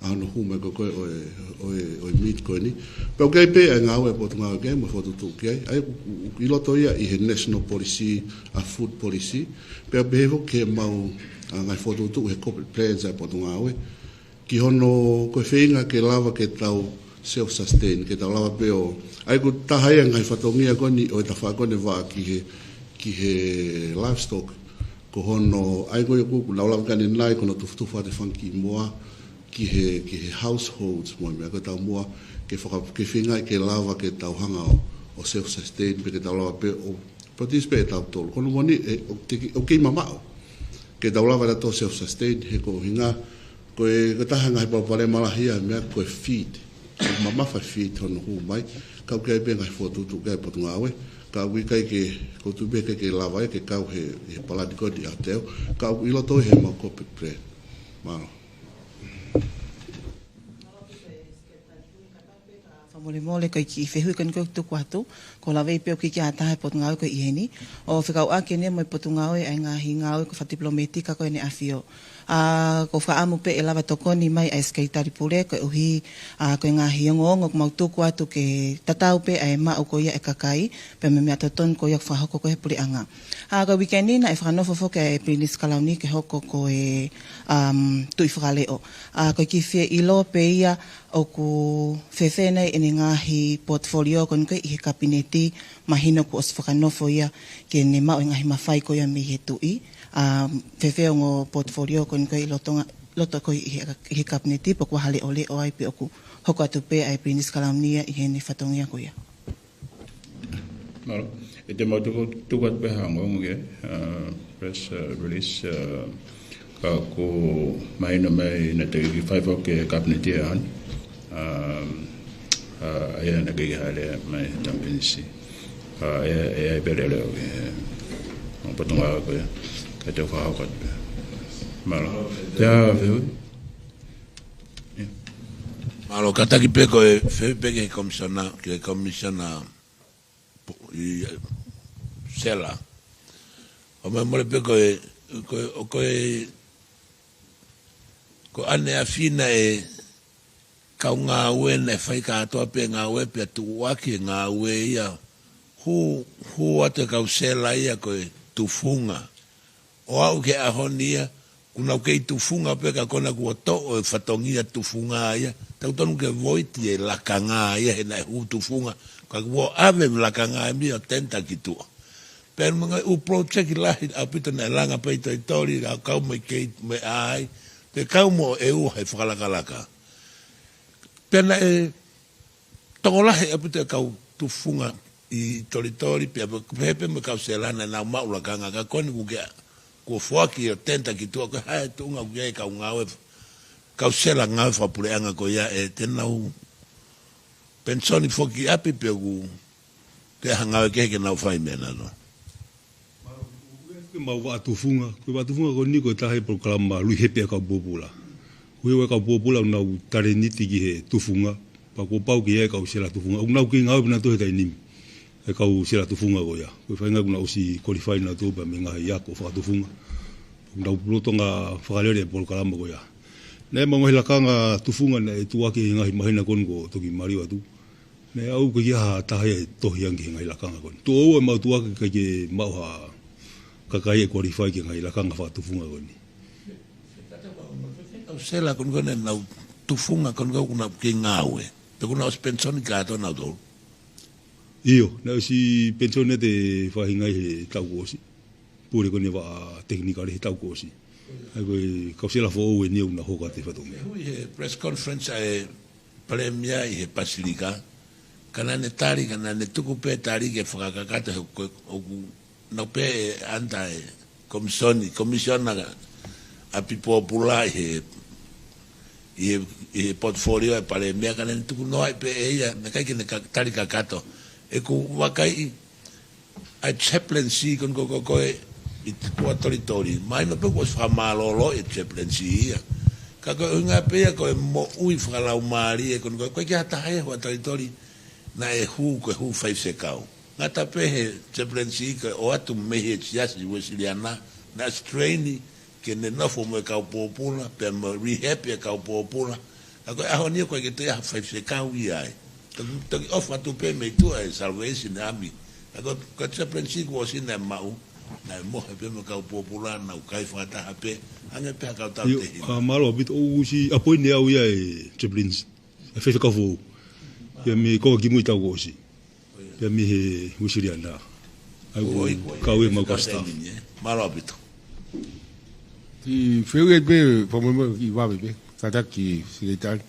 ʻA hono hū mai ko ē ʻo e, ʻo e, ʻo e meat ko eni. Pea ʻoku ʻi ai pē ʻa e ngāue ʻa e Potungāue ki ai, mo e fokotuʻutuʻu ki ai. ʻA ia ʻoku, ʻoku ʻi loto ia ʻi he national policy, ʻa e food policy. Pea pehē foki ki heʻemau, ā, ngaahi fokotuʻutuʻu he corporate plans ʻa e Potungāue. Ki hono, ko e feinga ke lava ke tau self-sustain, ke tau lava pē ʻo, ʻa ia ko e taha ia e ngaahi fatongia ko eni ʻo e tafaʻaki ko eni ʻo e vaʻa ki he, ki he livestock. Ko hono, ʻa ia ko ē ʻoku, ʻoku nau lave ki ai ʻanenai, ko hono tufutufu ʻa e fanga kiʻi moa, ki he, ki he households mo e meʻa ko ē ʻetau moa, ke faka-, ke feinga ke lava ke tau hanga ʻo, ʻo self-sustain, pe ke tau lava pē ʻo produce pē ʻe tautolu. Ko hono moʻoni, ē, ʻoku te-, ʻoku kei mamaʻo ke tau lava ʻe tautolu self-sustain, he ko e ʻuhinga, ko e, ko e taha e ngaahi palopalema lahi ia, meʻa ko e feed. Mamafa e feed hono hū mai. Ka ʻoku ʻi ai pē ngaahi fokotuʻutuʻu ki ai e Potungāue. Ka ʻoku ʻikai ke, ʻoku ou tui pē ʻikai ke lava ia ke kau he, he palani ko eni ʻa e ʻotu. Ka ʻoku ʻi loto ia heʻemau corporate plan. Mālō. Fakamolemole ko e kiʻi fehuʻi ko eni ʻoku tuku atu, ko e lave pē ʻoku ʻikai ha taha he Potungāue ko ē ʻi heni. ʻO fekauʻaki eni mo e Potungāue ʻa e ngaahi ngāue ko e fakatipilometika ko eni ʻa e ʻAfio. ʻA, ʻoku ou fakaʻamu pē ʻe lava tokoni mai ʻa e Sekelitali Pule, koeʻuhi, ʻa, ko e ngaahi ongoongo ʻoku mau tuku atu ke tatau pē ʻa e maʻu ko ia ʻe he kakai, pea mo e meʻa totonu ko ia ʻoku fakahoko ko ia ʻe he puleʻanga. ʻA, ko e uike ni naʻe fakanofo foki ʻa e Pilinisi Kalauni ke hoko ko e, um, tuʻi fakaleʻo. ʻA, ko e kiʻi fie ʻilo pē ia ʻoku fēfē nai ʻene ngaahi portfolio ko eni ko ē ʻi he Kapineti, mahino kuo ʻosi fakanofo ia ke ne maʻu e ngaahi mafai ko ia mei he tuʻi. ʻA, fēfē ongo portfolio ko eni ko ē ʻi lotonga, loto ko ē ʻi he, ʻi he Kapineti, pe ʻoku ʻi ai ha leʻoleʻo ai pe ʻoku hoko atu pē ʻa e Pilinisi Kalauni ia ʻi heʻene fatongia ko ia. Mālō. ʻE te mau tuku, tuku atu pē ha ongoongo ki ai, ʻa, press, ʻa, release, ʻa, ka ʻoku mahino mai naʻe teʻeki fai foki ʻe he Kapineti ʻa e ʻaho ni. ʻA, ʻa, ʻa ia naʻe kei hāʻele mai he Taimi Pilinisi. ʻA, ʻe, ʻe ʻi ai pē leʻoleʻo ki he, ʻa, potungāue ko ia. Ka te u fakahoko atu pē. Mālō. Te u fehuʻi. ʻIo. Mālō, kātaki pē ko e fehuʻi pē ki he Komisiona, ki he Komisiona ʻi, ʻa, Sela. ʻO mai mole pē ko e, ko e, ʻo ko e, ko ʻaneafi naʻe kau ngāue naʻe fai kātoa pē ngāue pea tuʻuaki e ngāue ia. Hū, hū atu e kau sela ia ko e tufunga. ʻO aʻu ki he ʻaho ni ia, ʻoku nau kei tufunga pē ka ko ena kuo toʻo e fatongia tufunga ia. Tau tonu ke voiti e lakanga ia he naʻe hū tufunga. Ka kuo ʻave e lakanga ia mei ʻo tender ki tuʻa. Pea mo e ngaahi ʻū project lahi ʻaupito naʻe langa pē ʻi Tolitoli, ka kau mai kei mo e ʻai. Pea kau mo e ʻū he fakalakalaka. Pea naʻe tokolahi ʻaupito e kau tufunga ʻi Tolitoli, pea pehē pē mo e kau sela naʻa nau maʻu lakanga ka ko eni kuo ke, kuo foaki ʻo tender ki tuʻa, ko e hā e tuʻunga ʻoku ʻi ai e kau ngāue, kau sela ngāue fakapuleʻanga ko ia ʻe te nau penisoni foki ʻi ʻapi pe ʻoku ke ha ngāue kehe ke nau fai mei ai. Ke mau vaʻa tufunga. Ko e vaʻa tufunga ko eni ko e taha e polokalama lui hepe ʻa e kau pōpula. Ko e kau pōpula ʻoku nau taleniti ki he tufunga. Pea kuo pau ke ʻi ai e kau sela tufunga. ʻOku nau kei ngāue pē nautolu he taimi ni. E kau sela tufunga ko ia. Ko e faʻahinga ʻoku nau ʻosi qualify nautolu pea mei he ngaahi ako fakatufunga. ʻOku nau lolotonga fakalele e polokalama ko ia. Naʻe maʻu ngaahi lakanga tufunga naʻe tuʻuaki he ngaahi māhina ko eni kuo toki maliu atu. Naʻe ʻoua ʻe kei ha taha ia ʻe tohi ange ki he ngaahi lakanga ko eni. Tuʻo ua ʻemau tuʻuaki kae kei maʻu ha kakai ʻe qualify ki he ngaahi lakanga fakatufunga ko eni. Kau sela ko eni ko ē naʻa nau tufunga ko eni ko ē ʻoku nau kei ngāue. Pea ʻoku nau ʻosi penisoni kātoa nautolu. ʻIo, naʻe ʻosi penisoni ʻa e faʻahinga ʻi he taʻu kuo ʻosi. Pule ko eni vaʻa tekinikale he taʻu kuo ʻosi. ʻA ia ko e kau sela foʻou eni ʻoku nau hoko atu he fatongia. Hui he press conference ʻa e Palēmia ʻi he Pasilika, ka naʻa ne tali, ka naʻa ne tuku pē tali ke fakakakato he ko e, ʻoku nau pehē ʻe ʻantai komisoni, komisiona ʻapi pōpula ʻi he, ʻi he, ʻi he portfolio ʻa e Palēmia, ka naʻa ne tuku noaʻi pē ʻe ia, naʻe ʻikai ke ne ka-, tali kakato. ʻOku ou vakai ʻa e chaplaincy ko eni ko, ko, ko ē ʻi Tolitoli. Mahino pē kuo ʻosi fakamālōlō e chaplaincy ia. Ka ko e ʻuhinga pē ia ko e moʻui fakalaumālie ko eni ko, ko e ʻikai ha taha ia ʻi Tolitoli naʻe hū ko e hū faifekau. Ngata pē he chaplaincy ko e ʻoatu mei he Siasi Uesiliana, naʻe ʻosi train ke ne nofo mo e kau pōpula, pea mo rehab e kau pōpula. Ka ko e ʻaho ni ʻoku ʻikai ke toe ʻi ai ha faifekau ia ai. Toki, toki ʻofa atu pē mei tuʻa e Salvation Army. Ka ko, ko e chaplaincy kuo ʻosi naʻe maʻu, naʻe mohe pē mo e kau pōpula, nau kai fakataha pē, hangē pē ha kau tau ʻIo, tehina. ʻA, mālō ʻaupito, ʻoku ʻosi appoint ʻe au ia e chaplaincy, e faifekau foʻou. Ia mei he konga kimui taʻu kuo ʻosi. Pea mei he Uesiliana. ʻA ia ʻoku ʻikai ke mau ka staff. Mālō ʻaupito. Kiʻi fehuʻi pē, fakamolemole kiʻi vave pē, kātaki Sekelitali.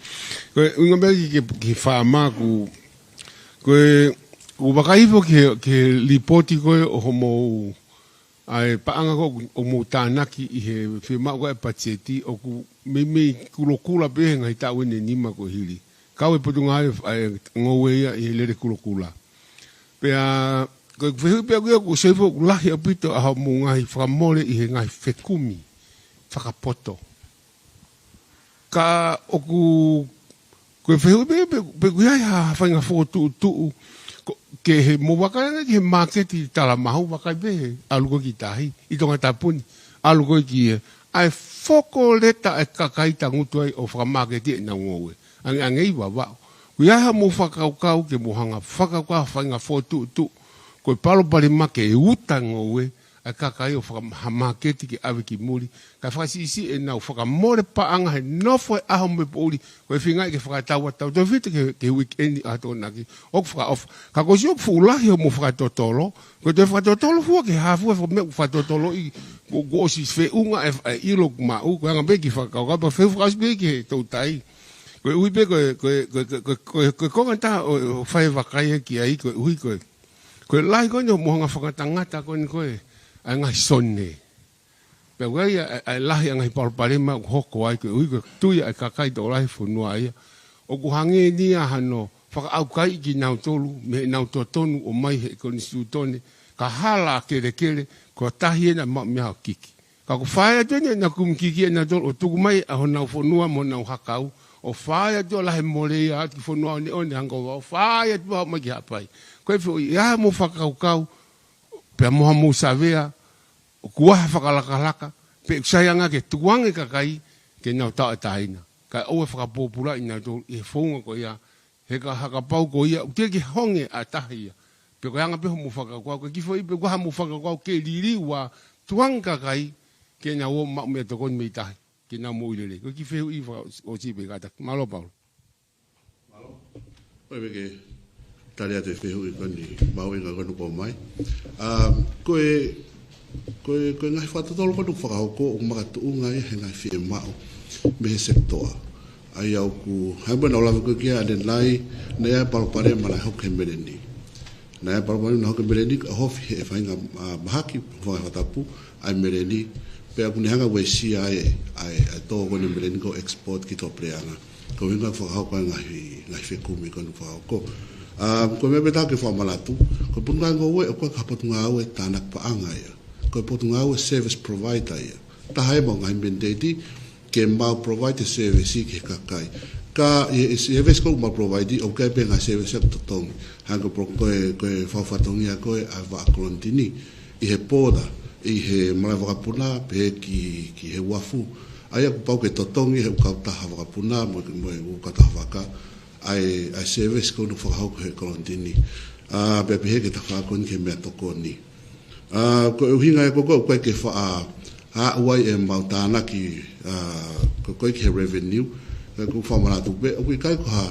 Ko e ʻuhinga pē ki he, ki he faama ʻoku, ko e, ʻoku vakai hifo ki he, ki he lipooti ko ē ʻo hoʻomou ʻa e paʻanga ko ē ʻoku mou tānaki ʻi he fiemaʻu ko ē e patiseti ʻoku meimei kulokula pē he ngaahi taʻu ʻe nima ko ē hili. Kau e Potungāue ʻa e ngoue ia ʻi he lele kulokula. Pea, ko e fehuʻi pē ʻaku ia ʻoku ou sio hifo ʻoku lahi ʻaupito ʻa hoʻomou ngaahi fakamole ʻi he ngaahi fekumi fakapoto. Ka ʻoku, ko e fehuʻi pē, pe, pe ʻoku ʻi ai ha faʻahinga fokotuʻutuʻu, ko, ke he mou vakai ange ki he māketi Talamahu vakai pē he ʻalu ko ē ki tahi, ʻi Tongatapu ni, ʻalu ko ē ki he ʻa e fokoleta ʻa e kakai tangutu ai ʻo fakamāketi ʻenau ngoue. Ange, ange ʻi Vavaʻu. Ko ia ha mou fakakaukau ke mou hanga fakakaukau ha faʻahinga fokotuʻutuʻu. Ko e palopalema ke uta ngoue ʻa e kakai ʻo faka-, ha māketi ke ʻave ki muli. Kae fakasiʻisiʻi ʻenau fakamole paʻanga he nofo he ʻaho mo e poʻuli. Ko e feinga ke fakatau atu, tau toe fita ke, ke weekend ʻa Tokonaki. ʻOku fakaʻofa. Ka ko e sio fuʻu lahi hoʻomou fakatotolo. Ko e toe fakatotolo fua ke hā fua e fakameʻa ʻoku fakatotolo ʻi, kuo, kuo ʻosi feʻunga e, e ʻilo ʻoku maʻu, ko e anga pē ki he fakakaukau, pea feʻunga fakaʻosi pē ki he toutai. Koeʻuhi pē ko e, ko e, ko e, ko e, ko e, ko e konga ʻe taha ʻo, ʻo fai e vakai ki ai, koeʻuhi ko e, ko e lahi ko eni hoʻomou hanga fakangatangata ko eni ko e, ʻa e ngaahi sone. Pea ʻoku ʻi ai ʻa e, ʻa e lahi ʻa e ngaahi palopalema ʻoku hoko ai koeʻuhi ko e tui ʻa e kakai tokolahi fonua ia. ʻOku hangē ni ia hano fakaʻaukaiʻi kinautolu, mei heʻenau totonu ʻo mai he konisitūtone, ka hala ʻa kelekele, ko e tahi ena maʻu meʻa ʻo kiki. Ka ʻoku fai atu eni ʻenau kumi kiki ʻenautolu, ʻo tuku mai ʻa honau fonua mo honau hakau, ʻo fai atu ʻo lahi mole ia atu ki fonua ʻoneʻone hangē ko Vavaʻu, ʻo fai atu ʻo mai ki Haʻapai. Ko e fehuʻi, ʻi ai haʻamou fakakaukau, pea mo haʻamou savea, ʻoku ʻi ai ha fakalakalaka, pe ʻoku sai ange ke tukuange kakai, ke nau tauʻatāina. Kae ʻoua fakapōpulaʻi nautolu, ʻi he founga ko ia, he ka, ha kapau ko ia, ʻoku teʻeki ke honge ʻa e tahi ia. Pe ko e anga pē hoʻomou fakakaukau, ko e kiʻi foʻi pe ko haʻamou fakakaukau ke liliu ʻa e tukuange kakai, ke nau ō maʻu meʻatokoni mei tahi, ke nau moʻui lelei. Ko e kiʻi fehuʻi fakaʻosi pē kātaki. Mālō Paula. Mālō. Ko e meʻa ke tali atu e fehuʻi ko eni mahuʻinga ko eni kuo ʻomai. Um, ko e, ko e, ko e ngaahi fakatotolo ko eni ʻoku fakahoko ʻoku makatuʻunga ia he ngaahi fiemaʻu mei he sekitoa. ʻA ia ʻoku, hangē pē naʻa ku lave ko ē ki ai ʻanenai, naʻe ʻi ai e palopalema naʻe hoko he meleni. Naʻe ʻi ai e palopalema naʻe hoko he meleni, ʻa e hofi he faʻahinga, ʻa, mahaki, faʻahinga fakatapu, ʻa e meleni. Pea ʻoku ne hanga ʻo uesia ai, ʻa e, ʻa e tō ko eni meleni ko e export ki Tuʻapuleʻanga. Ko e ʻuhinga fakahoko ʻa e ngaahi, ngaahi fekumi ko eni fakahoko. ʻA, ko e meʻa pē ʻe taha ke fakamanatu, ko e potungāue ngoue, ʻoku ʻikai ko ha potungāue tānaki paʻanga ia. Ko e potungāue service provider ia. Taha ia ʻemau ngaahi mandate ke mau provide e service ki he kakai. Ka ʻi he, ʻi he service ko ē ʻoku mau provide, ʻoku ʻi ai pē ngaahi service ʻoku totongi. Hangē ko e pro-, ko e, ko e fakafatongia ko ē ʻa e vaʻa kolonitini ʻi he border, ʻi he malaʻe vakapuna, pehē ki, ki he uafu. ʻA ia kuo pau ke totongi he ʻū kautaha vakapuna, mo, mo e ʻū kautaha vaka, ʻa e, ʻa e service ko ē ʻoku fakahoko he kolonitini. ʻA, pea pehē ki he tafaʻaki ko eni ki he meʻatokoni. ʻA, ko e ʻuhinga ia ko ē ʻoku ʻikai ke faʻa, ʻa, ʻoku ʻi ai ʻemau tānaki, ʻa, ko ē ki he revenue, ʻa, ʻoku fakamanatu pē, ʻoku ʻikai ko ha,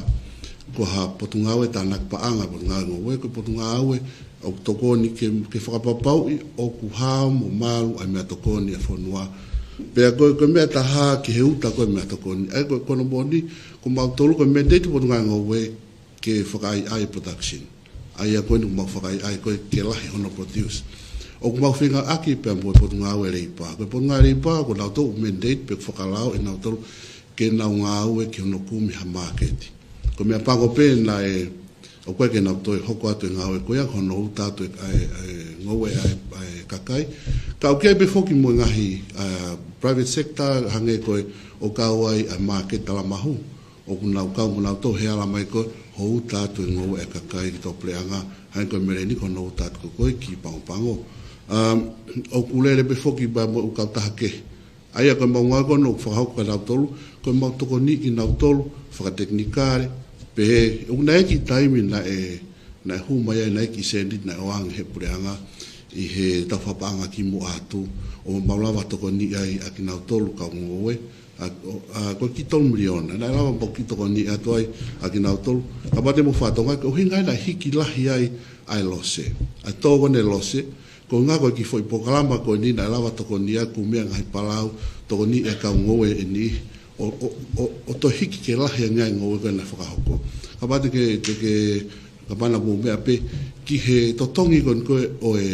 ko ha potungāue tānaki paʻanga, potungāue ngoue, ko e potungāue ʻoku tokoni ke, ke fakapapauʻi ʻoku hao mo malu ʻa e meʻatokoni ʻa e fonua. Pea ko e, ko e meʻa ʻe taha ki he uta ko ē meʻatokoni. ʻA ia ko e, ko hono moʻoni, ko mautolu ko e mandate potungāue ngoue ke fakaʻaiʻai production. ʻA ia ko eni ʻoku mau fakaʻaiʻai ko ē ke lahi hono produce. ʻOku mau feinga ʻaki pea mo e potungāue leipa. Ko e potungāue leipa, ko nautolu mandate pe fakalao ʻe nautolu ke nau ngāue ki hono kumi ha māketi. Ko e meʻa pango pē naʻe, ʻoku ʻikai ke nau toe hoko atu e ngāue ko ia, ko hono uta atu e, ʻa e, ʻa e ngoue ʻa e, ʻa e kakai. Ka ʻoku ʻi ai pē foki mo e ngaahi, ʻa, private sector, hangē ko e ʻoku kau ai ʻa e māketi Talamahu. ʻOku nau kau mo nautolu he ala mai ko ē hono uta atu e ngoue ʻa e kakai ki Tuʻapuleʻanga, hangē ko e meleni ko hono uta atu ko ē ki Pagopago. Um, ʻoku lele pē foki pea mo e ʻū kautaha kehe. ʻA ia ko ʻemau ngāue ko ē ʻoku fakahoko kia nautolu, ko ʻemau tokoniʻi kinautolu, fakatekinikale, pehē, ʻoku ʻi ai e kiʻi taimi naʻe, naʻe hū mai ai, naʻe ʻi ai e kiʻi sēniti naʻe ʻoange ʻe he puleʻanga, ʻi he tau fakapaʻanga ki Muʻa Atu, ʻo mau lava tokoniʻi ai ʻa kinautolu kau ngoue, ʻa, ʻo, ʻa, ko e kiʻi tolu miliona, naʻe lava mau kiʻi tokoniʻi atu ai ʻa kinautolu. Kapau te mou fakatokangaʻi, ko e ʻuhinga ia naʻe hiki lahi ai ʻa e lose. ʻA e tō ko eni e lose, ko e ʻuhinga ko e kiʻi foʻi polokalama ko eni naʻe lava tokoniʻi ai, kumi ʻa e ngaahi palau, tokoniʻi e kau ngoue ʻe niʻihi, ʻo, ʻo, ʻo, ʻo toe hiki ke lahi ange ʻa e ngoue ko ē naʻe fakahoko. Kapau te ke, te ke, kapau naʻa mou meʻa pē ki he totongi ko eni ko ē ʻo e,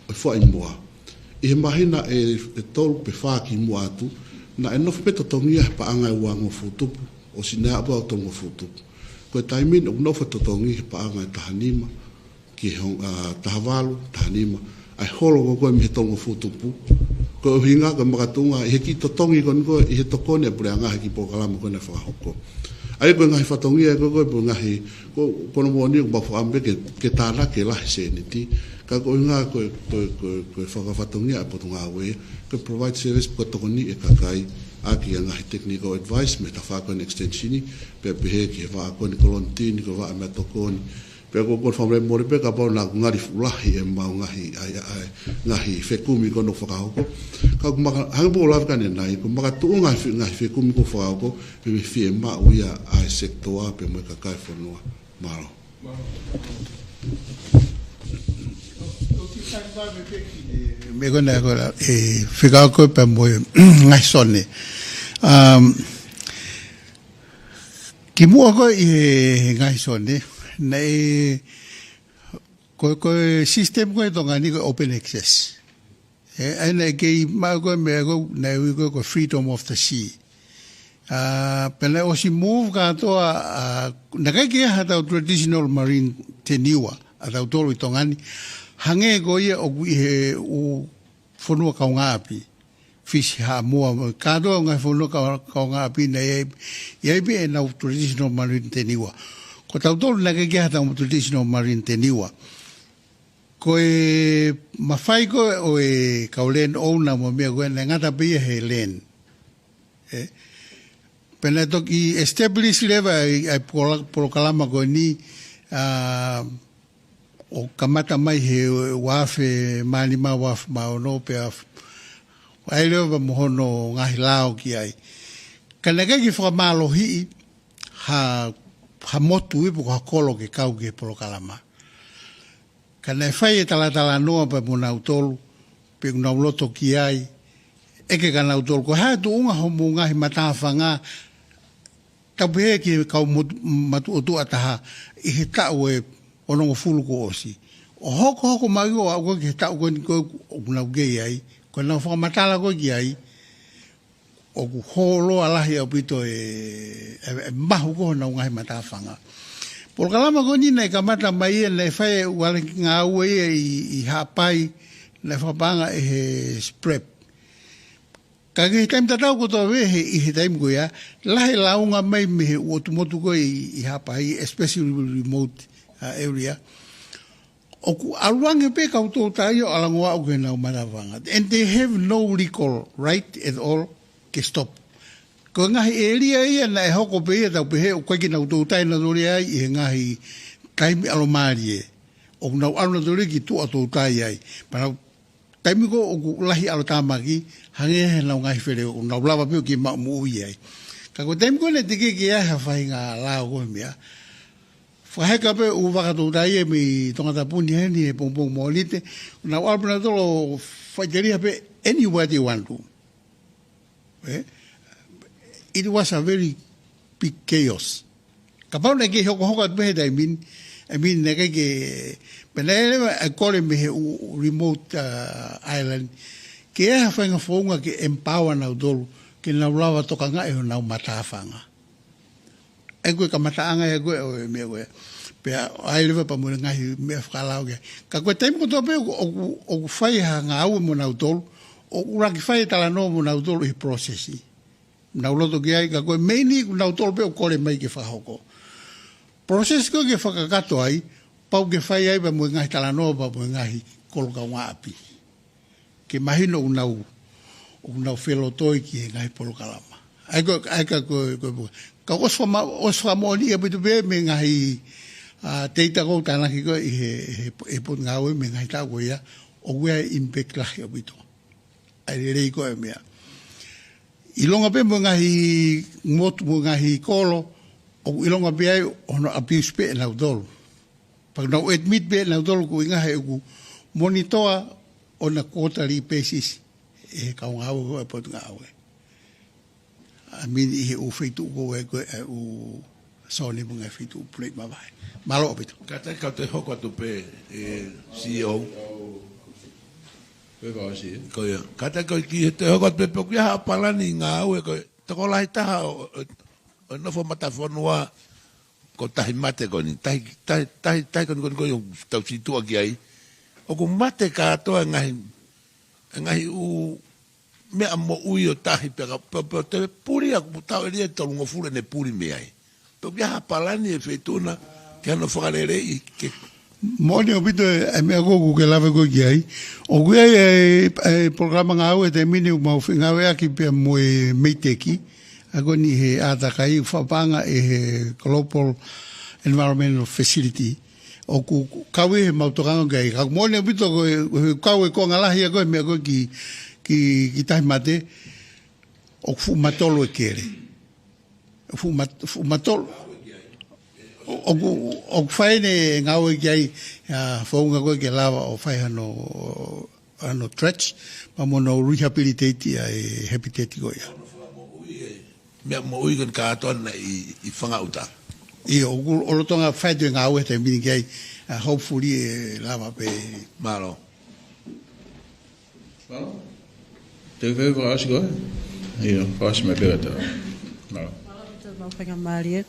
ʻo e fuaʻimoa. ʻI he māhina ʻe, ʻe tolu pe fā ki Muʻa Atu, naʻe nofo pē totongi ia he paʻanga ʻe uangofulu tupu, ʻosi naʻe aʻu pē ʻo tolungofulu tupu. Ko e taimi ni ʻoku nofo totongi he paʻanga ʻe taha nima, ki he hong-, ʻa, taha valu, taha nima. ʻA e holo ko ē ko ē mei he tolungofulu tupu. Ko e ʻuhinga ko e makatuʻunga ʻi he kiʻi totongi ko eni ko ē, ʻi he tokoni ʻa e puleʻanga he kiʻi polokalama ko ē naʻe fakahoko. ʻA ia ko e ngaahi fatongia ko ē ko ē, pe ngaahi, ko, ko hono moʻoni ʻoku mau fakaʻamu pē ke, ke tānaki e lahi e sēniti. Ka ko e ʻuhinga ko e, ko e, ko e, ko e fakafatongia ʻa e Potungāue, ko e provide service pe ko e tokoniʻi e kakai ʻaki ʻa e ngaahi technical advice mei he tafaʻaki ʻo e extension, pea pehē ki he vaʻa ko eni ko Lonitini, ko e vaʻa meʻatokoni. Pea ko e, ko e fakamolemole pē kapau naʻa ku ngali fuʻu lahi ʻemau ngaahi, ʻa e, ʻa e, ngaahi fekumi ko eni ʻoku fakahoko. Ka ʻoku maka, hangē pē ko e lave ko eni, ʻoku makatuʻunga ngaahi fe-, ngaahi fekumi ʻoku fakahoko, pea mo e fiemaʻu ia ʻa e sekitoa pea mo e kakai e fonua. Mālō. Meʻa ko ena ko ē, ʻe, fekau ko ē pea mo e ngaahi sone. Um, kimuʻa ko ē ʻi he ngaahi sone, naʻe, ko, ko e system ko ē ʻi Tonga ni ko e open access. ʻE, ʻa ia naʻe kei maʻu ko ē meʻa ko ē, naʻe ui ko ē ko e freedom of the sea. ʻA, pea naʻe ʻosi move kātoa, ʻa, naʻe ʻikai ke ʻi ai haʻatau traditional marine tenure ʻatautolu ʻi Tonga ni, hangē ko ia ʻoku ʻi he ʻū fonua kaungāʻapi, Fisi, Haʻamoa, kātoa ngaahi fonua kau-, kaungāʻapi naʻe ʻi ai, ʻi ai pē ʻenau traditional marine tenure. Ko tautolu naʻe ʻikai ke ʻi ai haʻatau traditional marine tenure. Ko e mafai ko ē ʻo e kau land owner mo e meʻa ko ē naʻe ngata pē ia he land. ʻE, pea naʻe toki establish leva ʻa e, ʻa e poloka-, polokalama ko eni, ʻa, ʻo kamata mai he ua afe mā nima, ua afe mā ono pea f-, ʻai leva mo hono ngaahi lao ki ai. Ka naʻe ʻikai ke fakamālohiʻi ha, ha motu ia pe ko ha kolo ke kau ki he polokalama. Ka naʻe fai e talatalanoa pea mo nautolu, pe ʻoku nau loto ki ai, ʻeke kia nautolu, ko e hā e tuʻunga hoʻomou ngaahi matāfanga, tau pehē ki he kau motu-, matuʻotuʻa taha, ʻi he taʻu ʻe onongofulu kuo ʻosi. ʻO hokohoko mai ʻo aʻu ko ē ki he taʻu ko eni ko ē ʻoku nau kei ai, ko ʻenau fakamatala ko ē ki ai, ʻoku hōloa lahi ʻaupito e, e, e mahu ko ē honau ngaahi matāfanga. Polokalama ko eni naʻe kamata mai ia, naʻe fai e ʻū ʻalu ki ngāue ia ʻi, ʻi Haʻapai, naʻe fakapaʻanga ʻe he SPREP. Ka ki he taimi tatau kotoa pē he, ʻi he taimi ko ia, lahi e lāunga mai mei he ʻū ʻotu motu ko ē ʻi, ʻi Haʻapai, especially remote, uh, area. ʻOku ʻalu ange pē kau toutai ʻo ʻalu ange ʻo aʻu ki heʻenau matāfanga. And they have no legal right at all ke stop. Ko e ngaahi ʻēlia ia naʻe hoko pē ia tau pehē ʻoku ʻikai ke nau toutai nautolu ia ai ʻi he ngaahi taimi ʻalomālie. ʻOku nau ʻalu nautolu ia ki tuʻa toutai ai. Pea nau taimi ko ē ʻoku lahi ʻalotāmaki, hangē heʻenau ngaahi fele ʻoku nau lava pē ʻo kiʻi maʻu moʻui ai. Ka ko e taimi ko ē naʻe teʻeki ke ʻi ai ha faʻahinga lao ko e meʻa. Fakaheka pē ʻū vaka toutai ia mei Tongatapu ni heni he pongipongi Mōnite. Nau ʻalu pē nautolu ʻo faʻiteliha pē anywhere they want to. Eh? It was a very big chaos. Kapau naʻe kei hokohoko atu pē he taimi ni, I mean, naʻe ʻikai ke, pea naʻe lava e kole mei he ʻū remote, uh, island, ke ʻi ai ha faʻahinga founga ke empower nautolu, ke nau lava tokangaʻi honau matāfanga. ʻA ia ko e kamataʻanga ia ko ē ʻo e meʻa ko ē. Pea ʻai leva pea mo e ngaahi meʻa fakalao ki ai. Ka ko e taimi kotoa pē ʻoku, ʻoku, ʻoku fai ha ngāue mo nautolu, ʻoku ʻuluaki fai e talanoa mo nautolu ʻi he process. Nau loto ki ai, ka ko e meini ʻoku nautolu pē ʻoku kole mai ke fakahoko. Process ko ē ke fakakakato ai, pau ke fai ai pea mo e ngaahi talanoa pea mo e ngaahi kolo kaungāʻapi. Ke mahino ʻoku nau, ʻoku nau felotoi ki he ngaahi polokalama. ʻA ia ko, ʻa ia ka ko, ko, ko, ka ʻosi fakama-, ʻosi fakamoʻoni ʻaupito pē mei he ngaahi, ʻa, teita ʻoku tānaki ko ē ʻi he, he, he Potungāue mei he ngaahi taʻu ko ia, ʻoku ʻi ai e impact lahi ʻaupito. ʻA e lelei ko ē meʻa. ʻIlonga pē mo e ngaahi motu mo e ngaahi kolo, ʻoku ʻilonga pē ai hono abuse pē ʻe nautolu. Pea nau admit pē ʻe nautolu ko e ʻuhinga he ʻoku monitor on a quarterly basis ʻe he kau ngāue ʻo e Potungāue. I mean, ʻi he ʻū feituʻu ko ē ko e ʻū sone mo e ngaahi feituʻu pule mavahe. Mālō ʻaupito. Kātaki kau toe hoko atu pē, ʻe, C E O. Pea vao si. Ko ia. Kātaki kau ki he toe hoko atu pē pe ʻoku ʻi ai ha palani ngāue ko e tokolahi taha ʻo, ʻo, ʻo nofo matafonua ko e tahi mate ko eni, tahi, tahi, tahi, tahi ko eni, ko eni, ko eni ʻoku tau situʻa ki ai. ʻOku mate kātoa e ngaahi, e ngaahi ʻū meʻa moʻui ʻo tahi pea ka, pea, pea te puli ʻa ʻoku tau ʻelia ʻe tolungofulu ʻene puli mei ai. Pe ʻoku ʻi ai ha palani ʻe he feituʻu na ke hano fakaleleiʻi ke Moʻoni ʻaupito e, e meʻa ko ē ʻoku ke lave ko ē ki ai. ʻOku ʻi ai e, e polokalama ngāue he taimi ni ʻoku mau fengāueʻaki pea mo e MEIDECC, ʻa ko eni he ʻātakai ʻoku fakapaʻanga ʻe he Global Environmental Facility. ʻOku kau ʻi he mau tokanga ki ai. Ka moʻoni ʻaupito ko e, he kau e konga lahi ʻa ko e meʻa ko ē ki, ki, ki Tahi Mate, ʻoku fuʻu matolu e kele. Fuʻu mat-, fuʻu matolu. ʻOku, ʻoku fai ʻene ngāue ki ai, ʻa, founga ko ē ke lava ʻo fai hano, hano dredge, pea mo hono rehabilitate ʻa e habitat ko ia. Meʻa moʻui ko eni kātoa naʻe ʻi, ʻi Fangaʻuta. ʻIo, ʻoku lolotonga fai atu e ngāue he taimi ni ki ai, ʻa, hopefully ʻe lava pē. Mālō. Mālō. Te u fai fakaʻosi koe? ʻIo, fakaʻosi mai pē kātoa. Mālō. Mālō ʻaupito, mau faingamālie.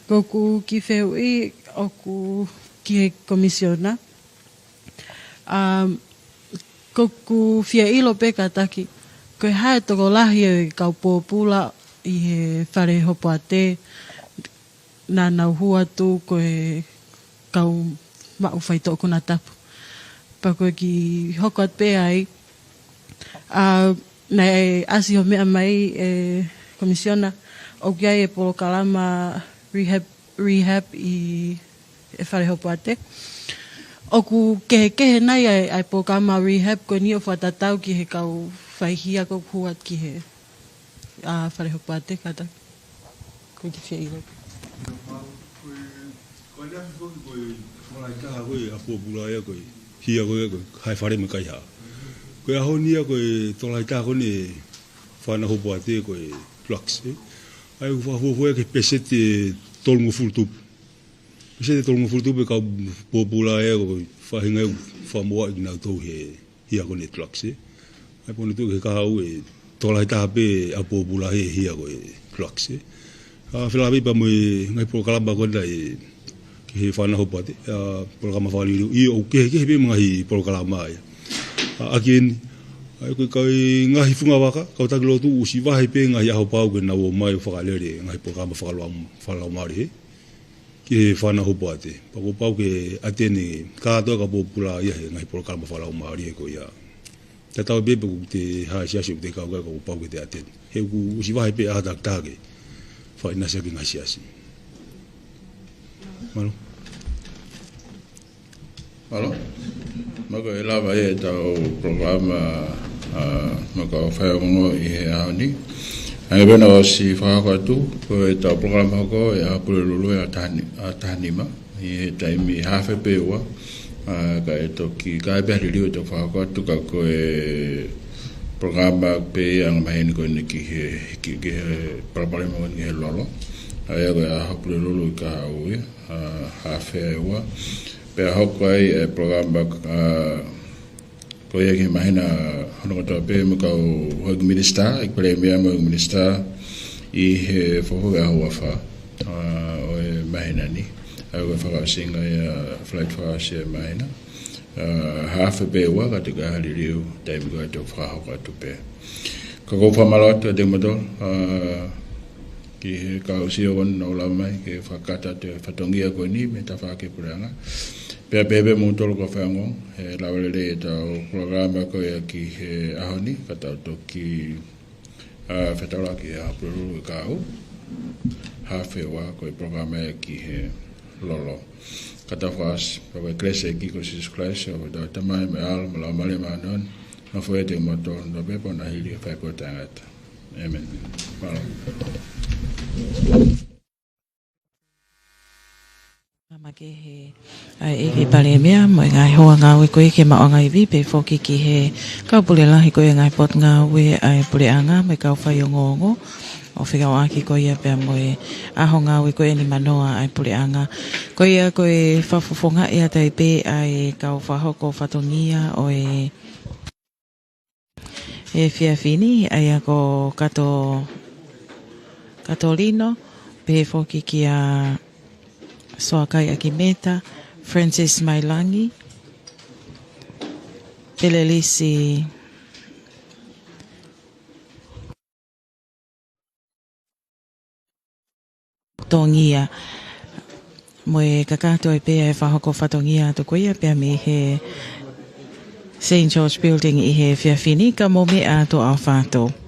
Ko ʻeku kiʻi fehuʻi ʻoku ki he Komisiona. Um, ko ʻeku fie ʻilo pē kātaki, ko e hā e tokolahi e kau pōpula ʻi he Fale Hopoate, naʻa nau hū atu ko e kau maʻu faitoʻo konatapu. Pea ko e kiʻi hoko atu pē ai, ʻa, naʻe ʻasi hoʻo meʻa mai e Komisiona, ʻoku ʻi ai e polokalama rehab, rehab ʻi he Fale Hopoate. ʻOku kehekehe nai ʻa e, ʻa e polokalama rehab ko eni ʻo fakatatau ki he kau faihia ko ē ʻoku hū atu ki he, ʻa, Fale Hopoate kātaki. Ko e kiʻi fie ʻilo. Ko e, ko e lahi foki ko e tokolahi taha ko e ʻa pōpula ia ko e hia ko e, ko e hae fale mo e kaihaʻa. Ko e ʻaho ni ia ko e tokolahi taha ko eni Fale Hopoate ko e drugs, ē. ʻA ia ʻoku fakafuofua ia ki he pēseti ʻe tolungofulu tupu. Pēseti ʻe tolungofulu tupu e kau pōpula ia ko e faʻahinga ʻoku fakamoʻuaʻi kinautolu he hia ko eni drugs, ē. ʻA ia pea ʻoku tuʻu ki he kahaʻu e tokolahi taha pē ʻa pōpula he hia ko e drugs, ē. ʻA, felāveʻi pea mo e ngaahi polokalama ko ena ʻi he Fale Hopoate, ʻa, polokalama fakaliliu. ʻIo, ʻoku kehekehe pē mo e ngaahi polokalama ia. ʻA, ʻaki eni, ʻa ia ko e kau ngaahi fungavaka, kau taki lotu, ʻosi vahe pē ngaahi ʻaho pau ke nau ō mai ʻo fakalele ngaahi polokalama fakalaum-, fakalaumālie, ē, ki he Fale Hopoate. Pea kuo pau ke ʻateni kātoa e kau pōpula ia he ngaahi polokalama fakalaumālie ko ia. Tatau ai pē pe ko e hā e siasi ʻoku te kau ki ai, ka kuo pau ke te ʻateni. He ʻoku ʻosi vahe pē ʻaho takitaha ke fakaʻinasi ʻaki e ngaahi siasi. Mālō. Mālō. Mālō, ko e lava ia ʻetau polokalama, ʻa, mo e kau faiongoongo ʻi he ʻaho ni. Hangē pē naʻe ʻosi fakahoko atu, ko ʻetau polokalama hoko ʻe ʻaho Pulelulu ʻa taha ni-, ʻa taha nima, ʻi he taimi haafe pē ua, ʻa, kae toki, kae pē liliu ʻetau fakahoko atu, ka ko e polokalama pē ia ʻa e maheni ko eni ki he, ki, ki he palopalema ko eni ki he lolo. ʻA ia ko e ʻaho Pulelulu ʻi he kahaʻu ia, ʻa, haafe ua. Pea hoko ai e polokalama, ʻa, ko ia ki he māhina hono kotoa pē mo e kau houʻeiki minisitā, ʻEiki Palēmia mo e houʻeiki minisitā ʻi he fakafoki ʻaho uafā, ʻa, ʻo e māhina ni. ʻA ia ko e fakaʻosinga ia, flight fakaʻosi e māhina. ʻA, haafe pē ua ka te ka liliu taimi ko ē ʻetau fakahoko atu pē. Ka ʻoku ou fakamālō atu kiate kimoutolu, ʻa, ki he kau sio ko eni naʻa nau lava mai ke fakakakato atu e fatongia ko eni mei he tafaʻaki puleʻanga. Pea pehē pē kimoutolu kau faiongoongo, ʻe lava lelei ʻetau polokalama ko ia ki he ʻaho ni, ka tau toki, ʻa, fetaulaki he ʻaho Pulelulu ʻi he kahaʻu, haafe ua ko e polokalama ia ki he lolo. Ka tau fakaʻosi, pea ko e kelesi ʻa e ʻEiki ko Sīsū Kalaisi, ʻofa ʻa e Tamai mo e ʻAlo mo e Laumālie Māʻoniʻoni, nofoʻia ʻiate kimoutolu, nofo pē pea ʻo nau hili ʻo fai pē ʻo taʻengata. ʻĒmeni. Mālō. Mālō. Ke he, ʻa e ʻEiki Palēmia, mo e ngaahi hoa ngāue ko ē ki he maʻuʻanga ivi, pehē foki ki he kau pule lahi ko ē ʻa e ngaahi potungāue ʻa e puleʻanga, mo e kau faiongoongo, ʻo fekauʻaki ko ia pea mo e ʻaho ngāue ko eni manoa ʻa e puleʻanga. Ko ia ko e fakafofongaʻi atu ai pē ʻa e kau fakahoko fatongia ʻo e efiafi ni, ʻa ia ko Kato, Katolino, pehē foki kia Soakai ʻAkimeta, Francis Mailangi, Pelelisi Tongia. mo e kakato ai pē ʻa e fakahoko fatongia atu ko ia pea mei he Saint George Building ʻi he efiafi ni, ka mou meʻa atu ʻo ʻaofatu.